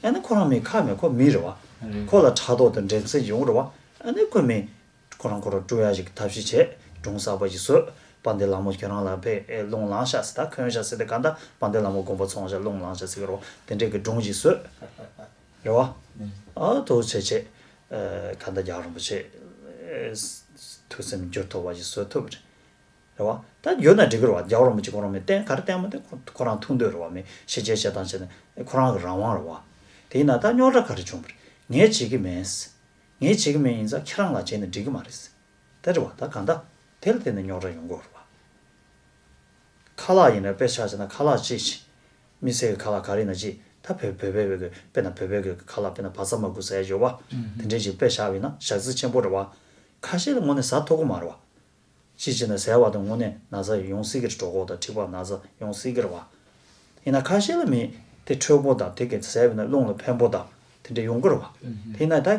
ཨ་ནི་ཁོ་རང་མི་ཁ་མེད། ཁོ་མི་རེད་བ། ཁོ་ལ་ཕྲག་དོག་དང་འགྲན་སེམས་ཡོང་རེད་བ། ཨ་ནི་ཁོ་མི་ཁོ་རང་ཁོ་རང་སྤྲོ་ཡ་ཞིག་ཐབས་ཤེས་བྱས། སྒྲུང་གསར་པ་ཞིག་བཟོས། དཔལ་ལྡན་ལྷ་མོ་ཁྱོད་རང་ལ་ཕེ་ཨེ་རླུང་ལངས་ཤག་ཟེར། ད་འཁོན་ཤག་ཟེར་ཏེ་ག་འདྲ་དཔལ་ལྡན་ལྷ་མོ་དགོངས་པ་ཚོམ་ཤག་རླུང་ལངས་ཤག་ཟེར་གི་རེད་བ། དེ་འདྲའི་གི་སྒྲུང་ཞིག་བཟོས། རེད་བ། ཨ་ཐུགས་རྗེ་ཆེ། ཨ་ག་འདྲ་རྒྱལ་བ་རིན་པོ་ཆེ་ཐུགས་སེམས་འགྱུར་ཐུབ་པ་ཞིག་བཟོ་ཐུབ་པ་རེད། རེད་བ། ད་འགྱུར་ན་འགྲིག་གི་རེད་བ། རྒྱལ་བ་རིན་པོ་ཆེ་ཁོ་རང་མི་བསྟན་ག་རེ་བསྟན་མ་བསྟན་ཁོ་ཁོ་རང་ཐུགས་འདོད་རེད་བ། མི་ཤེས་བྱའི་བཤད་སྟངས་བྱས་ན་ཁོ་རང་གི་རང་དབང་རེད་བ། དེ་ཡིན་ན་ད་རྙོག་དྲ་ག་རེ་བྱུང་བ་རེད། ངས་བྱེད་ཀྱི་མེད། ངས་བྱེད་ཀྱི་མེད་ཡིན་ཙང་ཁྱེད་རང་ལ་བྱས་ན་འགྲིག་གི་མ་རེད། དེ་རེད་བ། ད་གང་ལྟར་དེ་ལ་བརྟེན་ནས་རྙོག་དྲ་ཡོང་གི་ཡོད་རེད་བ། ཁ་ལག་ཡིན་ན་དཔེ་ཆ་བྱས་ན་ཁ་ལག་གཅིག་ཅིག་མི་སེར་གྱི་ཁ་ལག་ག་རེ་ཡིན་ན་གཅིག་ད་བོད་བོད་པའི་བོད་ཀྱི་དཔེར་ན་བོད་པའི་གི་ཁ་ལག་དཔེར་ན་བ་ཚྭ་མ་དགུ་ཟེར་ཡ་ཡོད་བ། དེ་འདྲའི་ཅིག་དཔེ་བཞག་པ་ཡིན་ན་ཞག་རྩི་ཆེན་པོ་རེད་བ། ཁ་ཤས་ལ་དངོས་གནས་ཟ་ཐུབ་ཀྱི་མ་རེད་བ། ཅིའི་ཕྱིར་ན་ཟས་པ་དང་དངོས་གནས་ན་ཚ་ཡོང་སྲིད་ཀྱི་རེད། གྲོད་ཁོག་དང་མཁྲིས་པ་ན་ཚ་ཡོང་སྲིད་ཀྱི་རེད་བ། ཡིན་ན་ཁ་ཤས་ལ་མི་དེ་འཕྲོད་པོ་དང་དེ་གས་ཟས་པ་ཡིན་ན་རླུང་ལ་ཕན་པོ་དང་དེ་འདྲ་ཡོང་གི་རེད་བ། དེ་ཡིན་ན་ད་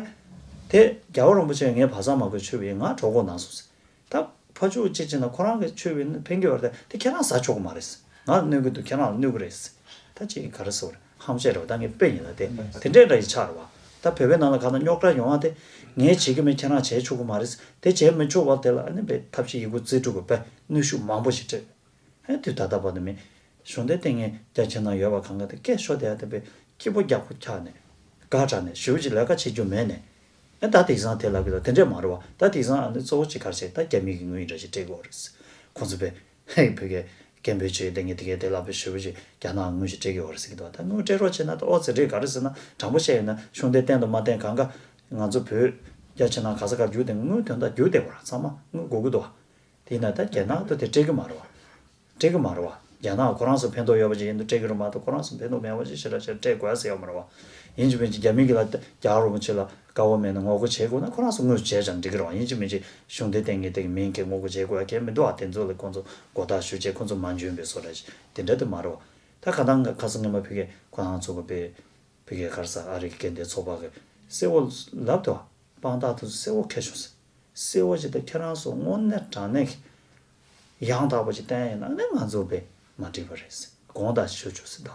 དེ་རྒྱལ་བ་རིན་པོ་ཆེ་ངས་བ་ཚྭ་མ་དགུ་མཆོད་པ་ཡིན། ང་གྲོད་ཁོག་ན་སོང་ཟེར། ད་ཕར་ཕྱོགས་གཅིག་བྱས་ན་ཁོ་རང་གིས་མཆོད་པ་ཡིན་ན་ཕན་གྱི་ཡོད་རེད། དེ་ཁྱེད་རང་ཟ་ཆོག་གི་མ་རེད། ང་གནོད་ཀྱི་འདུག་ཁྱེད་རང་ལ་གནོད་ཀྱི་རེད། ད་ཅིག་ག་རེ་ཟེར་དགོས་རེད། ཧམ་བཤད་རེད་བ། ད་ངས་དཔེ་ཡིན་ལ་དེ་དེ་འདྲའི་འདྲ་ཡི་ཆགས་རེད་བ། ད་བོད་པའི་ནང་ལ་གང་ལྟར་རྙོག་དྲ་ཡོང་བ་དེ་ངས་བྱེད་ཀྱི་མེད། ཁྱེད་རང་བྱེད་ཆོག་གི་མ་རེད། དེ་བྱེད་མི་ཆོག་པ་དེ་ལ་ཨ་ནི་དཔེ་ཐབས་ཤེས་ཡི་གུ་རྩལ་སྤྲུགས་པའི་དཔེ་གནོན་ཤུགས་མང་པོ་ཞིག་སྤྲད། ཧེ་དུས་ད་ལྟ་བར་དུ་མི་གཞུང་འདས་བསྟེན་མཁན་རྒྱ་ཆེ་ན་ཡོད་པ་གང་ག་དེ་སྐད་ཤོར་བསྡད་ཡ་དེ་དཔེ་སྐྱིད་པོ་རྒྱག་པོ་ཆགས་ནས་དགའ་དྲགས་ནས་ཞེ་པོ་ཅིག་ལས་ཀ་བྱེད་རྒྱུ་མེད་ནས། ཨ་ད་དེང་སང་དེ་ལབ་ཀྱི་འདུག་དེ་འདྲས་མ་རེད་བ། ད་དེང་སང་ཨ་ནི་གཙོ་བོ་གཅིག་ག་རེ་བྱས། ད་རྒྱ་མི་གི་དངུལ་འདྲ་ཞིག་སྤྲད་དགོས་རེད། ཁོང་ཚོ་དཔེ་བོད་སྐད་སྐད་འབོད་བྱས་བསྡད་མཁན་དེ་གས་དེ་ལ་དཔེ་ཞེ་པོ་ཅིག་རྒྱ་ནག་དངུལ་ཞིག་སྤྲད་ཀྱི་ཡོད་རེད་ཟེར་གྱི་འདུག་ད་དངུལ་སྤྲད་རོགས་བྱས་ན་ད་ཨོ་ཙི་རེད། ག་རེ་ཟེར་ན་དྲང་པོ་བཤད་ཡོད་ན་གཞུང་འདས་བསྟེན་དང་མ་བསྟེན་གང་ག་ང་ཚོ་བོད་རྒྱ་ཆེ་ན་ག་ས་ག་རྒྱུག་དེ་དངུལ་དོན་དག་རྒྱུག་བསྡད་པ་ར། ཚང་མ་དངུལ་དགོས་ཀྱི་འདུག་བ། དེ་ཡིན་ན་ད་རྒྱ་ནག་ཏུ་དེ་སྤྲད་ཀྱི་མ་རེད་བ། སྤྲད་ཀྱི་མ་རེད་བ། རྒྱ་ནག་ཁོ་རང་ཚོ་ཕན་ཐོགས་ཡོད་པ་ཅིག་ཡིན་དུས་སྤྲད་ཀྱི་རེད་མ་གཏོགས་ཁོ་རང་ཚོ་ཕན་ཐོགས་མེད་པ་ཅིག་ཞེ་དྲག་ཞེ་དྲག་སྤྲད་དགོས་ཟེར་ཡོད་མ་རེད་བ། ཡིན་གཅིག་མིན་གཅིག་རྒྱ་མི་གི་ལ་རྒྱལ་བ་རིན་པོ་ཆེ་ལ་དགའ་བོ་མེད་ན་ངོ་རྒོལ་བྱེད་དགོས་ན་ཁོ་རང་ཚོ་དངོས་སུ་བྱས་ཀྱང་འགྲིག་གི་རེད་བ། ཡིན་གཅིག་མིན་གཅིག་གཞུང་འདས་བསྟེན་མཁན་དེ་གི་མིང་གི་ངོ་རྒོལ་བྱེད་དགོས་ཡ་གལ་མི་འདུག་བ། དེ་ཚོ་ལ་ཁོང་ཚོ་མགོ་བཏགས་ཞུ་བྱས་ཁོང་ཚོ་མ་འཇོན་པའི་བཟོ་འདྲ་ཞིག་དེ་འདྲ་དུ་མ་རེད་བ། ད་ག་དང་ཁ་སང་སྔོན་མ་ཕ་གི་ཁོ་རང་ཚོ་གི་པའི་ཕ་གི་ག་རེ་ཟ་ཨ་རི་གི་སྐད་འདི་ཚོགས་པ་གི་གསལ་བོ་ལབ་དུས་དཔང་རྟགས་དེ་ཚོ་གསལ་བོ་འཁྱེར་བྱུང་ཟེར། གསལ་བོ་ཅིག་དང་ཁྱེད་རང་ཚོ་དངོས་གནས་དྲང་གནས་ཀྱི་ཡང་དག་པ་ཅིག་བསྟན་ཡིན་ན་ནི་ང་ཚོ་དཔེ་མ་འགྲིག་པ་རེད་ཟེར། དགོངས་དག་ཞུ་ཆོག་ཟེར། ད་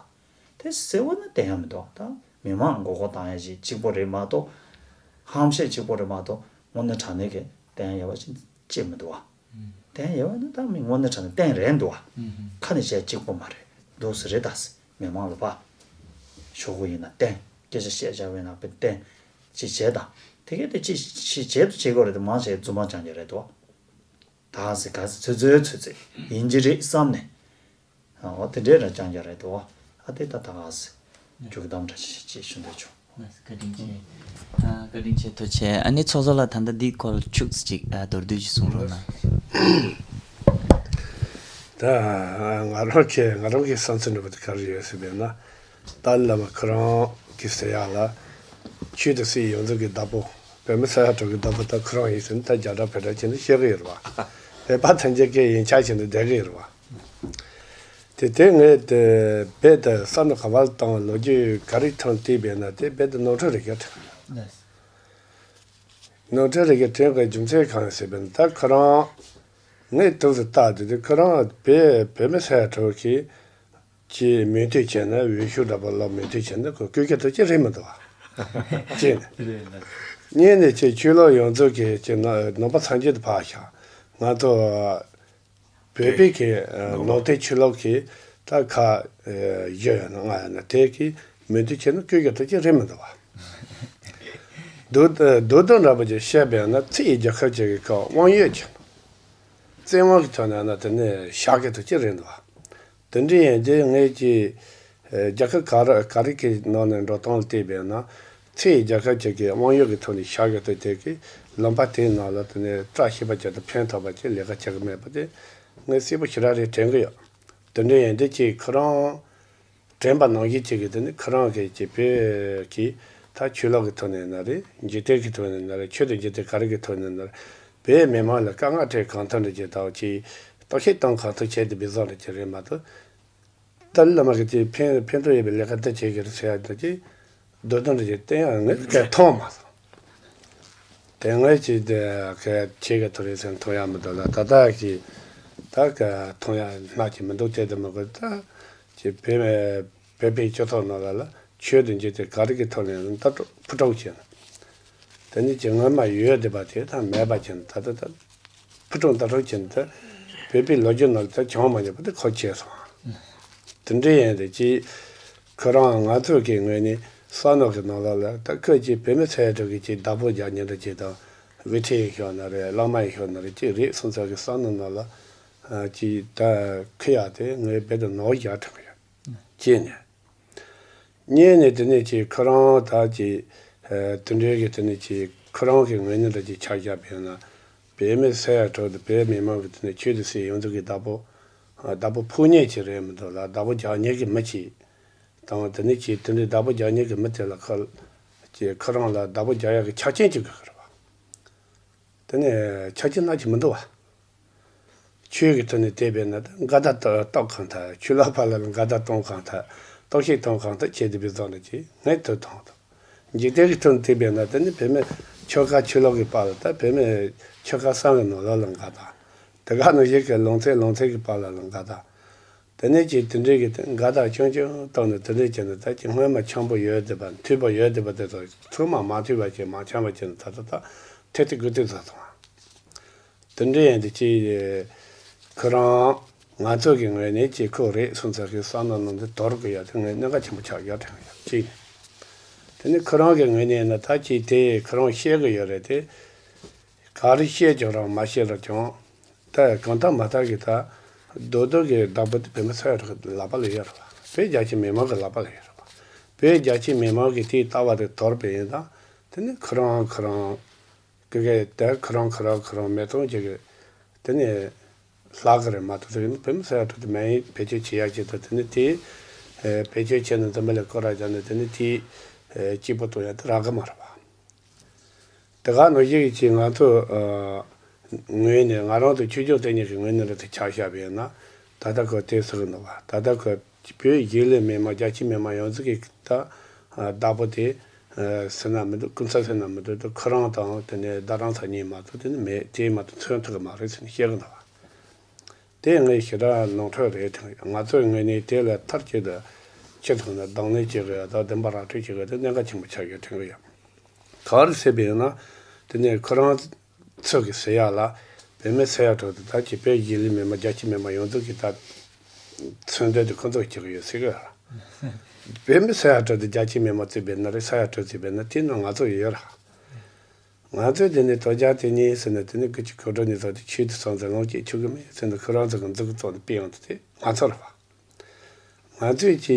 དེ་གསལ་བོ་ནི་བསྟན་ཡ་མི་འདུག་ད་མི་མང་མགོ་སྐོར་བཏང་ཡ་ཅིག་གཅིག་པོ་རེད་མ་གཏོགས། ཧམ་བཤད་གཅིག་པོ་རེད་མ་གཏོགས་དངོས་གནས་དྲང་གནས་ཀྱི་བསྟན་ཡ་ཡོད་པ་ཅིག་ཅིག་མི་འདུག་བ། བསྟན་ཡོད་པ་ནི་ད་མི་དངོས་གནས་དྲང་གནས་བསྟན་རེད་འདུག་བ། ཁ་ནས་བཤད་གཅིག་པོ་མ་རེད། འདུག་སེ་རེད་ད་ཟེར། མི་མང་ལ་ཕར་ཞུ་དགོས་ཡིན་ན་བསྟན། སྐད་ཆ་བཤད་བྱ་བའི་ནང་དཔེ་བསྟན། ཅིག་བྱས་དང་། དེ་གས་དེ་ཅིག་ཅིག་བྱེད་དུ་བྱེད་དགོས་རེད་དེ་མང་ཆེ་རྫུན་མ་རྐྱང་རྐྱང་རེད་དོ། ད་ག་ཟེ་ག་ཟེ་ཚོད་ཚོད་ཚོད་ཚོད་ཡིན་གྱི་རེད་བསམ་ནས། ཨོ་དེ་འདྲའི་ར་རྐྱང་རྐྱང་རེད་དོ། ཨ་དེ་ད་ད་ག་ཟེ་རྒྱུགས་གཏམ་འདྲ་ཅིག་ཅིག་ཞུ་འདོད་བྱུང་། བཀའ་དྲིན་ཆེ། ཨ་བཀའ་དྲིན་ཆེ། ཐུགས་རྗེ་ཆེ། ཨ་ནི་ཚོགས་གཙོ་ལགས་ད་ལྟ་འདི་སྐོར་ལ་ཁྱུག་ཙམ་ཅིག་ཨ་མདོར་བསྡུས་ཅིག་གསུང་རོགས་གནང་། ད་ང་རང་གི་ང་རང་གི་བསམ་ཚུལ་འདྲ་པོ་དེ་ག་རེ་ཡོད་ཟེར་བས་ན། ཏཱ་ལའི་བླ་མ་ཁོ་རང་གི་ཟེར་ཡག་ལ། ཆོས་དང་སྲིད་ཡོངས་རྫོགས་ཀྱི་བདག་པོ། བོད་མི་ས་ཡ་དྲུག་གི་བདག་པོ་ད་ཁོ་རང་ཡིན་ཟེར་ནས་ད་རྒྱ་གར་བོད་གྲྭ་བྱས་ནས་བཤད་གི་ཡོད་རེད་བ། བོད་པ་ཐམས་ཅད་ཀྱི་ཡིན་ཆགས་བྱས་ནས་བསྡད་གི་ཡོད་རེད་བ། དེ་དེ་ངས་དེ་རྦད་དེ་བསམ་བློ་ག་པར་བཏང་ལོ་རྒྱུས་ག་རེ་ཐོན་བལྟས་པས་ན་དེ་རྦད་དེ་ནོར་འཁྲུལ་རེད་ཀྱི་དྲན། ནོར་འཁྲུལ་རེད་ཀྱི་དྲན་གྱི་རྒྱུ་མཚན་གང་ཡིན་ཟེར་བས་ན་ད་ཁོ་རང་ངས་དུས་སུ་བལྟ་དུས་དེ་ཁོ་རང་བོད་བོད་མི་ས་ཡ་དྲུག་གི་ཀྱི་མོས་མཐུན་བྱས་ན་འོས་ཤོག་འདྲ་པོ་ལ་མོས་མཐུན་བྱས་ན་ཁོ་བཀོད་རྒྱ་དེ་ཅི་རེད་མི་འདུག་བ། ཅེས་ནས། གཉིས་ནས་ཀྱི་ཆོས་ལུགས་ཡོངས་རྫོགས་ཀྱི་ཀྱི་ནང་ནང་པ་ཚང་ཆེད་དུ་ཕར་བཞག་ང་ཚོ་བོད་པའི་གི་ནང་བསྟན་ཆོས་ལུགས་ཀྱི་ད་ཁ་བཞི་ཡོད་ན་ལྔ་ཡོད་ན་དེ་གི་མོས་མཐུན་བྱས་ན་བཀོད་རྒྱ་དེ་ཅི་རེད་མི་འདུག་བ། མདོ་མདོ་དོན་འདྲ་པོ་ཅིག་བཤད་པས་ན་ཕྱི་ཡི་རྒྱལ་ཁབ་ཅིག་གི་ཁ་དབང་ཡོད་ཀྱི་བཙན་དབང་གི་ཐོག་ནས་ན་དེ་ནས་བཞག་གི་དེ་ཅི་རེད་འདུག་བ། དེ་འདྲ་ཡིན་དུས་ངས་ཀྱི་རྒྱལ་ཁབ་ག་རེ་ག་རེ་གི་ནང་ནས་འགྲོ་སྟངས་བལྟས་པས་ན་ཕྱིའི་རྒྱལ་ཁབ་ཅིག་གི་དབང་ཡོད་ཀྱི་ཐོག་ནས་བཞག་ཡོད་དུས་དེ་གི་ལུང་པ་དེའི་ནང་ལ་དེ་ནས་བཀྲ་ཤིས་པ་ཅིག་དང་ཕན་ཐོགས་པ་ཅིག་ལས་ཀ་བྱེད་ཀྱི་མེད་པ་དེ་ངས་གསལ་པོ་ཞེ་དྲག་རེད་དྲན་གི་ཡོད། དེ་འདྲ་ཡིན་དུས་ཀྱི་ཁོ་རང་དྲན་པ་ནང་བཞིན་ཅིག་གི་དེ་ནི་ཁོ་རང་གི་ཀྱི་བོད་ཀྱི་ད་ཆོས་ལུགས་ཀྱི་ཐོག་ནས་ན་རེད། འཇིག་རྟེན་གྱི་ཐོག་ནས་ན་རེད། ཆོས་དང་འཇིག་རྟེན་ག་རེ་གི་ཐོག་ནས་ན་རེད། བོད་མི་མང་ལ་དཀའ་ངལ་འཕྲད་གང་ཐུབ་འདྲ་ཅིག་དང་ཅིག་བརྟག་ཞིབ་གཏོང་གང་ཐུབ་བྱས་ཏེ་འབད་བཟོ་འདྲ་ཅིག་རེད་མ་གཏོགས། ཏཱ་ལའི་བླ་མ་གིས་དེ་ཕན་ཕན་ཐོགས་ཡོད་པའི་ལས་ཀ་འདི་བྱེད་ཀྱི་རེད་ཟེར་ཡ་འདི་ཅིག་མདོ་དོན་འདི་ཅིག་བསྟན་ཡ་ངས་སྐད་མཐོང་མ་སོང་། ད་ དེ་སྔོན་གྱི་དེ་ག་ཁྱེད་ཀྱི་ཐོ་རེ་ཚན་མཐོང་ཡ་མི་འདུག་ལ། ད་ལྟ་གི་ད་ག་མཐོང་ཡ་སྣ་གཅིག་མི་འདུག་དེ་དུ་མི་དགོས། ད་ཀྱི་བོད་བོད་པའི་སྤྱི་ཚོགས་ནང་ལ་ལ་ཆོས་དང་འབྲེལ་ཏེ་ག་རེ་གི་ཐོག་ནས་ད་ཕུ་དཀྲུག་བྱས་ན། དེ་ནི་ཀྱི་སྔོན་མ་ཡོད་བསྡད་པ་དེ་ད་མེད་པ་བྱས་ན། ད་ད་ད་ཕུ་དཀྲུག་ད་དཀྲུག་བྱས་ན། ད་བོད་པའི་ལོ་རྒྱུས་ནང་ལ་ད་བྱུང་མ་མྱོང་བ་དེ་ཁོ་བྱས་སོང་། དེ་འདྲ་ཡིན་དེ་ཀྱི་ཁོ་རང་ང་ཚོ་གི་ངོས་ནས་བསམ་བློ་གི་ནང་ལ་ལ་ད་ཁོས་ཀྱི་བོད་མི་ཚོའི་གྲས་ཀྱི་ཀྱི་བདག་པོ་རྒྱག་མཁན་འདྲ་ཅིག་དང་། དབུ་ཁྲིད་ཡིན་ཤོག་ན་རེད། བླ་མ་ཡིན་ཤོག་ན་རེད། ཅིག་རེད་སོང་ཙང་གི་བསམ་བློ་ནང་ལ་ཨ་ཅིག་ད་ཁོ་ཡག་དེ་ངས་རྦད་དེ་ནོར་བཞག་དྲན་གི་ཡོད། གཅིག་ནས། གཉིས་ནས་དེ་ནས་ཀྱི་ཁོ་རང་ད་ཀྱི་ཨ་དེ་འདྲའི་གི་དེ་ནས་ཀྱི་ཁོ་རང་གི་ངོས་ནས་ད་ཀྱི་ཆ་བཞག་པ་ཡིན་ན། བོད་མི་ས་ཡ་དྲུག་དང་བོད་མི་མང་གི་དེ་ནས་ཆོས་དང་སྲིད་ཡོངས་རྫོགས་ཀྱི་བདག་པོ། ཨ་བདག་པོ་ཕུག་མཁན་ཅིག་རེད་མི་འདུག་ལ། བདག་པོ་རྒྱག་མཁན་གྱི་མི་ཅིག་དང་། དེ་ནས་ཀྱི་དེ་འདྲའི་བདག་པོ་རྒྱག་མཁན་གྱི་མི་དེ་ལ་ཁོ་ཀྱི་ཁོ་རང་ལ་བདག་པོ་རྒྱག་ཡག་གི་ཆ་རྐྱེན་ཅིག་དགོས་ཀྱི་རེད་བ། དེ་ནས་ཆ་རྐྱེན་སྣ་གཅིག་མི་འདུག་བ། ཆོས་ཀྱི་ཐོག་ནས་བལྟས་པས་ན་ད་འགལ་ཟླ་གཏོར་གཏོར་གང་ཐད། ཆོས་ལུགས་བར་ལ་ལ་འགལ་ཟླ་གཏོང་གང་ཐད། གཏོར་བཤིག་གཏོང་གང་ཐད་བྱེད་བསྡད་པའི་བཟོ་འདྲ་ཅིག་ངས་ཐོས་མཐོང་འདུག་འཇིག་རྟེན་གྱི་ཐོག་ནས་བལྟས་པས་ན་དེ་ནི་བོད་མི་ཆོལ་ཁ་ཆོས་ལུགས་ཀྱི་བར་ལ། ད་བོད་མི་ཆོལ་ཁ་གསུམ་གྱི་ནང་ལོགས་ལ་འགལ་ཟླ། དེ་ག་ནང་བཞིན་གྱི་ལུང་ཚན་ལུང་ཚན་གྱི་བར་ལ་ལ་འགལ་ཟླ། དེ་ནས་ཀྱི་དེ་འདྲའི་གི་དེ་འགལ་ཟླ་ཆུང་ཆུང་བཏང་ནས། དེ་འདྲའི་བྱས་ནས་ད་ཀྱི་སྔོན་མ་འཆམ་པོ་ཡོད་བསྡད་པ། མཐུན་པོ་ཡོད་བསྡད་པ་དེ་ཚོ་ཚང་མ་མ་མཐུན་པ་བྱས། མ་འཆམ་པ་བྱས་ནས་ད་ད་ད་ཐེ་ཐེ་དགུ་ཐེ་བཟོ་སོང་། དེ་འདྲ་ཡིན་དུས་ཀྱི་ཁོ་རང་ང་ཚོ་གི་ངོས་ནས་ཀྱི་ཁོ་རེད་སོང་ཙང་གི་བསམ་བློ་ནང་དུ་དོར་གི་ཡོད་དེ། ངས་གནད་འགག་ཆེན་པོ་ཆགས་ཡོད་དྲན་གི་ཡོད། གཅིག་ནས། དེ་ནས་ཁོ་རང་གི་ངོས་ནས་ན་ད་ཀྱི་དེ་ཁོ་རང་ཤེས་གི་ཡོད་རེད་དེ། ག་རེ་བཤད་ཀྱང་རང་མ་བཤད་རོགས་ཀྱང་། ད་གང་ལྟར་མ་ལྟར་གྱི་ད་རྡོག་རྡོག་གི་བདག་པོ་དེ་བོད་མི་ས་ཡ་དྲུག་གི་ལག་པ་ལ་ཡོད་རེད་བ། བོད་རྒྱ་ཆེ་མི་མང་གི་ལག་པ་ལ་ཡོད་རེད་བ། བོད་རྒྱ་ཆེ་མི་མང་གི་དེའི་ལྟ་བ་དེ་དོར་བས་ཡིན་ད། དེ་ནི་ཁོ་རང་ཁོ་རང་གི་གི་དེ་ཁོ་རང་ཁོ་རང་ཁོ་རང་མེད་མཐོང་བྱེད་གི། དེ་ནི་ལྷག་གི་རེད་མ་གཏོགས། དེ་ནི་བོད་མི་ས་ཡ་དྲུག་དེ་མ་ཡིན་བེད་སྤྱོད་བྱེད་ཡ་ཅིག་དང་། དེ་ནི་དེ་བེད་སྤྱོད་བྱས་ནས་འཛམ་བུ་གླིང་སྐོར་ར་བརྒྱབ་ནས་དེ་ནི་དེ་སྐྱིད་པོ་གཏོང་ཡ་དེ་རག་གི་མ་རེད་བ། དེ་ག་ནང་བཞིན་གྱི་ང་ཚོ་ཨ་ངོས་ནས། ང་རང་ཚོ་ཆོས་སྐྱོང་དེ་ཉིད་ཀྱི་ངོས་ནས་རེད་དེ་ཆ་བཞག་པ་ཡིན་ན། ད་ལྟ་ཁོ་དེ་ཟེར་གི་འདུག་བ། ད་ལྟ་ཁོ་བོད་གཞིས་ལུས་མི་མང་རྒྱ་ཆེ་མི་མང་ཡོངས་རྫོགས་ཀྱི་ད་ཨ་བདག་པོ་དེ་ཨ་ཟེར་ན་མི་འདུག་སྐུ་ཚབ་ཟེར་ན་མི་འདུག་དེ་ཁོ་རང་དང་དེ་ནས་རྡ་རམ་ས་གཉིས་མ་གཏོགས་དེ་ནི་མེད། དེ་མ་གཏོགས་མཚོན་ཐུབ་གི་མ་རེད་ཟེར་ནས་བཤད་གི་འདུག་བ། དེ་ངའི་ཞེ་དྲག་ནོར་འཁྲུལ་རེད་དྲན། ང་ཚོའི་ངོས་ནས་དེ་ལ་མཐར་གཅིག་ཏུ་ཁྱེད་ཚོ་ནས་གདོང་ལེན་བྱེད་དགོས་ཡ་དང་བདེན་པ་ར་སྤྲོད་བྱེད་དགོས་ཡ་དེ་གནད་འགག་ཆེན་པོ་ཆགས་ཡོད་དྲན་གི་ཡོད། ག་རེ་ཟེར་བ་ཡིན་ན། དེ་ནས་ཁོ་རང་ཚོ་གི་ཟེར་ཡ་ལ་བོད་མི་ཟེར་ཡ་དྲུག་དེ་ད་ཀྱི་བོད་གཞིས་ལུས་མི་མང་རྒྱ་ཆེ་མི་མང་ཡོངས་རྫོགས་ཀྱི་ད་མཚོན་དོན་དེ་ཁོ་ཚོ་གི་བྱེད་གི་ཡོད་ཟེར་གི་ཡོད་ར། བོད་མི་ཟེར་ཡ་དྲུག་དེ་རྒྱ་ཆེ་མི་མང་བརྩིས་པ་ཡིན་ན་རེད། ས་ཡ་དྲུག་བརྩིས་པ་ཡིན་ན་དེ་ནང་ང་ཚོ་ཡོད་ར། ང་ཚོས་དེ་ནས་དོལ་རྒྱལ་དེ་ཉིད་ཟེར་ནས། དེ་ནས་ཀི་ཅི་གོ་བྲོ་ནས་ཟེར་ཏེ་ཆོས་དེ་སོང་ཙང་ལོངས་སྤྱོད་ཆོག་གི་མེད་ཟེར་ནས་ཁོ་རང་ཚོ་གི་མཛུབ་གུ་བཙུགས་ནས་ཕུད་ཡོང་དུས་དེ་ང་ཚོ་རེད་བ། ང་ཚོས་ཀྱི་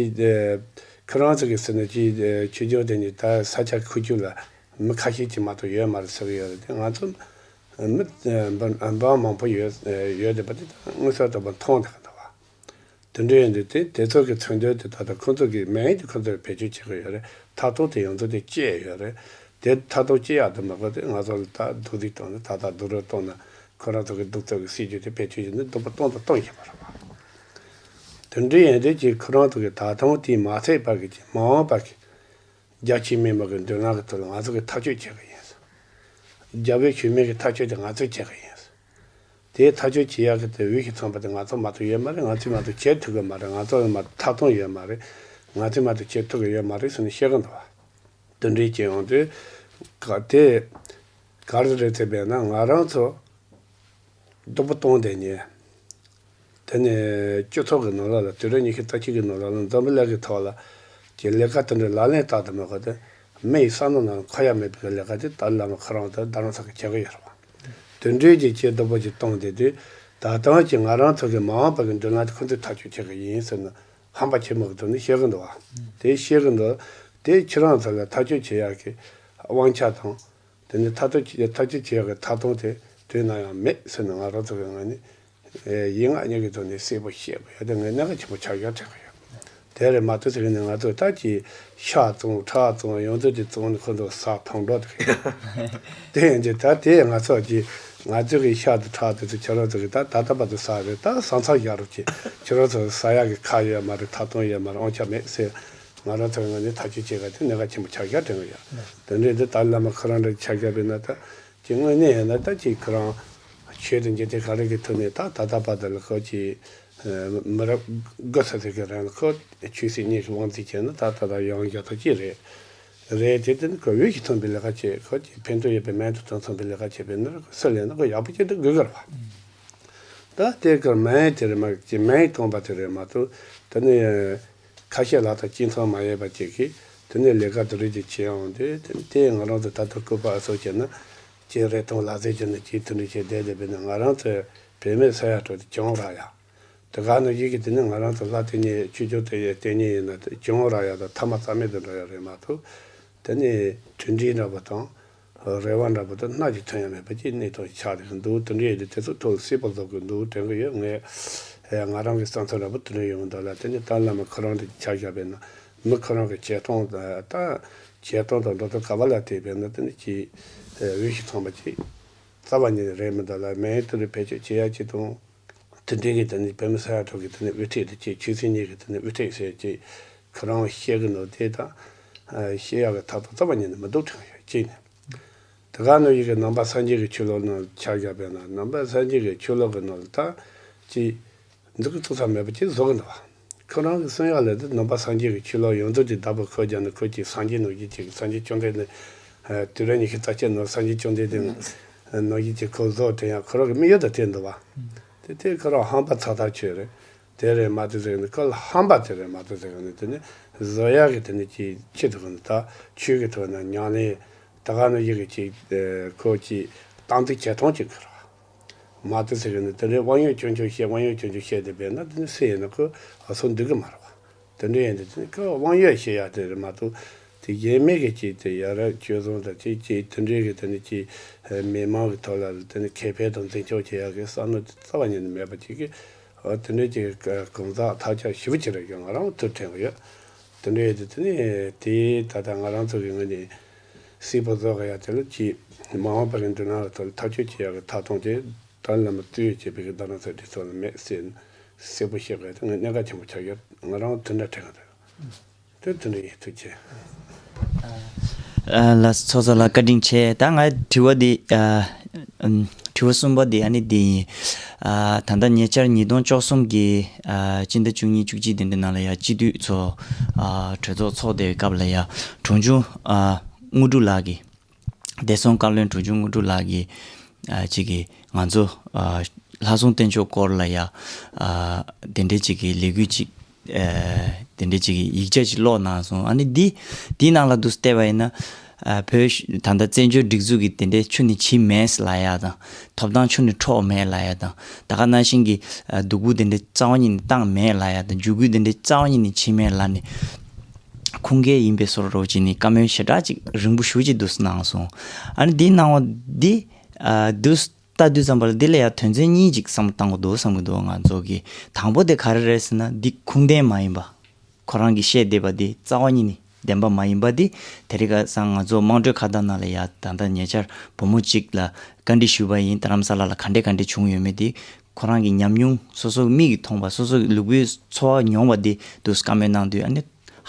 ཁོ་རང་ཚོ་གི་ཟེར་ནས་ཀྱི་ཆོས་སྐྱོང་དེ་ཉིད་ད་ས་ཆ་ཁུལ་ཁུལ་ལ་མི་ཁ་ཤས་ཅིག་མ་གཏོགས་ཡོད་མ་རེད་ཟེར་གི་ཡོད་རེད་དེ། ང་ཚོ་མི་འབའ་མང་པོ་ཡོད་ཡོད་བསྡད་པ་དེ་ད་མངོན་གསལ་དོད་པོ་མཐོང་བསྡད་གི་འདུག་བ། དེ་འདྲ་ཡིན་དུས་དེ་དེ་ཚོ་གི་མཚོན་དོན་དེ་ད་ལྟ་ཁོ་ཚོ་གི་མིང་དེ་ཁོ་ཚོས་བེད་སྤྱོད་བྱེད་ཀྱི་ཡོད་རེད། ཐ་ཐོག་དེ་ཡོངས་རྫོགས་དེ་བཅད་ཡོད་རེད། དེ་ཐ་ཐོག་བཅད་ཡག་དེ་མ་གཏོགས་དེ་ང་ཚོ་ལ་ད་སྡུག་རུས་བཏང་ནས། ད་ལྟ་སྡུག་རུས་བཏང་ན་ཁོ་རང་ཚོ་གི་སྡུག་ཚོགས་ཀྱི་སྲིད་ཇུས་དེ་བེད་སྤྱོད་བྱས་ནས་སྡུག་པོ་གཏོང་དང་གཏོང་བཞིན་པ་རེད་བ། དེ་འདྲ་ཡིན་དུས་ཀྱི་ཁོ་རང་ཚོ་གི་ད་ཐེངས་དེའི་མ་ཚད་པ་གི་ཀྱི་མ་འོངས་པ་གི་རྒྱ་ཆེའི་མི་མང་གི་མདུན་ལམ་གི་ཐོག་ལ་ང་ཚོ་གི་ཐག་གཅོད་བྱེད་གི་ཡིན། རྒྱ་བོད་ཆོས་མེད་ཀྱི་ཐག་གཅོད་དེ་ང་ཚོས་བྱེད་གི་ཡིན། དེའི་ཐག་གཅོད་བྱེད་ཡག་གི་དེ་འོས་ཤིང་འཚམས་པ་དེ་ང་ཚོ་མ་གཏོགས་ཡོད་མ་རེད། ང་ཚོས་མ་གཏོགས་བྱེད་ཐུབ་གི་མ་རེད། ང་ཚོ་ལ་མ་གཏོགས་ཐབས་སྟོང་ཡོད་མ་རེད། ང་ཚོས་མ་གཏོགས་བྱེད་ཐུབ་གི་ཡོད་མ་རེད་ཟེར་ནས་བཤད་གི་འདུག་བ། དེ་འདྲའི་བྱེད་ཡོང་དུས་ག་དེ་ག་རེ་རེད་ཟེར་བས་ན། ང་རང་ཚོ་སྡུག་པོ་གཏོང་བསྡད་མཁན། དེ་ནས་སྤྱི་ཚོགས་ཀྱི་ནང་ལོགས་ལ། དུས་རབས་ཉི་ཤུ་རྩ་གཅིག་གི་ནང་ལོགས་ལ་འཛམ་བུ་གླིང་གི་ཐོག་ལ་གྱི་ལས་ཀ་དེ་འདྲ་ལག་ལེན་བསྟར་དུ་མེད་པ་དེ། མི་ཡི་བསམ་བློ་ནང་འཁོར་ཡ་མེད་པའི་ལས་ཀ་དེ་ཏཱ་ལའི་བླ་མ་ཁོ་རང་དང་རྡ་རམ་ས་གིས་བྱེད་ཀྱི་ཡོད་རེད་བ། དེ་འདྲའི་གྱི་ཆེས་སྡུག་པོ་ཅིག་བཏང་བསྡད་དུས། ད་ལྟ་གི་ང་རང་ཚོ་གི་མ་འོངས་པ་གི་མདུན་ལམ་དེ་ཁོ་ཚོས་ཐག་གཅོད་བྱེད་ཀྱི་ཡིན་ཟེར་ནས་ཧམ་པ་ཆེན་མོ་གི་ཐོག་ནས་བཤད་གི་འདུག་བ། དེ་བཤད་གི་འདུག་དེ་ཁྱེད་རང་ཚོ་ལ་ཐག་གཅོད་བྱེད་ཡག་གི་དབང་ཆ་དང་། དེ་ནས་ཐག་གཅོད་བྱེད་ཐག་གཅོད་བྱེད་ཡག་གི་ཐབས་སྟོང་དེ་དུས་ནམ་ཡང་མེད་ཟེར་ནས་ང་རང་ཚོ་གི་ངོས་ནས་ཡིད་ང་སྙིང་གི་ཐོག་ནས་གསལ་པོ་བཤད་དགོས་ཡ་དེ་ངས་གནད་འགག་ཆེན་པོ་ཆགས་ཡོད་དྲན་གི་ཡོད། དེ་རེད་མ་གཏོགས་ཟེར་གི་ནས་ང་ཚོ་ད་ཀྱི་ཤ་བཙོང་ཁྲག་བཙོང་ཡོངས་རྫོགས་ཀྱི་བཙོང་ནས་ཁོ་ཚོ་ཟ་ཐང་འགྲོ་དེ་གི་ཡོད། དེ་ཡིན་གྱི་ད་དེ་ང་ཚོ་གྱི་ང་ཚོ་གི་ཤ་དང་ཁྲག་དེ་ཚོ་ཁྱེད་རང་ཚོ་གི་ད་ད་ལྟ་བར་དུ་ཟ་རེད། ད་ཟ་མཚམས་བཞག་རོགས་གྱིས། ཁྱེད་རང་ཚོ་ཟ་ཡག་གི་ཁ་ཡོད་མ་རེད། ཐབས་སྟོང་ཡོད་མ་རེད། དབང་ཆ་མེད་ཟེར། ང་རང་ཚོ་གི་ངོས་ནས་ཐག་གཅོད་བྱེད་ག་དེ་གནད་འགག་ཆེན་པོ་ཆགས་ཡོད་དྲན་གི་ཡོད། དེ་འདྲའི་འདི་ཏཱ་ལའི་བླ་མ་ཁོ་རང་འདྲ་ཆགས་ཡོད་པས་ན་ད། ཀྱི་དངོས་གནས་ཡིན་ན་ད་ཅིག་ཁོ་རང་ཆོས་དང་འབྲེལ་ཏེ་ག་རེ་གི་ཐོག་ནས་ད་ད་ལྟ་བར་དུ་ལ་ཁོ་ཅིག་མི་རབས་དགུ་ཙམ་ཟིག་གི་རིང་ལ་ཁོ་ཆོས་སྲིད་གཉིས་ཀྱི་དབང་ཚད་བྱས་ན་ད་ད་ལྟ་ཡང་བཞག་ཐག་ཅིག་རེད། རེད་དེ་དེ་ནི་ཁོ་འོས་ཤིང་འཚམས་པའི་ལས་ཀ་བྱེད། ཁོ་ཅིག་ཕན་ཐོགས་ཡོད་པའི་སྨན་དང་དོན་མཚུངས་པའི་ལས་ཀ་བྱེད་པའི་ནི་ཁོ་སུ་ལས་ན་ཁོ་ཡག་པོ་བྱེད་དུ་དགོས་གི་རེད་བ། ད་དེ་ཁར་སྨན་དེ་རེད་མ་ཅིག་སྨན་བཏང་པ་དེ་རེད་མ་གཏོགས་དེ་ནི་ཁ་ཤས་ལ་ད་སྤྱི་ཚོགས་མ་ཡོད་པ་ཅིག་གིས་དེ་ནས་ལས་ཀ་དེ་རིགས་ཅིག་བྱེད་འོང་དུས་དེ་དེ་ང་རང་ཚོ་ད་ལྟ་སྐུ་པར་ཨ་སོགས་བྱས་ན་ཅིག་རེ་སྟོང་ལག་རྩལ་བྱས་ན་ཅིག་དེ་འདྲ་བྱས་བསྡད་བསྡད་པས་ན་ང་རང་ཚོ་བོད་མི་ས་ཡ་དྲུག་དེ་གྱོང་རག་ཡ། དེ་ག་ནང་བཞིན་གྱི་དེ་ནི་ང་རང་ཚོ་ལྷ་དེ་ཉིད་ཆོས་སྐྱོང་དེ་ཡི་དེ་ཉིད་ཡིན་ན་དེ་གྱོང་རག་ཡ་དང་ཐ་མ་རྩ་མེད་དུ་འགྲོ་ཡ་རེད་མ་གཏོགས་དེ་ནི་གྲུབ་འབྲས་འདྲ་པོ་དང་། རེ་བ་འདྲ་པོ་དང་སྣ་གཅིག་ཐོན་ཡ་མེད་པ་ཅིག་གནས་སྟངས་ཆགས་བསྡད་ཀྱི་འདུག་དེ་འདྲ་ཡིན་དུས་དེ་ཚོ་ཐོག་ལ་སྲིད་པ་བཟོ་དགོས་འདུག་དྲན་གྱི་ཡོད། ངས་ང་རང་གི་བསམ་ཚུལ་འདྲ་པོ་དེ་འདྲ་ཡོང་གི་འདུག་ལ། དེ་ནི་ད་བླ་མ་ཁོ་རང་དེ་ཆ་བཞག་པས་ན་མི་ཁོ་རང་གི་བྱེད་སྟངས་ད་བྱེད་སྟངས་དང་འགྲོ་སྟངས་ག་པ་ལ་བལྟས་པས་ན་དེ་ནི་ཅིག་འོས་ཤིང་འཚམས་པ་ཅིག་རྩ་བ་ཉིད་ནས་རེད་མི་འདུག་ལ། སྨན་དེ་རུ་བེད་སྤྱོད་བྱེད་ཡ་ཅིག་དང་། དེ་འདྲའི་གི་དེ་ནི་བོད་མི་ས་ཡ་དྲུག་གི་དེ་ནི་དབུ་ཁྲིད་དེ་ཅིག་ཆོས་སྲིད་གཉིས་ཀྱི་དེ་ནི་དབུ་ཁྲིད་ཟེར་ཅིག་ཁོ་རང་བཤད་གི་ནོ་དེ་དང་། བཤད་ཡག་གི་ཐབས་དང་རྩ་བ་ཉིད་ནས་མི་འདུག་དྲན་ཡོད་གཅིག་ནས། དེ་ག་ནང་བཞིན་གི་ནང་པ་སངས་རྒྱས་ཀྱི་ཆོས་ལུགས་ནང་ཆ་བཞག་པས་ན་ནང་པ་སངས་རྒྱས་ཀྱི་ཆོས་ལུགས་ཀྱི་ནང་ལ་ད་ཅིག་འཛུགས་ཀྱི་ཐུབ་ས་མེད་པ་ཅིག་བཟོ་གི་འདུག་བ། ཁོ་རང་གི་གསུང་ཡག་ལ་དེ་ནང་པ་སངས་རྒྱས་ཀྱི་ཆོས་ལུགས་ཡོངས་རྫོགས་ཀྱི་བདག་པོ་ཁོ་རྒྱ་ནི་ཁོ་ཅིག་སངས་རྒྱས་ནང་བཞིན་ཅིག་སངས་རྒྱས་བཅོམ་ལྡན་འདས། དུས་རབས་ཉི་ཤུ་རྩ་གཅིག་ནང་སངས་རྒྱས་བཅོམ་ལྡན་འདས་ནང་བཞིན་ཅིག་ཁོ་བཟོ་དྲན་ཡག་ཁོ་རང་གི་དམིགས་ཡུལ་དང་བསྟན་འདུག་བ། དེ་དེ་ཁོ་རང་ཧམ་པ་ཚ་ཐག་ཆོད་རེད། དེ་རེད་མ་གཏོགས་ཟེར་གི་ནི་ཁོ་ལ་ཧམ་པ་དེ་རེད་མ་གཏོགས་ཟེར་གི་ནི་དེ་ནི་བཟོ་ཡག་གི་དེ་ནི་ཅིག་ཆེད་དུ་གི་ནི་ད་ཆོས་ཀྱི་ཐོག་ན་ཉམས་ལེན་ད་ག་ནི་ཡི་གི་ཅིག་ཁོ་ཅིག་བཏང་འདུག་བྱེད་སྟངས་ཅིག་གི་རེད་བ། མ་གཏོགས་ཟེར་གི་ནི་དེ་འདྲའི་དབང་ཡོད་ཆུང་ཆུང་བཤད་དབང་ཡོད་ཆུང་ཆུང་བཤད་དེ་བས་ན་དེ་ནི་སུ་ཡིན་ན་ཁོ་ཨ་སོ་འདུག་གི་མ་རེད་བ། དེ་འདྲ་ཡིན་དུས་དེ་ནི་ཁོ་དབང་ཡོད་བཤད་ཡག་དེ་རེད་མ་གཏོགས་དེ་གཞན་མི་གི་ཅིག་དེ་ཡ་རབས་སྤྱོད་བཟང་དང་ཅིག་ཅིག་དེ་འདྲའི་གི་དེ་ནི་ཅིག་མི་མང་གི་ཐོག་ལ་དེ་ནི་ཁེ་ཕན་དང་འཛིན་སྐྱོང་བྱེད་ཡག་གི་བསམ་བློ་དེ་རྩ་བ་ཉིད་ནས་མེད་པ་ཅིག་གི་ཨ་དེ་འདྲའི་ཅིག་གང་ཟག་ཐབས་ཆག་ཞེ་པོ་ཅིག་རེད་ཀྱང་ང་རང་ཐུགས་དྲན་གི་ཡོད། དེ་འདྲ་ཡིན་དུས་དེ་ནི་དེ་ད་ལྟ་ང་རང་ཚོ་གི་ངོས་ནས་སྲིད་པ་བཟོ་གི་ཡག་དེ་ལ་ཅིག་མ་འོངས་པར་འགྲོ་ན་ལ་ཐོག་ལ་ཐག་གཅོད་བྱེད་ཡག་གི་ཐབས་སྟངས་དེ། ད་བླ་མ་བཙུན་ཡོད་བྱས་པའི་གི་རྡ་རམ་ས་ཁྲི་ཚོ་ལ་མེད་ཟེར་ན་གསལ་པོ་བཤད་དགོས་དེ་ངས་གནད་འགག་ཆེན་པོ་ཆགས་ཡོད། ང་རང་དེ་འདྲ་དྲན་གི་འདུག་དེ་དེ་འདྲ་ཡིན། ཐུགས་རྗེ་ཆེ། ལགས་སོ། ཚོགས་གཙོ་ལགས་བཀའ་དྲིན་ཆེ། ད་ང་དྲི་བ་འདི་ཨ་ཨམ་དྲི་བ་གསུམ་པ་འདི་ཨ་ནི་འདི་ཡིན། ཨ་ད་ལྟ་ཉེ་ཆར་ཉིས་སྟོང་བཅུ་གསུམ་གི་ཨ་སྤྱི་ཟླ་བཅུ་གཉིས་བཅུ་གཅིག་དེ་འདྲ་ནང་ལ་ཡ་སྤྱི་འཐུས་ཚོ་ཨ་གྲོས་ཚོགས་ཚོགས་བསྡད་པའི་སྐབས་ལ་ཡ་གྲོང་ཆུང་ཨ་དངོས་གྲུབ་ལགས་ཀྱིས། བདེ་སྲུང་བཀའ་བློན་དྲུང་ཆུང་དངོས་གྲུབ་ལགས་ཀྱིས་ཨ་ཅིག་གིས་ང་ཚོ་ཨ་ལྷ་སྲུང་བསྟེན་ཕྱོགས་སྐོར་ལ་ཡ་ཨ་དེ་འདྲའི་ཅིག་གི་ལས་འགུལ་ཅིག་ཨ་དེ་འདྲའི་ཅིག་གི་ཡིག་ཆ་ཅིག་ཀློག་གནང་སོང་། ཨ་ནི་འདི་འདིའི་ནང་ལ་འདུག་བལྟས་པ་ཡིན་ན་ཨ་བོད་ད་ལྟ་བཙན་བྱོལ་སྒྲིག་འཛུགས་ཀྱི་དེ་འདྲའི་ཆུ་ནས་བྱིན་མེད་ལབ་ཡ་དང་ཐོབ་ཐང་ཆུ་ནས་འཕྲོག་མེད་ལབ་ཡ་དང་ད་ག་ནང་བཞིན་གྱི་ཨ་སྡུག་པོ་དེ་འདྲའི་རྩ་བ་ཉིད་ནས་བཏང་མེད་ལབ་ཡ་དང་འཇུག་སྐུལ་དེ་འདྲའི་རྩ་བ་ཉིད་ནས་བྱིན་མེད་ལབ་ནས། ཁུངས་སྐྱེལ་ཡིན་པའི་བཟོ་འདྲ་བྱས་ནས་བཀའ་མོལ་ཞེ་དྲག་ཅིག་རིང་པོ་ཞེ་ཅིག་འདུག་གནང་སོང་། ཨ་ནི་འདི་གནང་བ་འདི་ཨ་འདུག་ལྟ་དུས་ཙམ་པ་ལ་འདི་ལ་ཡང་དོན་ཚན་གཉིས་ཅིག་བསམ་བློ་བཏང་དགོས་འདུག་བསམ་གྱི་འདུག་ང་ཚོ་གི་དང་པོ་དེ་ག་རེ་རེད་ཟེར་ན་འདི་ཁུངས་ལྡན་མ་ཡིན་པ། ཁོ་རང་གིས་བཤད་བསྡད་པ་འདི་རྩ་བ་ཉིད་ནས་བདེན་པ་མ་ཡིན་པ་འདི་དེ་རིང་ཁ་སང་ང་ཚོ་དམངས་ཁྲོད་ཁ་བརྡ་ནང་ལ་ཡང་ད་ལྟ་ཉེ་ཆར་བུ་མོ་གཅིག་ལ་བཀའ་འདྲི་ཞུས་པ་ཡིན། རྡ་རམ་ས་ལ་ལ་ག་འདྲས་ག་འདྲས་བྱུང་ཡོད་མེད་འདི། ཁོ་རང་གི་ཉམས་མྱོང་སོ་སོའི་མིག་གིས་མཐོང་བ་སོ་སོའི་ལུས་པོའི་ཚོར་བ་མྱོང་བ་འདི་འདུག་བཀའ་མོལ་གནང་དུས་ཨ་ནི་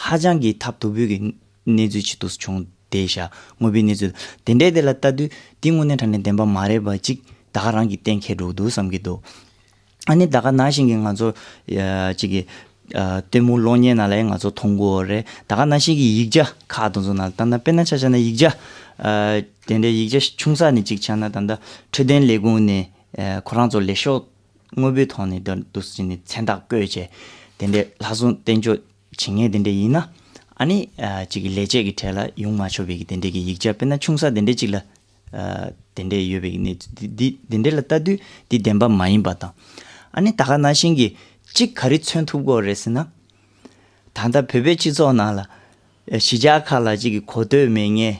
ཧ་ཅང་གི་ཐབས་སྡུག་པོའི་གི་གནས་ཚུལ་ཅིག་འདུག་བྱུང་བསྡད་ཤག་དངོས་པོའི་གནས་ཚུལ་དེ་འདྲའི་དེ་ལ་ལྟ་དུས་འདི་དངོས་གནས་དྲང་གནས་བདེན་པ་མ་རེད་པ་ཅིག་ད་ག་རང་གིས་གཏན་འཁེལ་འགྲོ་གི་འདུག་བསམ་གྱི་འདུག་ཨ་ནི་ད་ག་ནང་བཞིན་གྱི་ང་ཚོ་ཡ་ཅིག་གི་ཨ་ལྟད་མོ་གློག་བརྙན་ནང་ལ་ཡང་ང་ཚོ་མཐོང་གི་ཡོད་རེད། ད་ག་ནང་བཞིན་གྱི་ཡིག་ཆ་ཁག་དེ་ཚོ་ནང་ལ་ད་ལྟ་དཔེར་ན་ཆ་བཞག་ན་ཡིག་ཆ་ཨ་དེ་འདྲའི་ཡིག་ཆ་ཆུང་ས་ནས་ཅིག་ཆ་ན་ད་ལྟ་འཕྲོད་བསྟེན་ལས་ཁུངས་ནས། ཁོ་རང་ཚོ་ལས་ཤོག་དངོས་པོའི་ཐོག་ནས་འདུག་སེ་བྱས་ནས་མཚན་རྟགས་བཀོད་བྱས། དེ་འདྲའི་ལྷ་སྲུང་བསྟེན་ཕྱོགས་བྱེད་མཁན་དེ་འདྲ་ཡིན་ན། ཨ་ནི་གཅིག་གི་ལས་བྱེད་ཀྱི་གྲས་ལ་ཡོང་མ་ཆོག་པའི་གི་དེ་འདྲའི་གི་ཡིག་ཆ་དཔེར་ན་ཆུང་ས་དེ་འདྲའི་གཅིག་ལ་དེ་འདྲའི་ཡོད་པའི་གི་གནས་ཚུལ་འདི་འདི་དེ་འདྲའི་ལ་ལྟ་དུས་འདི་བདེན་པ་མ་ཡིན་པ་དང་། ཨ་ནི་ད་ག་ནང་བཞིན་གྱི་གཅིག་ག་རེ་མཚོན་ཐུབ་ཀྱི་ཡོད་རེད་ཟེར་ན། ད་ལྟ་བོད་པའི་སྤྱི་ཚོགས་ནང་ལ་གཞིས་ཆགས་ཁག་ལ་གཅིག་གི་གོ་ཐོས་མེད་མཁན།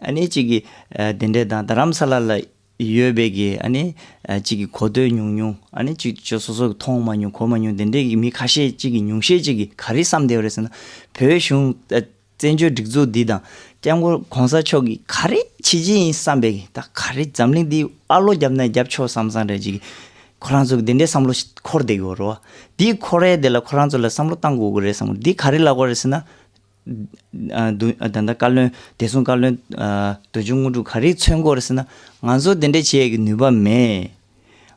ཨ་ནི་གཅིག་གི་དེ་འདྲའི་དང་རྡ་རམ་ས་ལ་ལ་ཡོད་པའི་གི་ཨ་ནི་ཨ་གཅིག་གི་གོ་ཐོས་ཉུང་ཉུང་ཨ་ནི་གཅིག་ཅོ་སོ་སོ་གི་མཐོང་མ་མྱོང་གོ་མ་མྱོང་དེ་འདྲའི་གི་མི་ཁ་ཤས་གཅིག་གི་ཉུང་ཤས་གཅིག་གི་ག་རེ་བསམ་བསྡད་ཡོད་རེད་ཟེར་ན། བོད་གཞུང་ཨ་བཙན་བྱོལ་སྒྲིག་འཛུགས་འདི་དང་སྐྱབས་མགོན་གོང་ས་མཆོག་གིས་ག་རེ་བྱེད་ཀྱི་ཡིན་བསམ་པའི་གི་ད་ག་རེ་འཛམ་གླིང་འདི་ཨ་ལོ་བརྒྱབ་ན་རྒྱབ་ཆོག་བསམ་བསམ་རེད་གཅིག་གི་ཁོ་རང་ཚོ་གི་དེ་འདྲའི་བསམ་བློ་འཁོར་བསྡད་ཡོད་རེད་བ། འདི་འཁོར་ཡས་དེ་ལ་ཁོ་རང་ཚོ་ལ་བསམ་བློ་བཏང་དགོས་ཀྱི་རེད་བསམ་གི་འདི་ག་རེ་ལབ་དགོས་རེད་ཟེར་ན། ཨ་འདུ་ཨ་ད་ལྟ་བཀའ་བློན་བདེ་སྲུང་བཀའ་བློན་ཨ་དོལ་འབྱོར་དངོས་གྲུབ་ག་རེ་མཚོན་གྱི་ཡོད་རེད་ཟེར་ན། ང་ཚོ་དེ་འདྲ་བྱེད་ཡས་ཀྱི་ནུས་པ་མེད།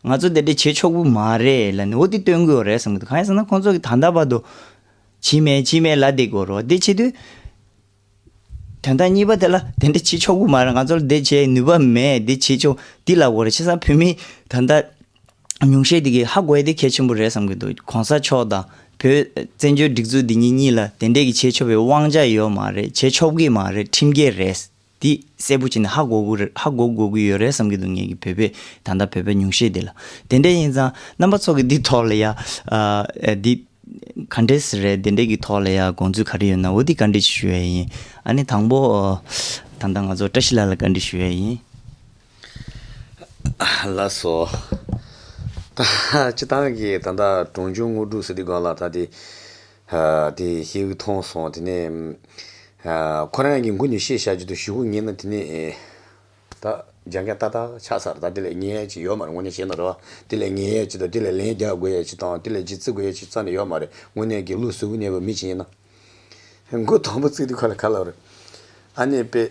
ང་ཚོ་དེ་འདྲ་བྱེད་ཆོག་གི་མ་རེད་ལབ་ནས་འོ་དེ་སྟོན་གྱི་ཡོད་རེད་བསམ་གྱི་འདུག་གང་ཡིན་ཟེར་ན་ཁོང་ཚོ་གིས་ད་ལྟ་བར་དུ་བྱས་མེད་བྱས་མེད་ལབ་བསྡད་ཀྱི་ཡོད་རེད། དེ་བྱེད་དུས། དོན་དག་གཉིས་པ་དེ་ལ་དེ་འདྲ་བྱེད་ཆོག་གི་མ་རེད། ང་ཚོ་ལ་དེ་བྱེད་ནུས་པ་མེད། དེ་བྱེད་ཆོག་འདི་ལབ་དགོས་རེད། བྱས་ཙང་བོད་མི་ད་ལྟ་ཉུང་ཤས་དེ་གིས་ཧ་གོ་ཡ་དེ་གལ་ཆེན་པོ་རེད་བསམ་གྱི་འདུག་གོང་ས་མཆོག་དང་བོད་བཙན་བྱོལ་སྒྲིག་འཛུགས་འདི་གཉིས་གཉིས་ལ་དེ་འདྲས་ཀྱི་བྱེད་ཆོག་པའི་དབང་ཆ་ཡོད་མ་རེད། བྱེད་ཆོག་གི་མ་རེད། ཁྲིམས་འགལ་རེད། འདི་གསལ་པོ་བྱས་ནས་ཧ་གོ་དགོས་རེད། ཧ་གོ་དགོས་ཀྱི་ཡོད་རེད་བསམ་གྱི་འདུག་ངེད་ཀྱི་བོད་པའི་ད་ལྟ་བོད་པ་ཉུང་ཤས་དེ་ལ། དེ་འདྲས་ཡིན་ཙང་རྣམ་པ་ཚོ་གིས་འདི་ཐོག་ལ་ཡ་ཨ་འདི། ག་འདྲས་རེད། དེ་འདྲས་ཀྱི་ཐོག་ལ་ཡ་དགོངས་ཚུལ་ག་རེ་ཡོད་ན་འོ་དེ་བཀའ་འདྲི་ཞུ་ཡ་ཡིན། ཨ་ནི་དང་པོ་ཨ་ད་ལྟ་ང་ཚོ་བཀྲ་ཤིས་ལགས་ལ་བཀའ་འདྲི་ཞུ་ཡ་ཡིན། ལགས་སོ། ད་སྤྱི་བཏང་གི་ད་ལྟ་གྲོང་ཆུང་དངོས་གྲུབ་ཟེར་དུས་སྒང་ལ་ད་དེ་ཨ་དེ་ཤེས་གི་མཐོང་སོང་། དེ་ནས་ཨ་ཁོ་རང་གི་མགོ་ནས་བཤད་བྱ་རྒྱུ་དེ་ཞུ་གི་ཉན་ན་དེ་ནས་ཨེ། ད་རྒྱ་སྐད་ཏག་ཏག་ཆགས་ཚར། ད་དེ་ལས་ཉན་ཡས་ཅིག་ཡོད་མ་རེད། དངོས་གནས་བཤད་ན་རེད་བ། དེ་ལས་ཉན་ཡས་ཅིག་དང་དེ་ལས་ལན་རྒྱག་དགོས་ཡས་ཅིག་དང་དེ་ལས་ཅིག་བརྩི་དགོས་ཡས་ཅིག་རྩ་ནས་ཡོད་མ་རེད། དངོས་གནས་ཀྱི་བློ་གཟུ་བོ་གནས་པའི་མི་ཅིག་ཡིན་ན། མགོ་དང་པོ་བརྩིས་དུས་ཁ་ལ་ཁ་ལ་རེད། ཨ་ནི་པས།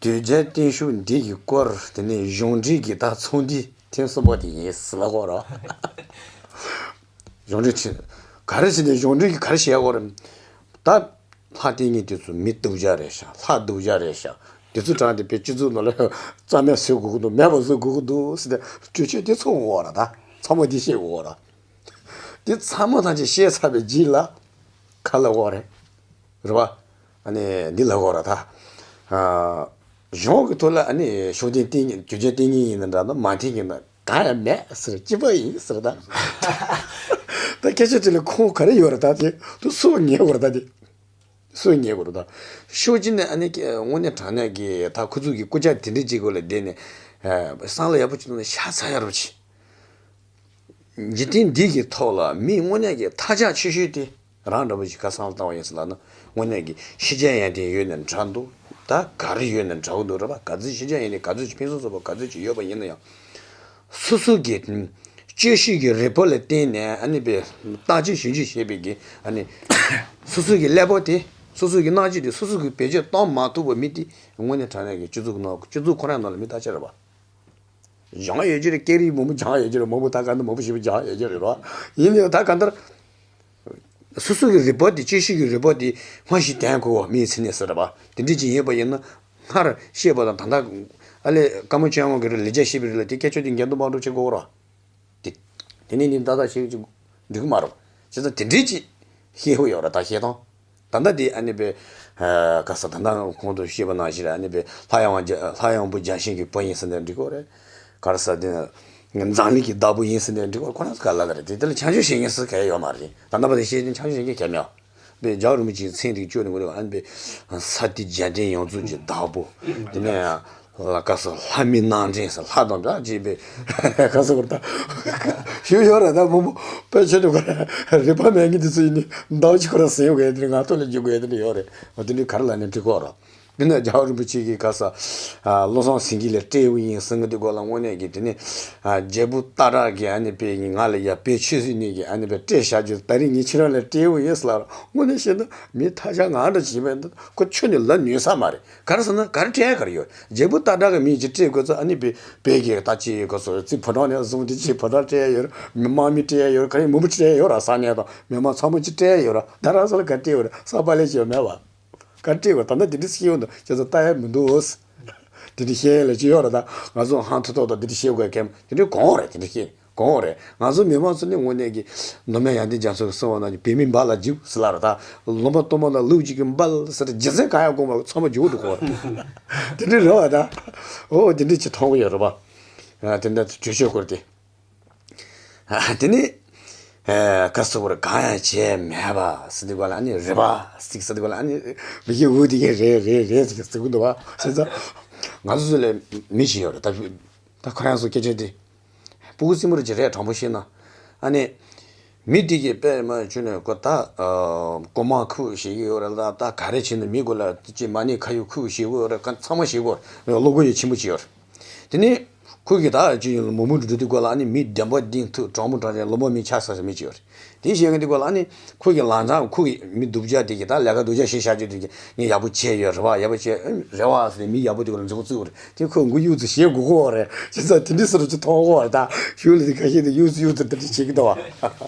དོལ་རྒྱལ་བརྟན་བཞུགས་འདི་ཡི་སྐོར་དེ་ནས་གཞུང་འབྲེལ་གྱི་ད་ཚོགས་འདུའི་ཐེངས་གསུམ་པ་དེ་ཡིན་ཟེར་ལབ་ཀྱི་ཡོད་རེད། གཞུང་འབྲེལ་ཆེ། ག་རེ་བྱས་ནས་གཞུང་འབྲེལ་གྱི་ག་རེ་བྱེད་ཡག་རེད། ད། ལྷ་བསྟེན་མཁན་དེ་ཚོ་མི་སྡུག་ཅག་རེད་ཤག་ལྷ་སྡུག་ཅག་རེད་ཤག་དེ་ཚོ་དྲངས་ཏེ་བོད་སྤྱི་ཚོགས་ནང་ལ་རྩ་མེད་བཟོ་དགོས་ཀྱི་འདུག་མེད་པ་བཟོ་དགོས་ཀྱི་འདུག་ཟེར་ཏེ་གྲོས་ཆོད་དེ་ཚོགས་འོང་བ་ར། ད་ཚང་མ་འདི་བཤད་དགོས་ར། དེ་ཚང་མ་ཐམས་ཅད་བཤད་ཚར་བའི་རྗེས་ལ་ག་ལབ་དགོས་རེད། རེད་བ། ཨ་ནི་འདི་ལབ་དགོས་ར་ད། ཨ། གཞུང་གི་ཐོག་ལ་ཨ་ནི་ཤུགས་ལྡན་བསྟེན་མཁན་རྒྱུ་ཆ་བསྟེན་མཁན་ཡིན་ན་འདྲ་ན་མ་བསྟེན་མཁན་ན་གང་ཡང་མེད་ཟེར། གཅིག་པ་ཡིན་ཟེར་ད། ད་སྐད་ཆ་དེ་ལ་ཁུངས་ག་རེ་ཡོད་རེད་ད། དེ་དུ་སུ་ཉན་དགོས་རེད་ད། དེ་སུ་ཉན་དགོས་རེད་ད། ཤུགས་ཀྱིས་ནི་ཨ་ནི་དངོས་གནས་དྲང་གནས་ཀྱི་ད་ཁོ་ཚོ་གི་སྐུ་ཕྱྭ་དེ་འདྲ་ཅིག་སྒང་ལ་བསྡད་ནས་བསམ་བློ་ཡག་པོ་ཅིག་གཏོང་ནས་ཤ་ཚ་ཡག་རོ་ཆེ། འཇིག་རྟེན་འདི་གི་ཐོག་ལ་མི་དངོས་གནས་ཀྱི་མཐའ་ལྕག་ཆེ་ཤོས་དེ་རང་འདྲ་པོ་ཞིག་ག་བསམ་བློ་བཏང་བ་ཡིན་ཟེར་ལབ་ན། དངོས་གནས་ཀྱི་ཤེས་བྱ་ཡོན་ཏན་ཡོད་ན་འདྲ་འདུག་ད་ག་རེ་ཡོད་ན་འདྲ་བོ་འདུག་རེད་པ། ག་ཚོད་ཤེས་བྱ་ཡོན་ཏན་ག་ཚོད་ཅིག་ཕུན་སུམ་ཚོགས་པ་ག་ཚོད་ཅིག་ཡོད་པ་ཡིན་ན་ཡང་། སོ་སོ་གི་དཔྱད་ཞིབ་ཀྱི་རིགས་པ་ལ་བརྟེན་ནས་ཨ་ནི་པའི་བརྟག་དཔྱད་ཞིབ་འཇུག་བྱས་པའི་གི་ཨ་ནི་སོ་སོ་གི་ཀླད་པ་དེ་སོ་སོ་གི་རྣམ་དཔྱོད་དེ་སོ་སོ་གི་བེད་སྤྱོད་གཏོང་མ་ཐུབ་པ་མི་དེ་དངོས་གནས་དྲང་གནས་ཀྱི་སྤྱི་ཚོགས་ནང་སྤྱི་ཚོགས་ཁོ་རང་ནང་ལ་མི་དག་ཆ་རེད་པ། སྦྱང་ཡོད་ཀྱི་རེད། སྐད་རིགས་མང་པོ་སྦྱང་ཡོད་ཀྱི་རེད། མང་པོ་ད་ག་ནས་མང་པོ་ཞིག་སྦྱང་ཡོད་ཀྱི་རེད་རོ། ཡིན་ནའི་ད་ག་འདིར་སོ་སོ་གི་རིག་པ་དེ་དཔྱད་ཞིབ་ཀྱི་རིག་པ་དེ་སྔར་བཞིན་ལྡན་དགོས་པ་མིའི་མཚན་ཉིད་ཟེར་བ་དེ་འདྲ་ཅིག་ཡིན་པ་ཡིན་ན། སྔར་བཤད་པ་དང་ད་ལྟ་ཨ་ལས་བཀའ་མོལ་ཆེན་མོ་གི་རིགས་ལ་ལེགས་ཆ་བཤད་པའི་རིགས་ལ་དེ་སྐད་ཆ་དེ་འགལ་འདུ་མ་འགྲོ་བྱེད་དགོས་རོ། དེ་དེ་ནས་ནི་ཏག་ཏག་བཤད་ཀྱི་འགྲིག་གི་མ་རེད། བྱས་ཙང་དེ་འདྲ་ཅིག་ཤེས་ཡོན་ཡོད་ར། ད་ཤེས་སྟངས། ད་ལྟ་དེ་ཨ་ནི་པའི་ཨ་ག་ས་ད་ལྟ་གོང་དུ་བཤད་པ་ནང་བཞིན་རེད། ཨ་ནི་པའི་ལྷ་ཡང་བ་རྒྱ་ལྷ་ཡང་བུ་རྒྱལ་ཞིང་གི་བུ་ཡིན་ཟེར་ནས་འགྲིག་གོ་རེད། ག་རེ་ཟེར་དེ་འཛམ་གླིང་གི་བདག་པོ་ཡིན་ཟེར་ནས་འགྲིག་གོ། ཁོ་རང་ཚོ་ག་ལ་ལ་རེད། དེ་དེ་ལ་བྱང་ཆུབ་བྱེད་མཁན་ཟེར་ག་ཡོད་མ་རེད། ད་ལྟ་བར་དུ་བཤད་ཀྱིན་བྱང་ཆུབ་བྱེད་མཁན་ག་མེད། པའི་རྒྱལ་བ་རིན་པོ་ཆེའི་མཚན་དེ་བརྗོད་ནས་ངོ་ཨ་ནི་པའི་ས་དེ་རྒྱལ་བསྟན་ཡོངས་རྫོགས་ཀྱི་བདག་པོ། དེ་ནས་ལ་ཀ་སོ་ལྷ་མིའི་སྣང་འདྲེན་ཟེར་ལྷ་དང་འདྲ་བྱས་པའི་ག་སོ་བར་ད་ཞུ་ཡོད་རེད། ད་མང་པོ་དཔེ་ཆོས་དུ་ག་རེ་རིག་པ་མེད་མཁན་དེ་ཚོ་ཡིན་ནི་ཟླ་བ་གཅིག་ཁོ་རང་ཟིན་ཡོད་གི་དེ་ང་ཐོག་ལ་འཇུག་དགོས་དེ་འདྲ་ཡོད་རེད། འོ་དེ་འདྲའི་ག་རེ་ལ་ནས་འགྲིག་གོ་ར། དེ་ནས་རྒྱལ་བ་རིན་པོ་ཆེ་གིས་ག་ས་བློ་བཟང་སེང་གེ་ལ་སྤྲད་པ་ཡིན་གསུང་གི་འདུག་གོ་ལ། དངོས་གནས་ཀྱི་དེ་ནས་རྒྱལ་པོ་སྟག་བྲག་གིས་ཨ་ནི་པའི་ང་ལ་ཡ་པའི་ཆོས་སྲིད་གཉིས་ཀྱི་ཨ་ནི་པའི་སྤྲད་བཞག་རྒྱུ་ད་རིང་ངས་ཁྱེད་རང་ལ་སྤྲད་པ་ཡིན་ཟེར་ལ། དངོས་གནས་བཤད་ན་མི་ཐ་ཆད་ང་འདྲ་བྱས་པས་ཁོ་ཆོས་ནི་ལབ་ནུས་ས་མ་རེད། ག་རེ་ཟེར་ན་ག་རེ་སྤྲད་ཡ་ག་རེ་ཡོད། རྒྱལ་པོ་སྟག་བྲག་གི་མིང་ཅིག་སྤྲད་དགོས་ཚེ་ཨ་ནི་པའི་བོད་ཀྱི་ད་ཅི་ག་སོ་རྩིས་ཕོ་བྲང་ནས་བཟུང་སྟེ་ཅི་ཕོ་བྲང་སྤྲད་ཡ་ཡོད་རེད། མི་དམག་མི་སྤྲད་ཡ་ཡོད་རེད། ག་རེ་མང་པོ་སྤྲད་ཡ་ཡོད་རེད། ས་གནས་དང་མི་དམངས་ཚང་མ་ཅི་སྤྲད་ཡ་ཡོད་རེད། ད་རང་ས་ལ་ག་སྤྲད་ཡོད་རེད། ས་པ་ལས་ཅི་ཡོད་མེད་བ། ག་སྤྲད་དགོས། ད་ལྟ་དེ་འདྲ་སྐྱེ་བོ་འདུག་ཁྱེད་ཚོ་ལྟ་ཡ་མི་འདུག་དེ་འདྲ་བཤད་ཡ་ལ་ཅི་ཡོད་རེད། ད་ང་ཚོ་ཧང་ཐོག་ཐོག་དང་དེ་འདྲ་བཤད་དགོས་གལ་དེ་འདྲ་གང་རེད། དེ་འདྲ་བཤད་གང་རེད། ང་ཚོ་མི་མང་ཚོ་ནི་དངོས་གནས་ཀྱི་མདོ་སྨད་ཡར་ལྡན་རྒྱ་མཚོ་གི་གསུང་བ་ནང་བཞིན་བོད་མིའི་འབའ་ལ་འཇུག་ཟེར་ལ་རེད། ད་ལུང་པ་སྟོང་པ་ན་ལུག་གཅིག་གི་འབའ་ཟེར་རྗེས་ཟན་གང་ཡང་དགོངས་པ་ཚང་མ་འཇུག་འགྲོ་གོ་རེད། དེ་འདྲ་རེད་བ། ད་འོ་དེ་འདྲ་ཅིག་མཐོང་གི་ཡོད་རེད་བ། དེ་འདྲ་གྲོས་ཆོད་སྐོར་དེ། དེ་ནི། ཨ་ག་སོ་བར་གང་ཡང་བྱས་མེད་པ་ཟེར་དུས་ག་ལ་ཨ་ནི་རེད་པ་ཟེར་ཟེར་དུས་ག་ལ་ཨ་ནི་མི་གི་འུ་དེ་གས་རེད་རེད་རེད་ཟེར་ཟེར་གི་འདུག་བ། བྱས་ཙང་ང་ཚོ་ཚོ་ལས་མི་ཞིག་ཡོད་རེད། ད་ད་ཁོ་རང་ཚོ་སྐད་ཆ་དེ་སྤུ་གུ་རྩེད་མོ་རེད་ཅེས་རེད། དྲང་པོ་བཤད་ན་ཨ་ནི་མི་དེ་གས་དཔེ་མ་བྱུང་ནས་ཁོ་ད་ཨ་གོ་མ་ཁུག་ཞིག་ཡོད་རེད། ད་ད་ག་རེ་བྱས་ན་མི་གོ་ལ་ཅི་མ་ཎི་ཁ་ཡོད་ཁུག་ཞིག་ཡོད་རེད། ག་ཚང་མ་ཞིག་གོ་བློ་གོ་ཡོད་ཆེན་པོ་ཅིག་ཡོད་རེད། དེ་ནི། ཁོ་གིས་ད་ཅི་ཡིན་མུ་མུ་འགྲོ་དུས་སྐོར་ལ་ཨ་ནི་མི་བདེན་པ་བདེན་ཐུག་དྲང་མོ་དྲང་བཞག་བླུན་པོ་མི་ཆགས་ས་མི་ཅིག་ཡོད་རེད། དེ་བཤད་མཁན་དེ་སྐོར་ལ་ཨ་ནི་ཁོ་གི་ལང་ཚང་ཁོ་གི་མི་སྡུག་ཅག་དེ་གི་ད་ལས་ཀ་སྡུག་ཅག་བྱེད་བཞག་རྒྱུ་དེ་གི་ངས་ཡག་པོ་བྱས་ཡོད་རེད་བ། ཡག་པོ་བྱས་རེད་བ་ཟེར་ནས་མི་ཡག་པོ་དེ་སྐོར་ལ་མཛུབ་བཙུགས་རེད། དེ་ཁོས་མགོ་གཡུག་ཙམ་བྱེད་དགོས་ཀྱི་ཡོད་རེད། བྱས་ཙང་དེ་འདྲའི་སུ་རུ་ཅིག་མཐོང་གི་ཡོད་རེད། ད་གཞུག་ལ་དེ་ཁ་ཤས་དེ་གཡུག་ཙམ་གཡུག་ཙམ་དེ་འདྲ་བྱེད་ཀྱི་འདུག་བ།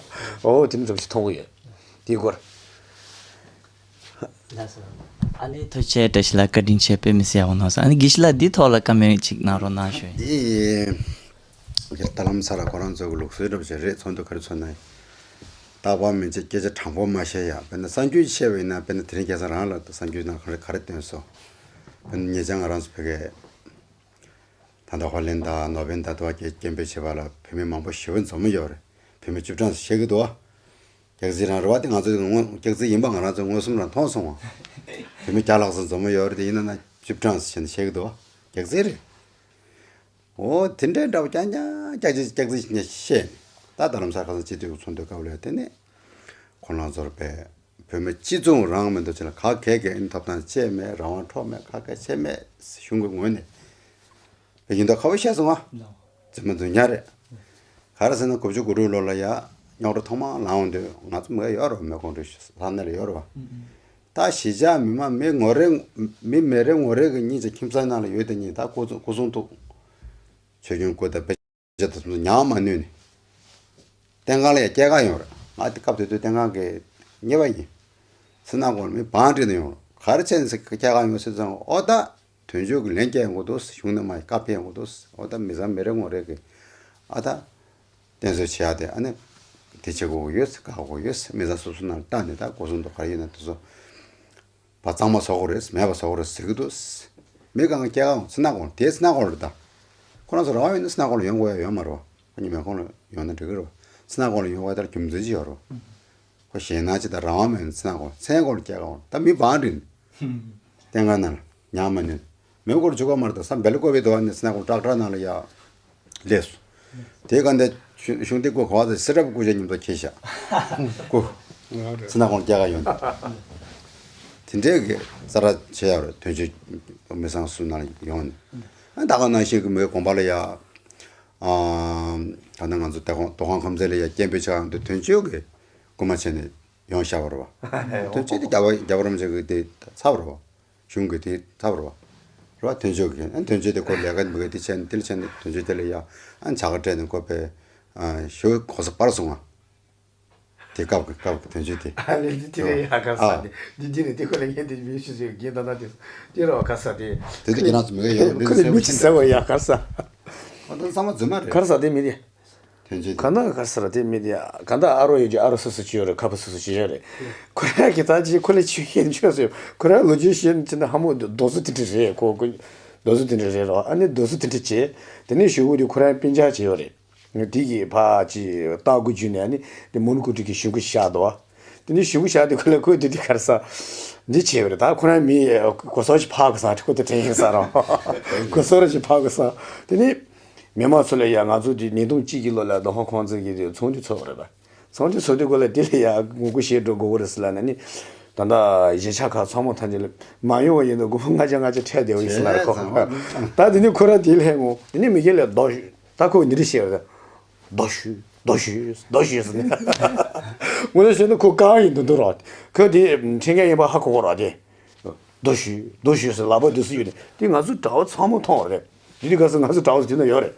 འོ་དེ་འདྲ་ཅིག་མཐོང་གི་ཡོད། དེའི་སྐོར། ལགས་སོ། ཨ་ནི་ཐུགས་རྗེ་ཆེ། བཀྲ་ཤིས་ལགས་བཀའ་དྲིན་ཆེ། དཔེ་མི་སྲིད་ཡག་པོ་གནང་སོང་། ཨ་ནི་དགེ་བཤེས་ལགས་འདིའི་ཐོག་ལ་བཀའ་མོལ་ཅིག་གནང་རོགས་གནང་ཞུ། འདི་ཡིན། ད་ལམ་སང་ལ་ཁོ་རང་ཚོ་གི་ལུགས་སྲོལ་འདྲ་པོ་ཞིག་རེད། ཚོགས་འདུ་ག་རེ་ཚོགས་ན་རྟག་པར་མི་བྱེད། སྐད་ཆ་དྲང་པོ་མ་བཤད་ཡ། དཔེར་ན་གསར་འགྱུར་བཤད་པ་ཡིན་ན་དཔེར་ན་དེ་རིང་ཁ་སང་རང་ལ་གསར་འགྱུར་ནང་ག་རེ་ག་རེ་བཏོན་སོང་། དཔེར་ན་ཉེ་ཆར་ང་རང་ཚོ་ཕ་གིར་ད་ལྟ་ཧོ་ལན་དང་ནོར་ཝེ་དང་དུ་བ་སྐད་སྐད་འབོད་བྱེད་པ་ལ་བོད་མི་མང་པོ་ཞེ་པོ་འཛོམས་ཡོད་རེད། བོད་མི་བཅུ་གྲངས་ཤིག་བཤད་ཀྱི་འདུག་བ། སྐྱག་རྫུན་རང་རེད་བ། དེ་ང་ཚོ་དངོས་སྐྱག་རྫུན་ཡིན་པ་ང་རང་ཚོ་མངོན་སུམ་རང་མཐོང་སོང་བ། བོད་མི་བརྒྱ་ལྷག་ཙམ་འཛོམས་ཡོད་རེད། དེ་ཡིན་ན་ན་བཅུ་གྲངས་ཤིག་བཤད་ཀྱི་འདུག་བ། སྐྱག་རྫུན་རེད། འོ་དེ་འདྲའི་འདྲ་པོ་རྐྱང་རྐྱང་སྐྱག་རྫུན་སྐྱག་རྫུན་ཞིག་བཤད་ནས། ད་ད་ལམ་སང་ཁ་སང་སྤྱི་འཐུས་ཀྱི་ཚོགས་འདུའི་སྐབས་ལ་དེ་ནས་ཁོ་རང་ཚོར་པས་བོད་མི་སྤྱི་མཚུངས་རང་མི་འདུག་ཅེ་ལ་ག་གེ་གེ་ཨིན་ཐོབ་ཐང་བཅས་མེད། རང་དབང་འཕྲོག་མེད། ག་གེ་བྱས་མེད། གཞུང་གི་ངོས་ནས་བོད་ཡིན་མདོག་ཁ་པོ་བཤད་སོང་ང་། རྫུན་མ་རྫུན་རྐྱང་རེད། ག་རེ་ཟེར་ན་དགུ་བཅུ་གོ་དྲུག་ལོ་ལ་ཡ་རྙོག་དྲ་ཐོག་མར་ལངས་དུས་ང་ཚོ་མི་ཡོད་རེད་བ། མི་ཁོང་ཁྲོ་ས་གནས་ལ་ཡོད་རེད་བ། ད་གཞིས་ཆགས་མི་མང་མི་ངོ་རེ་མི་མི་རེ་ངོ་རེ་གི་གཉིས་ཀྱི་ཁྱིམ་ཚང་ནང་ལ་ཡོད་དེ་གཉིས་ད་སྐུ་གསུང་སྐུ་གསུང་ཐུགས་ཆོས་སྐྱོང་སྐུ་དང་དཔེ་ཆ་དང་སོགས་ཉར་མ་ནུས་ནས། བསྟན་ཁང་ལ་ཡང་སྐྱེལ་ག་ཡོང་རེད། ང་དེ་སྐབས་དེ་དུས་བསྟན་ཁང་གི་གཉེར་པ་ཡིན། སེམས་ནང་ཁོང་ལ་མི་བང་བསྒྲིགས་ནས་ཡོང་རེད། ག་རེ་བྱས་ནས་སྐྱེལ་ག་ཡོང་ཟེར་ཙང་ཨོ་ད། དོན་གཅོད་ཀྱི་ལན་སྐྱེལ་དགོས་འདུག་གཞུང་ནས་མ་བཀའ་ཕེབས་དགོས་འདུག་ཨོ་ད་མི་ཚང་མི་རེ་ངོ་རེ་གི་ཨ་ད་བསྟེན་གསོལ་བྱེད་ཡ་དེ་ཨ་ནི་དེ་བྱེད་དགོས་ཡོད། ག་དགོས་ཡོད། མི་ཚང་སོ་སོ་ནང་ལ་བཏང་ནས་ད་སྒོ་སྲུང་དུ་ག་རེ་ཡོད་ན་དེ་ཚོ་བ་གཙང་མ་བཟོ་དགོས་རེད། མེད་པ་བཟོ་དགོས་རེད་ཟེར་གི་འདུག་མི་གང་ག་སྐྱེལ་ག་འོང་ཚེ་ན་དགོངས་དེ་ཚེ་ན་དགོངས་རེད་ད། ཁོ་རང་ཚོ་རང་ཡོད་ན་ཚེ་ན་དགོངས་ལ་ཡོང་དགོས་ཡ་ཡོད་མ་རེད་བ། ཁོ་གཉིས་མེད་ཁོང་ལ་ཡོང་ན་འགྲིག་གི་རེད་བ། ཚེ་ན་དགོངས་ལ་ཡོང་དགོས་ཡ་ད་རྒྱུ་མཚན་ཅི་ཡོད་རེད་བ། ཁོ་ཞེད་སྣང་ཅིག་དང་རང་དབང་མེད་ན་ཚེ་ན་དགོངས་ཚེ་ན་དགོངས་ལ་སྐྱེལ་ག་འོང་ད་མི་བང་བསྒྲིགས་ནས། བསྟན་ཁང་ནང་ལ་ཉར་མ་ནུས། མེ་འཁོར་བཅུག་ག་མར་དང་བསམ་སྦལ་ཀོ་བའི་དུ་བ་ནས་སྣ་ཁུང་ཀྲག་ཀྲག་ནང་ལ་ཡ་སླེབས་སོང་། དེའི་སྒང་དེ་གཞུང་དེ་སྐུ་ག་བ་དང་སེ་རབ་སྐུ་ཞབས་མཉམ་དུ་ཁྱེར་ཤག་སྐུ་སྣ་ཁུང་རྒྱ་ག་ཡོང་། དེ་འདྲའི་གི་ས་ར་ཆེ་ཡ་རེད། དོན་གཅོད་མི་ཚང་སུ་ནང་ལ་ཡོང་ནས། ཨ་ད་ག་ནང་བཞིན་གི་མོའི་དགོན་པ་ལ་ཡ། ཨ་ད་ནང་ང་ཚོ་དེ་ཁོང་དོ་ཁང་ཁམས་ཚན་ལ་ཡ་སྐད་འབོད་ཆགས་ཡོང་དུས་དོན་གཅོད་ཀྱི་སྐུ་མ་བྱས་ནས་ཡོང་བཞག་པ་རེད་བ། དོན་གཅོད་དེ་རྒྱལ་བ་རྒྱལ་བ་རིན་པོ་ཆེ་གི་དེ་ཚབ་རེད་བ། གཞུང་གི་དེ་ཚབ་རེད་བ། རེད་བ། དོན་གཅོད་ཀྱི་ཨ་དོན་གཅོད་དེ་ཁོ་ལས་ཀ་མི་དགོས་དེ་བྱས་ནས་དེ་ལ་བྱས་ནས་དོན་གཅོད་དེ་ལ་ཡ་ཨ་བྱ་དགའ་སྤྲད་ནས་ཁོ་པའི་ཨ་ཞོ་གོ་ས་པར་སོང་ང་། དེ་སྐབས་ཀྱི་སྐབས་ཀྱི་དོན་གཅོད་དེ། ཨ་ལེ་འདི་དེ་རེད་ཡ་ག་ས་ཨ་དེ་འདི་འདི་རེད། དེ་ཁོ་ལ་ངས་དེ་མི་ཤི་ཟེར་རྒན་ད་ན་དེ་དེ་རེད་བ་ག་ས་དེ། དེ་དུས་ཁྱེད་རང་ཚོ་མི་ག་ཡོད་ཁོ་ལ་མི་ཅི་ཟེར་བ་ཡ་ག་ས། ཨ་ད་ཚང་མ་རྫུན་མ་རེད། ག་ས་དེ་མི་དེ། དོན་གཅོད་དེ། ག་ན་ག་ས་ར་དེ་མི་དེ་ཡ། ག་ད་ཨ་རོ་ཡོད་ཀྱི་ཨ་རོ་སོ་སོ་ཅི་ཡོད་རེད། ཁ་པ་སོ་སོ་ཅི་ཡོད་རེད། ཁོ་རང་གི་ད་ཅི་ཁོ་ལ་ཆོས་ཤེས་ཆོས་སོ་ཁོ་རང་ལོ་རྒྱུས་ཤེས་ཅི་ན་ཧ་མོ་རྡོ་སོ་དེ་འདྲ་རེད། ཁོ་ཁོ་རྡོ་སོ་དེ་འདྲ་རེད་རོ། ཨ་ནི་རྡོ་སོ་དེ་འདྲ་བྱས་དེ་ནས་ཞུ་བོ་དེ་ཁོ་རང་སྤུན་ཆ་ཅི་ཡོད་རེད། དེ་གི་ཕ་ཅི་སྟག་གུ་བརྒྱུད་ནས་ཨ་ནི་དེ་མོན་གྷོ་ཊི་གི་ཞུ་གུ་བཞག་འདུག་བ། དེ་ནས་ཞུ་གུ་བཞག་དེ་ཁོ་ལ་ཁོས་དེ་དེ་གར་ས་འདི་བྱས་པ་རེད། ད་ཁོ་རང་མི་གོ་སོ་ཅི་ཕག་གི་ས་ཁོ་དེ་དྲན་ཡིན་ས་རོ། གོ་སོ་ར་ཅི་ཕག་གི་ས་དེ་ནས། མི་མང་ཚོ་ལ་ཡ་ང་ཚོ་དེ་ཉིས་སྟོང་གཅིག་གི་ལོ་ལ་རྡོ་ཧོ་ཁོང་ཚོ་གི་དེ་ཚོགས་འདུ་ཚོགས་པ་རེད་པ། ཚོགས་འདུ་ཚོགས་དུས་སྐོར་ལ་དེ་ལ་ཡ་ངོ་རྒོལ་བྱེད་འགྲོ་དགོས་པ་རེད་ཟེར་ལབ་ན་ནི། ད་ལྟ་གཞིས་ཆགས་ཁག་ཚང་མ་ཐམས་ཅད་ལ་མ་ཡོང་བ་ཡིན་ན་དགོས་པ་ལྔ་བརྒྱ་ལྔ་བརྒྱ་ཁྲལ་བསྡད་པ་ཡིན་ཟེར་ལབ་རེད་ཁོ། ད་དེ་ནི་ཁོ་རང་དེ་ལ་ངོ་དེ་ནི་མི་སྒེར་ལ་རྡོ་ཞུ་ད་ཁོ་འདི་འདྲ་བཤད་པ་རེད། རྡོ་ཞུ་རྡོ་ཞུ་རྡོ་ཞུ་ཟེར་ནས། ངོ་ལ་བཤད་ན་ཁོ་གང་ཡིན་འདུག་འདུག་རོགས་ཁོ་དེ་འཁྲིད་མཁན་ཡིན་པ་ཧ་གོ་གོ་རོགས་དེ། རྡོ་ཞུ་རྡོ་ཞུ་ཟེར་ལག་པ་འདི་སུ་ཡོད་ནས་དེ་ང་ཚོ་གྲྭ་བ་ཚང་མ་མཐོང་བ་རེད། དེ་དུས་ག་ས་ང་ཚོ་གྲྭ་བ་ཚོ་དེ་ན་ཡོད་རེད།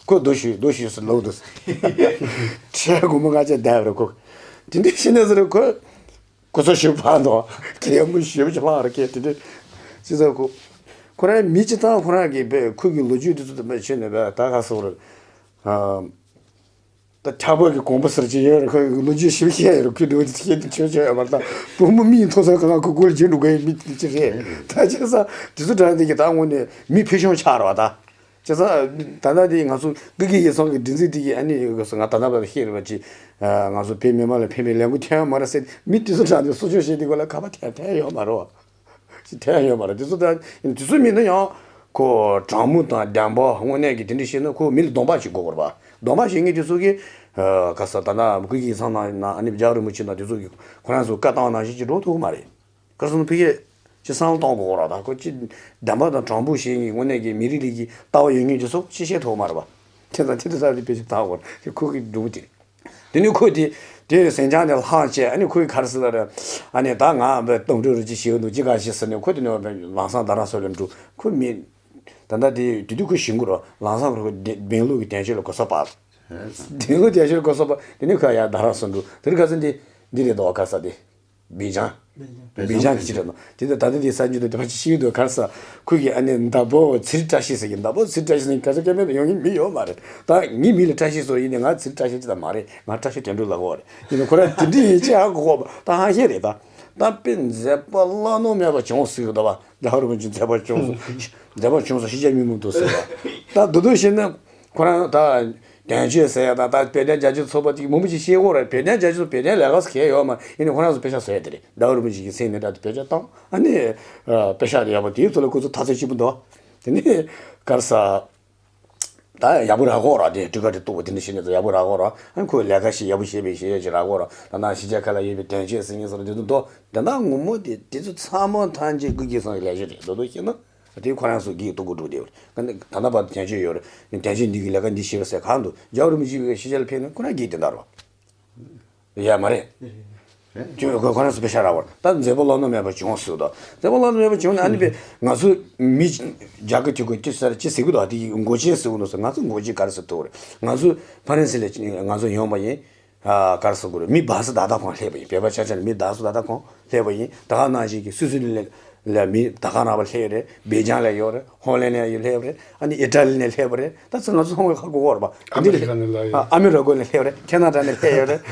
ཁོ་རྡོ་ཞུ་རྡོ་ཞུ་ཟེར་ལོག་འདུག་ཁྲལ་སྒོར་མོ་ལྔ་བརྒྱ་བསྡད་པ་རེད་ཁོ། དེ་འདྲ་ཤི་ནས་ཟེར་ཁོ། ཁོ་ཚོ་ཞུ་ཕང་དོ། ཁེ་མོ་ཞུ་བ་ཕང་རེད་ཁེ་དེ་འདྲ། ཅི་ཟེར་ཁོ། ཁོ་རང་མི་སྤྱི་བཏང་ཁོ་རང་གི་བས་ཁོ་གི་ལོ་རྒྱུས་དེ་ཚོ་དེ་མ་ཤེས་ནས་བས་ད་ག་སོག་རེད། ད་ཁྲག་པ་གི་གོང་པོ་ཟེར་གྱི་ཡོད་རེད། ཁོ་ལོ་རྒྱུས་ཞིབ་བཤད་ཡོད་རེད། ཁོའི་འགྲོ་དེ་ཤེས་དུ་ཆོས་ཆོས་ཡོད་མ་རེད། ད་བུ་མོ་མིག་མཐོང་ས་གང་ཁོ་སྒོར་གྱོན་འགྲོ་གི་མི་དེ་ཅི་རེད། ད་བྱས་ཙང་དེ་ཚོ་དྲང་དེ་གི་ད་དངོས་གནས་མི་ཕུལ་བྱུང་ཆགས་རེད་བ་ད། བྱས་ཙང་ད་ལྟ་དེ་ང་ཚོ་ཀི་ཀི་ཡིག་ཚང་གི་སྒྲིག་འཛུགས་དེ་གི་ཨ་ནི་ཡོད་གི་སོ་ང་ད་ལྟ་བར་ཤེས་རེད་བ་ཅི། ང་ཚོ་བོད་མི་མང་ལ་ཕན་པའི་ལས་འགུལ་ཐོན་ཡོད་མ་རེད་ཟེར་མི་དེ་ཚོ་དྲང་དེ་གསོ་སྐྱོང་བྱེད་དེ་གོ་ལ་ཁ་པ་ཐལ་ཐལ་ཡོད་མ་རེད་བ། ཅི་ཐལ་ཡོད་མ་རེད། དེ་ཚོ་ད་དེ་ཚོ་མིན་ན་ཡང་ཁོ་དྲང་མོ་དང་བདེན་པ་དངོས་གནས་ཀྱི་དེ་འདྲ་བཤད་ན་ཁོ་མི་ལ་གདོང་པ་ཞིག་དགོས་པ་རེད་པ། གདོང་པ་ཞིག་ངས་དེ་ཚོ་གི་ག་ས་ད་ན་ཀི་ཀི་ཚང་ནང་ན་ཨ་ནི་རྒྱ་རིན་པོ་ཆེ་ན་དེ་ཚོ་གི་ཁོ་རང་ཚོ་བཀའ་བཏང་ནང་བཞིན་ཅིག་འགྲོ་ཐུབ་ཀྱི་མ་རེད། ག་ས་ན་ཕ་གི་ ཅི་བསམ་བློ་གཏོང་དགོས་ར། ད་ཁོ་ཅི་བདེན་པ་དང་དྲང་པོ་ཞིག་ཡིན་དངོས་གནས་ཀྱི་མི་རིགས་ལ་གི་ལྟ་བ་ཡོད་མཁན་དེ་ཚོ་ཅི་བཤད་ཐུབ་མ་རེད་པ། དེ་ཙང་དེ་དུས་ས་དེ་དཔེ་ཆ་ལྟ་དགོས་ར། ཁོ་གི་འགྲུབ་དེ། དེ་ནས་ཁོ་དེ་དེ་ཟིང་ཆ་ནས་ལྷག་བྱས། ཨ་ནི་ཁོའི་ག་རེ་ཟེར་ལབ་ར། ཨ་ནི་ད་ང་བའི་གཏམ་འགྲོ་རུ་ཅི་ཞིག་འདུག་ཅི་ག་ཞིག་ཟེར་ནས་ཁོ་དེ་ནས་ལམ་སང་རྡ་རམ་ས་ལ་འགྲོ། ཁོ་མི་ད་ལྟ་དེ་དེ་དུས་ཁོ་ཞིང་གུ་རོ། ལམ་སང་ཁོ་སྦེང་ལུག་གི་དན་ཆོས་ལ་གོ་ས་པ། སྦེང་ལུག་དན་ཆོས་ལ་གོ་ས་པ། དེ་ནས་ཁོ་ཡར་རྡ་རམ་ས་འགྲོ། དེ་རིང་ཁ་ཡར་རྡ་རམ་ས་འགྲོ། དེ་རིང་ཁ་ས་འདི་འདི་རེད་དོ། ག་ས་དེ། སྦེལ་ཇམ། སྦེལ་ཇམ་གྱི་ཕྱིར་ར་ནོ། དེ་ད་ད་ལྟ་དེ་ས་འཇུ་དུ་དེ་ཕ་ཅི་ཤི་དུ་གར་ས། ཁོ་གི་ཨ་ནི་ཟླ་བོ་ཚིར་བཀྲ་ཤིས་ཟེར་གི། ཟླ་བོ་ཚིར་བཀྲ་ཤིས་ཟེར་གི་ག་ས་སྐྱེ་མེད་དུ་ཡོང་གི་མི་ཡོད་མ་རེད། ད་ངའི་མི་ལ་བཀྲ་ཤིས་བཟོ་ཡིན་ནི། ང་ཚིར་བཀྲ་ཤིས་ཅི་ད་མ་རེད། ང་བཀྲ་ཤིས་དོན་གྲུབ་ལ་གོ་རེད། ཡིན་ནི་ཁོ་ར་དེ་འདྲི་ཡིན་ཅི་ཧ་གོ་གོ་ད་ཧ་ཤེས་རེད། ད་ད་དཔེ་མཛད་པ་བླ་ན་མེད་པ་བྱུང་ཟེར་གི་ད་བ། རྒྱལ་བ་རིན་པོ་ཆེ་མཛད་པ་བྱུང་སོང་། མཛད་པ་བྱུང་སོང་། ཤེས་བྱ་མི་མང་དུ་ཟེར་བ། ད་དུ་དུ་ཤེས་ན། ཁོ་རང་ད་དན་ཆོས་ཟེར་ཡ་ད་ད་བོད་དོན་རྒྱ་ཆེའི་ཚོགས་པ་དེ་མང་པོ་ཅིག་ཤེས་གོ་རེད། བོད་དོན་རྒྱ་ཆེའི་ཚོགས་བོད་དོན་ལས་ཀ་ཟེར་གལ་ཡོད་མ་ཡིན་ནི་ཁོ་རང་ཚོ་དཔེ་ཆ་བཟོ་ཡ་དེ་རེད། ཟླ་བ་རིན་པོ་ཆེ་གི་མཚན་ནས་ད་དེ་བོད་ཆ་བཏང་ཨ་ནི་དཔེ་ཆ་དེ་ཡག་པོ་དེའི་ཚོ་ལ་ཁོ་ཚོ་ཐ་ཚོད་སྐྱིད་པོ་འདུག་དེ་ནས་གར་ས་ད་ཡག་པོ་རག་གོ་ར། དེ་སྤྲུལ་སྐར་དེ་གཏུག་པ་དེ་འདྲ་བྱས་ནས་ད་ཡག་པོ་རག་གོ་ར། ཨ་ནི་ཁོས་ལས་ཀ་ཞིག་ཡག་པོ་བྱས་པའི་ཞེས་ཞེས་རག་གོ་ར། ད་ནང་གཞིས་ཆགས་ཁག་ལ་ཡོད་པའི་དན་ཆོས་ཟེར་མཁན་ཚོ་ལ་དེ་ཚོ་འདུག་དེ་ན་ངོ་མ་དེ་དེ་ཚོ་ཚང་མ་ཐམས་ཅད་སྐུ་སྒེར་ཚང་གི་ལས་བྱེད་རེད། མདོར་དུ་བཤད་ན། དེ་ཁོ་རང་ཚོ་གིས་གཏུག་གོ་འགྲོ་བསྡད་པ་རེད། ད་ལྟ་བར་དུ་དན་ཆོས་ཡོད་རེད། དན་ཆོས་འདི་གི་ལས་ཀ་འདི་བྱེད་པ་ཟེར་གང་འདུག་རྒྱལ་བ་རིན་པོ་ཆེ་གི་ཤེས་བྱ་ལ་ཕེབས་ན་ཁོ་རང་གིས་དེ་འདྲ་རོ། ཡ་མ་རེད། ཁྱོད་ཁོ་ཁོ་རང་ཚོ་དཔེ་ཆ་རག་པར་ད་མཛད་པ་བླ་ན་མེད་པ་བྱུང་ཟེར་དོ། མཛད་པ་བླ་ན་མེད་པ་བྱུང་ན་ཨ་ནི་དཔེ་ང་ཚོ་མི་རྒྱ་གི་དུས་ཀྱི་ཅི་ཟེར་ཅི་ཟེར་གི་འདུག་དེ་མགོ་ཅན་ཟེར་གི་འདུག་ཟེར། ང་ཚོ་མགོ་ཅན་ག་རེ་ཟེར་ཐུབ་རེད། ང་ཚོ་ཕ་རན་སི་ལ་ང་ཚོ་ཡོང་པ་ཡིན། ཨ་གར་སོང་གི་རེད། མི་བར་སི་ད་ལྟ་གོང་སླེབས་པ་ཡིན། བོད་པ་ཆ་ཆ་ནས་མི་བར་སི་ད་ལྟ་གོང་སླེབས་པ་ཡིན། ད་ག་ནང་བཞིན་གྱི་སུད་སི་ལན་ལ་མི་ད་ག་རང་བ་སླེབས་རེད། སྦེལ་ཇམ་ལ་ཡོད་རེད། ཧོ་ལན་ལ་ཡོད་སླེབས་རེད། ཨ་ནི་ཨི་ཊ་ལི་ནས་སླེབས་རེད། ད་ཚོ་ང་ཚོ་ཧོང་གི་ཁ་གོ་བར་པ་ཨ་མི་རི་ཀ་ནས་ལ་ཡོད། ཨ་མི་རི་ཀ་ནས་སླེབས་རེད། ཁེ་ན་ཌ་ནས་སླེབས་ཡོད་རེད།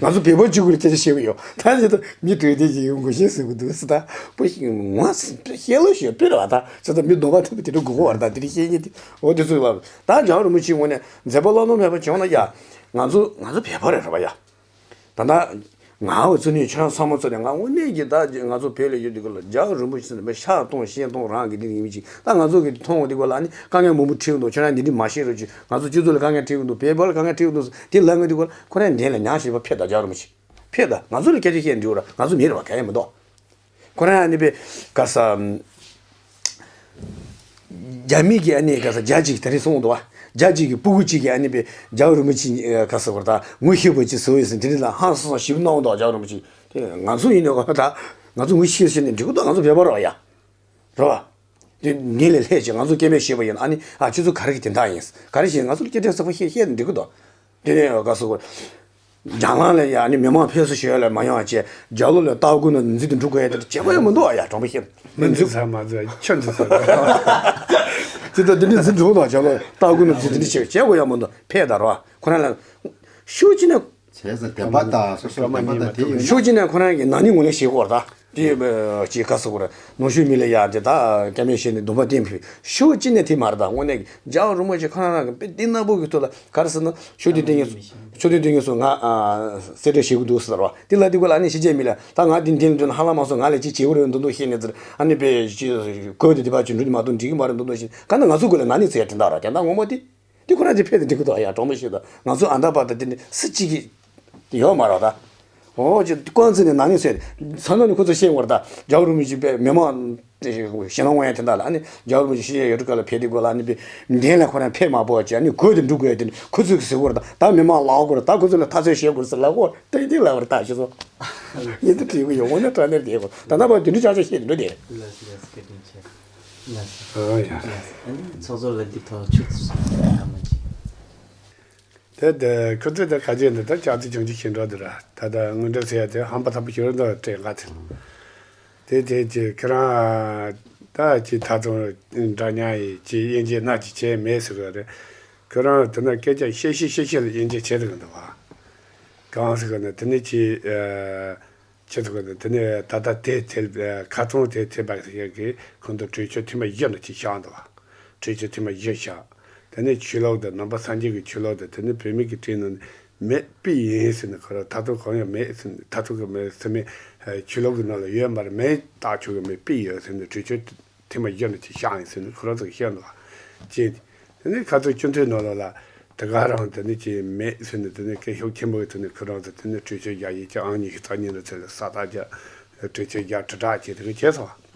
ང་ཚོ་བོད་པ་གཅིག་པུ་ལ་སྐད་ཆ་བཤད་གི་ཡོད། ད་ཅི་ད་མི་འདྲ་དེ་ཅིག་ཡོང་དགོས་ཤེས་ཟེར་གི་འདུག་ཟེར། ད་པོ་ཞིག་ང་བཤད་ལོ་ཞེས་སྤེལ་བ། ད་ཅི་ད་མི་སྡོམ་པ་ཐེབས་པ་དེ་འདྲ་གོ་གོ་བར། ད་དེ་རིང་བཤད་ཉེ་དེ་འོ་དེ་ཚོ་ལ་ད་རྒྱལ་བ་རིན་པོ་ཆེའི་ངོས་ནས་མཛད་པ་བླ་ན་མེད་པ་བྱུང་ན་ཡ། ང་ཚོ་ང་ཚོ་བོད་པ་རེད་རེད་པ་ཡ། ད་ལྟ་ང་འུ་ཚོ་ནི་ཁྱོད་རང་ཚང་མ་ཚོ་ནས་ང་དངོས་གནས་ཀྱི་ད་ང་ཚོ་བོད་ལ་ཡོད་དུས་སྐབས་ལ་རྒྱལ་བ་རིན་པོ་ཆེ་ཟེར་ནས་ཤ་གཏོང་ཤེས་གཏོང་རང་གི་འདི་ཡིན་མི་ཅིག་ད་ང་ཚོ་གི་མཐོང་བ་འདི་སྐབས་ལ་ཨ་ནི་དཀའ་ངལ་མང་པོ་འཕྲད་འདུག་ཁྱོད་རང་འདི་འདྲི་མ་ཤེས་རོགས་གྱིས། ང་ཚོ་སྤྱི་ཚོགས་ལ་དཀའ་ངལ་འཕྲད་འདུག་བོད་པ་ལ་དཀའ་ངལ་འཕྲད་འདུག་དེ་ལབ་ང་འདི་སྐབས་ལ་ཁོ་རང་འདན་ལ་ཉག་ཞིག་པ་ཕེབས་དང་རྒྱལ་བ་རིན་པོ་ཆེ་ཕེབས་དང་ང་ཚོ་ལ་སྐད་ཆ་བཤད་འདྲི་བ་ར་ང་ཚོ་མི་རེད་བ་ག་ཡང་མི་འདུག་ཁོ་རང་ཨ་ནི་པའི་ག་ས། རྒྱ་མི་གི་ཨ་ནི་ག་ས་རྒྱ་གཅིག་དེ་རིང་སོང་འདུག་བ། རྒྱ་གཅིག་གི་སྤུ་གུ་གཅིག་གི་ཨ་ནི་པའི་རྒྱལ་བ་རིན་པོ་ཆེ་ག་ས་བར་དང་ངོ་ཤེས་པོ་གཅིག་བཟོ་ཡོད་ཟེར་དེ་རིང་ལ་ཧང་སང་ཞིབ་གནང་འདུག་རྒྱལ་བ་རིན་པོ་ཆེ་དེ་ང་ཚོ་ཡིན་ནོ་ག་ད་ང་ཚོ་ངོ་ཤེས་ཤེས་ནས་འགྲིག་གི་འདུག་ང་ཚོ་བོད་པ་རེད་བ་ཡ། རེད་བ། དེ་ངེད་ལས་ལྷད་ཅིག་ང་ཚོ་སྐད་མེད་ཤེས་པ་ཡིན་ཨ་ནི་ཨ་ཁྱོད་ཚོ་ག་རེ་གི་དེ་འདྲ་ཡིན་ག་རེ་བྱས་ང་ཚོ་ལ་སྐད་ཆ་གསལ་པོ་བཤད་བཤད་ནས་འགྲིག་གི་འདུག་དེ་ནས་ག་ས་བར། རྒྱ་ནག་ལ་ཡ་ནི་མི་མང་ཕེབས་བསུ་ཞུ་ཡ་ལ་མ་ཡོང་བ་བྱས་རྒྱ་ལོ་ལ་ལྟ་སྐོར་ནང་འཛུལ་དུ་འགྲོ་དགོས་ཡ་དེ་བྱེད་དགོས་ཡ་མི་འདུག་ཨ་ཡ་དྲང་པོ་བཤད་ན། མི་འཛུལ་ས་མ་འཛུལ་ཁྱོད་འཛུལ་ས་དེ་ལྟར་འདི་འདྲ་འཛུལ་འགྲོ་དང་རྒྱ་ལོ་ལྟ་སྐོར་ནང་འཛུལ་དེ་འདྲ་བྱེད་བྱེད་དགོས་ཡ་མི་འདུག་ཕེབས་དང་རོ་ཁོ་རང་ལ་ཤུགས་ཅི་ནས། བྱས་ཙང་བདེན་པ་དང་སོ་སོ་བདེན་པ་དང་དེ་ཡོད་ཤུགས་ཅི་ནས་ཁོ་རང་གི་ན་ནིང་ངོ་ལས་ཤེས་སྐོར་དང་དེ་ཅི་ག་ས་སྐོར་ནང་ཆོས་མི་ལ་ཡ་དེ་ད་སྐད་མེད་བཤད་ནས་སྡོམ་པ་བསྟན་ཕུལ་ཤུགས་ཅི་ནས་དེ་མ་རེད་ད་དངོས་གནས་ཀྱི་རྒྱལ་བ་རིན་པོ་ཆེ་ཁོ་རང་རང་གི་དཔེ་འདི་ན་བུ་གི་ཐོག་ལ་ག་རེ་ཟེར་ན་ཤོག་དུས་དེ་ངས་ཤོག་དུས་དེ་ངས་སུ་ང་གསལ་བསྒྲགས་བྱེད་དགོས་འདུག་ཟེར་བ་དེ་ལ་དེ་གོ་ལ་ནི་ཕྱི་རྒྱལ་མི་ལ་ད་ང་དེ་འཐེན་འདོན་ཧ་ལམ་མ་སོང་ང་ལ་ཅི་བྱེད་དགོས་རེད་འདུག་འདུག་ཤེས་ནས་ཟེར་ཨ་ནི་དཔེ་ཅི་གོས་དེ་དེ་བ་ཅི་འགྲུལ་མ་གཏོང་འགྲིག་གི་མ་རེད་འདུག་འདུག་ཤེས་ག་ན་ང་ཚོ་གོ་ལ་ན་ནི་ཚེ་དེ་འདྲ་ར་དེ་འདྲ་ངོ་མ་དེ། འདི་ཁོ་རང་ཚོས་ཕེབས་ཏེ་འགྲིག་གི་འདུག་ཡ་གྲོགས་མོ་ཞིག་དང་ང་ཚོ་ཨ་མདའ་པ་དང་དེ་ནི་སུ་གཅིག་གིས་ཡོད་མ་རེད་ད། འོ་ཅི་ཀོང་ཙི་ནས་ནང་ནས་ཟེར་ས་ནང་ནས་ཁོ་ཚོ་ཤེས་དགོས་རེད་ད། རྒྱལ་བ་རིན་པོ་ཆེ་པས་མི་མང་ཞེ་ན་ངོ་ཡ་དེ་འདྲ་ལ་ཨ་ནི་རྒྱལ་བ་རིན་པོ་ཆེ་ཤེས་ཡ་ཡོད་དུས་སྐབས་ལ་ཕེབས་དུས་སྐབས་ལ་ཨ་ནི་པའི་འདན་ལ་ཁོ་རང་ཕེབས་མ་པོ་ཅི་ཨ་ནི་གོས་དེ་འགྲུབ་དགོས་ཡ་དེ་ནི་ཁོ་ཚོས་གི་ཟེར་དགོས་རེད་ད། ད་མི་མང་ལག་དགོས་རེད་ད། ཁོ་ཚོ་ལ་ཐ་ཚོད་བཤད་དགོས་རེད་ཟེར་ལབ་གོ་ཏན་ཏན་ལབ་རེད་ད་ཞེས་སོ། ཡིན་དུ་བྲིས་གི་ཡོད་འོ་ན་དྲ་ནས་བསྡད་གོ་ད་ལྟ་བར་དེ་འདྲ་ཅག་ཅག་བཤད་དེ་འགྲོ་དེ། ལགས་སོ་ལགས་སོ་བཀའ་དྲིན་ཆེ། ལགས་སོ། ཨོ་ཡ། ལགས་སོ། ཨ་ནི་ཚོགས་གཙོ་ལ་འདི་ཐོག་ཆུ་ཚོད་གསུམ་ཐ་མ་ཅིག་དེ་དེ་ཁོ་ཚོས་དེ་ཁ་རྗེ་འདི་ལྟར་ལྕགས་ཚིག་ཅུང་ཅིག་ཤེས་འགྲོ་འདི་ར་ད་ལྟ་དངོས་འབྲེལ་ཟེར་ཡ་དེ་ཧམ་པ་ཐག་པ་ཤོར་འདུག་སྤྲད་ག་ཚིག་དེ་དེ་ཅི་ཁྱེད་རང་ད་ཅི་ད་དུང་འདྲ་མཉམ་ཡིན་ཅི་དབྱེ་འབྱེད་སྣ་གཅིག་བྱས་མེད་ཟེར་གི་རེད། ཁྱེད་རང་དེ་ན་སྐད་ཆ་བཤད་བཤད་བཤད་བཤད་ལ་དབྱེ་འབྱེད་བྱེད་དུ་གི་འདུག་བ། གང་ཟེར་གི་ན་དེ་ནི་ཅི་ཨ། ཁྱེད་ཚོ་གི་དེ་ནས་ད་ལྟ་དེ་ཐེལ་ཁ་ཚོན་དེ་ཐེལ་བག་ཟེར་ཡག་གི་ཁོང་ཚོ་གྲོས་ཆོད་ཐེངས་མ་བཞི་ནས་ཅིག་བཞག་འདུག་བ། གྲོས་ཆོད་ཐེངས་མ་བཞི་བཞག་དེ་ནས་ཆོས་ལུགས་དེ་ནང་པ་སངས་རྒྱས་ཀྱི་ཆོས་ལུགས་དེ་དེ་ནས་བོད་མི་གི་གྲས་ནང་མེད་པི་ཡིན་ཟེར་ནས་ཁོ་རང་ད་དུང་གང་ཡང་མེད་ཟེར་ནས་ད་དུང་གི་མེད་ཟེར་མེད་ཆོས་ལུགས་ཀྱི་ནང་ལ་ཡོད་མ་རེད་མེད་བཏགས་ཆོག་གི་མེད་པི་ཡོད་ཟེར་ནས་གྲོས་ཆོད། ཐེངས་མ་བཞི་ནས་ཅིག་བཞག་ཡིན་ཟེར་ནས་ཁོ་རང་ཚོ་གིས་བཤད་འདུག་བ། ཅེས། དེ་ནས་ཁ་ཚོན་སྤྱི་འཐུས་ནང་ལོགས་ལ་དེ་ག་རང་དེ་ནས་ཅིག་མེད་ཟེར་ནས་དེ་ནས་སྐད་ཤུགས་ཆེན་པོ་གིས་དེ་ནས་ཁོ་རང་ཚོ་དེ་ནས་གྲོས་ཆོད་བཞག་ཡིན་ཅིག་ཨང་ཉི་ཤུ་རྩ་གཉིས་ལ་ཚེ་ལ་ས་རྟགས་བརྒྱབ་གྲོས་ཆོད་བཞག་དྲིལ་བསྒྲགས་བྱས་དེ་ག་བྱས་སོང་བ།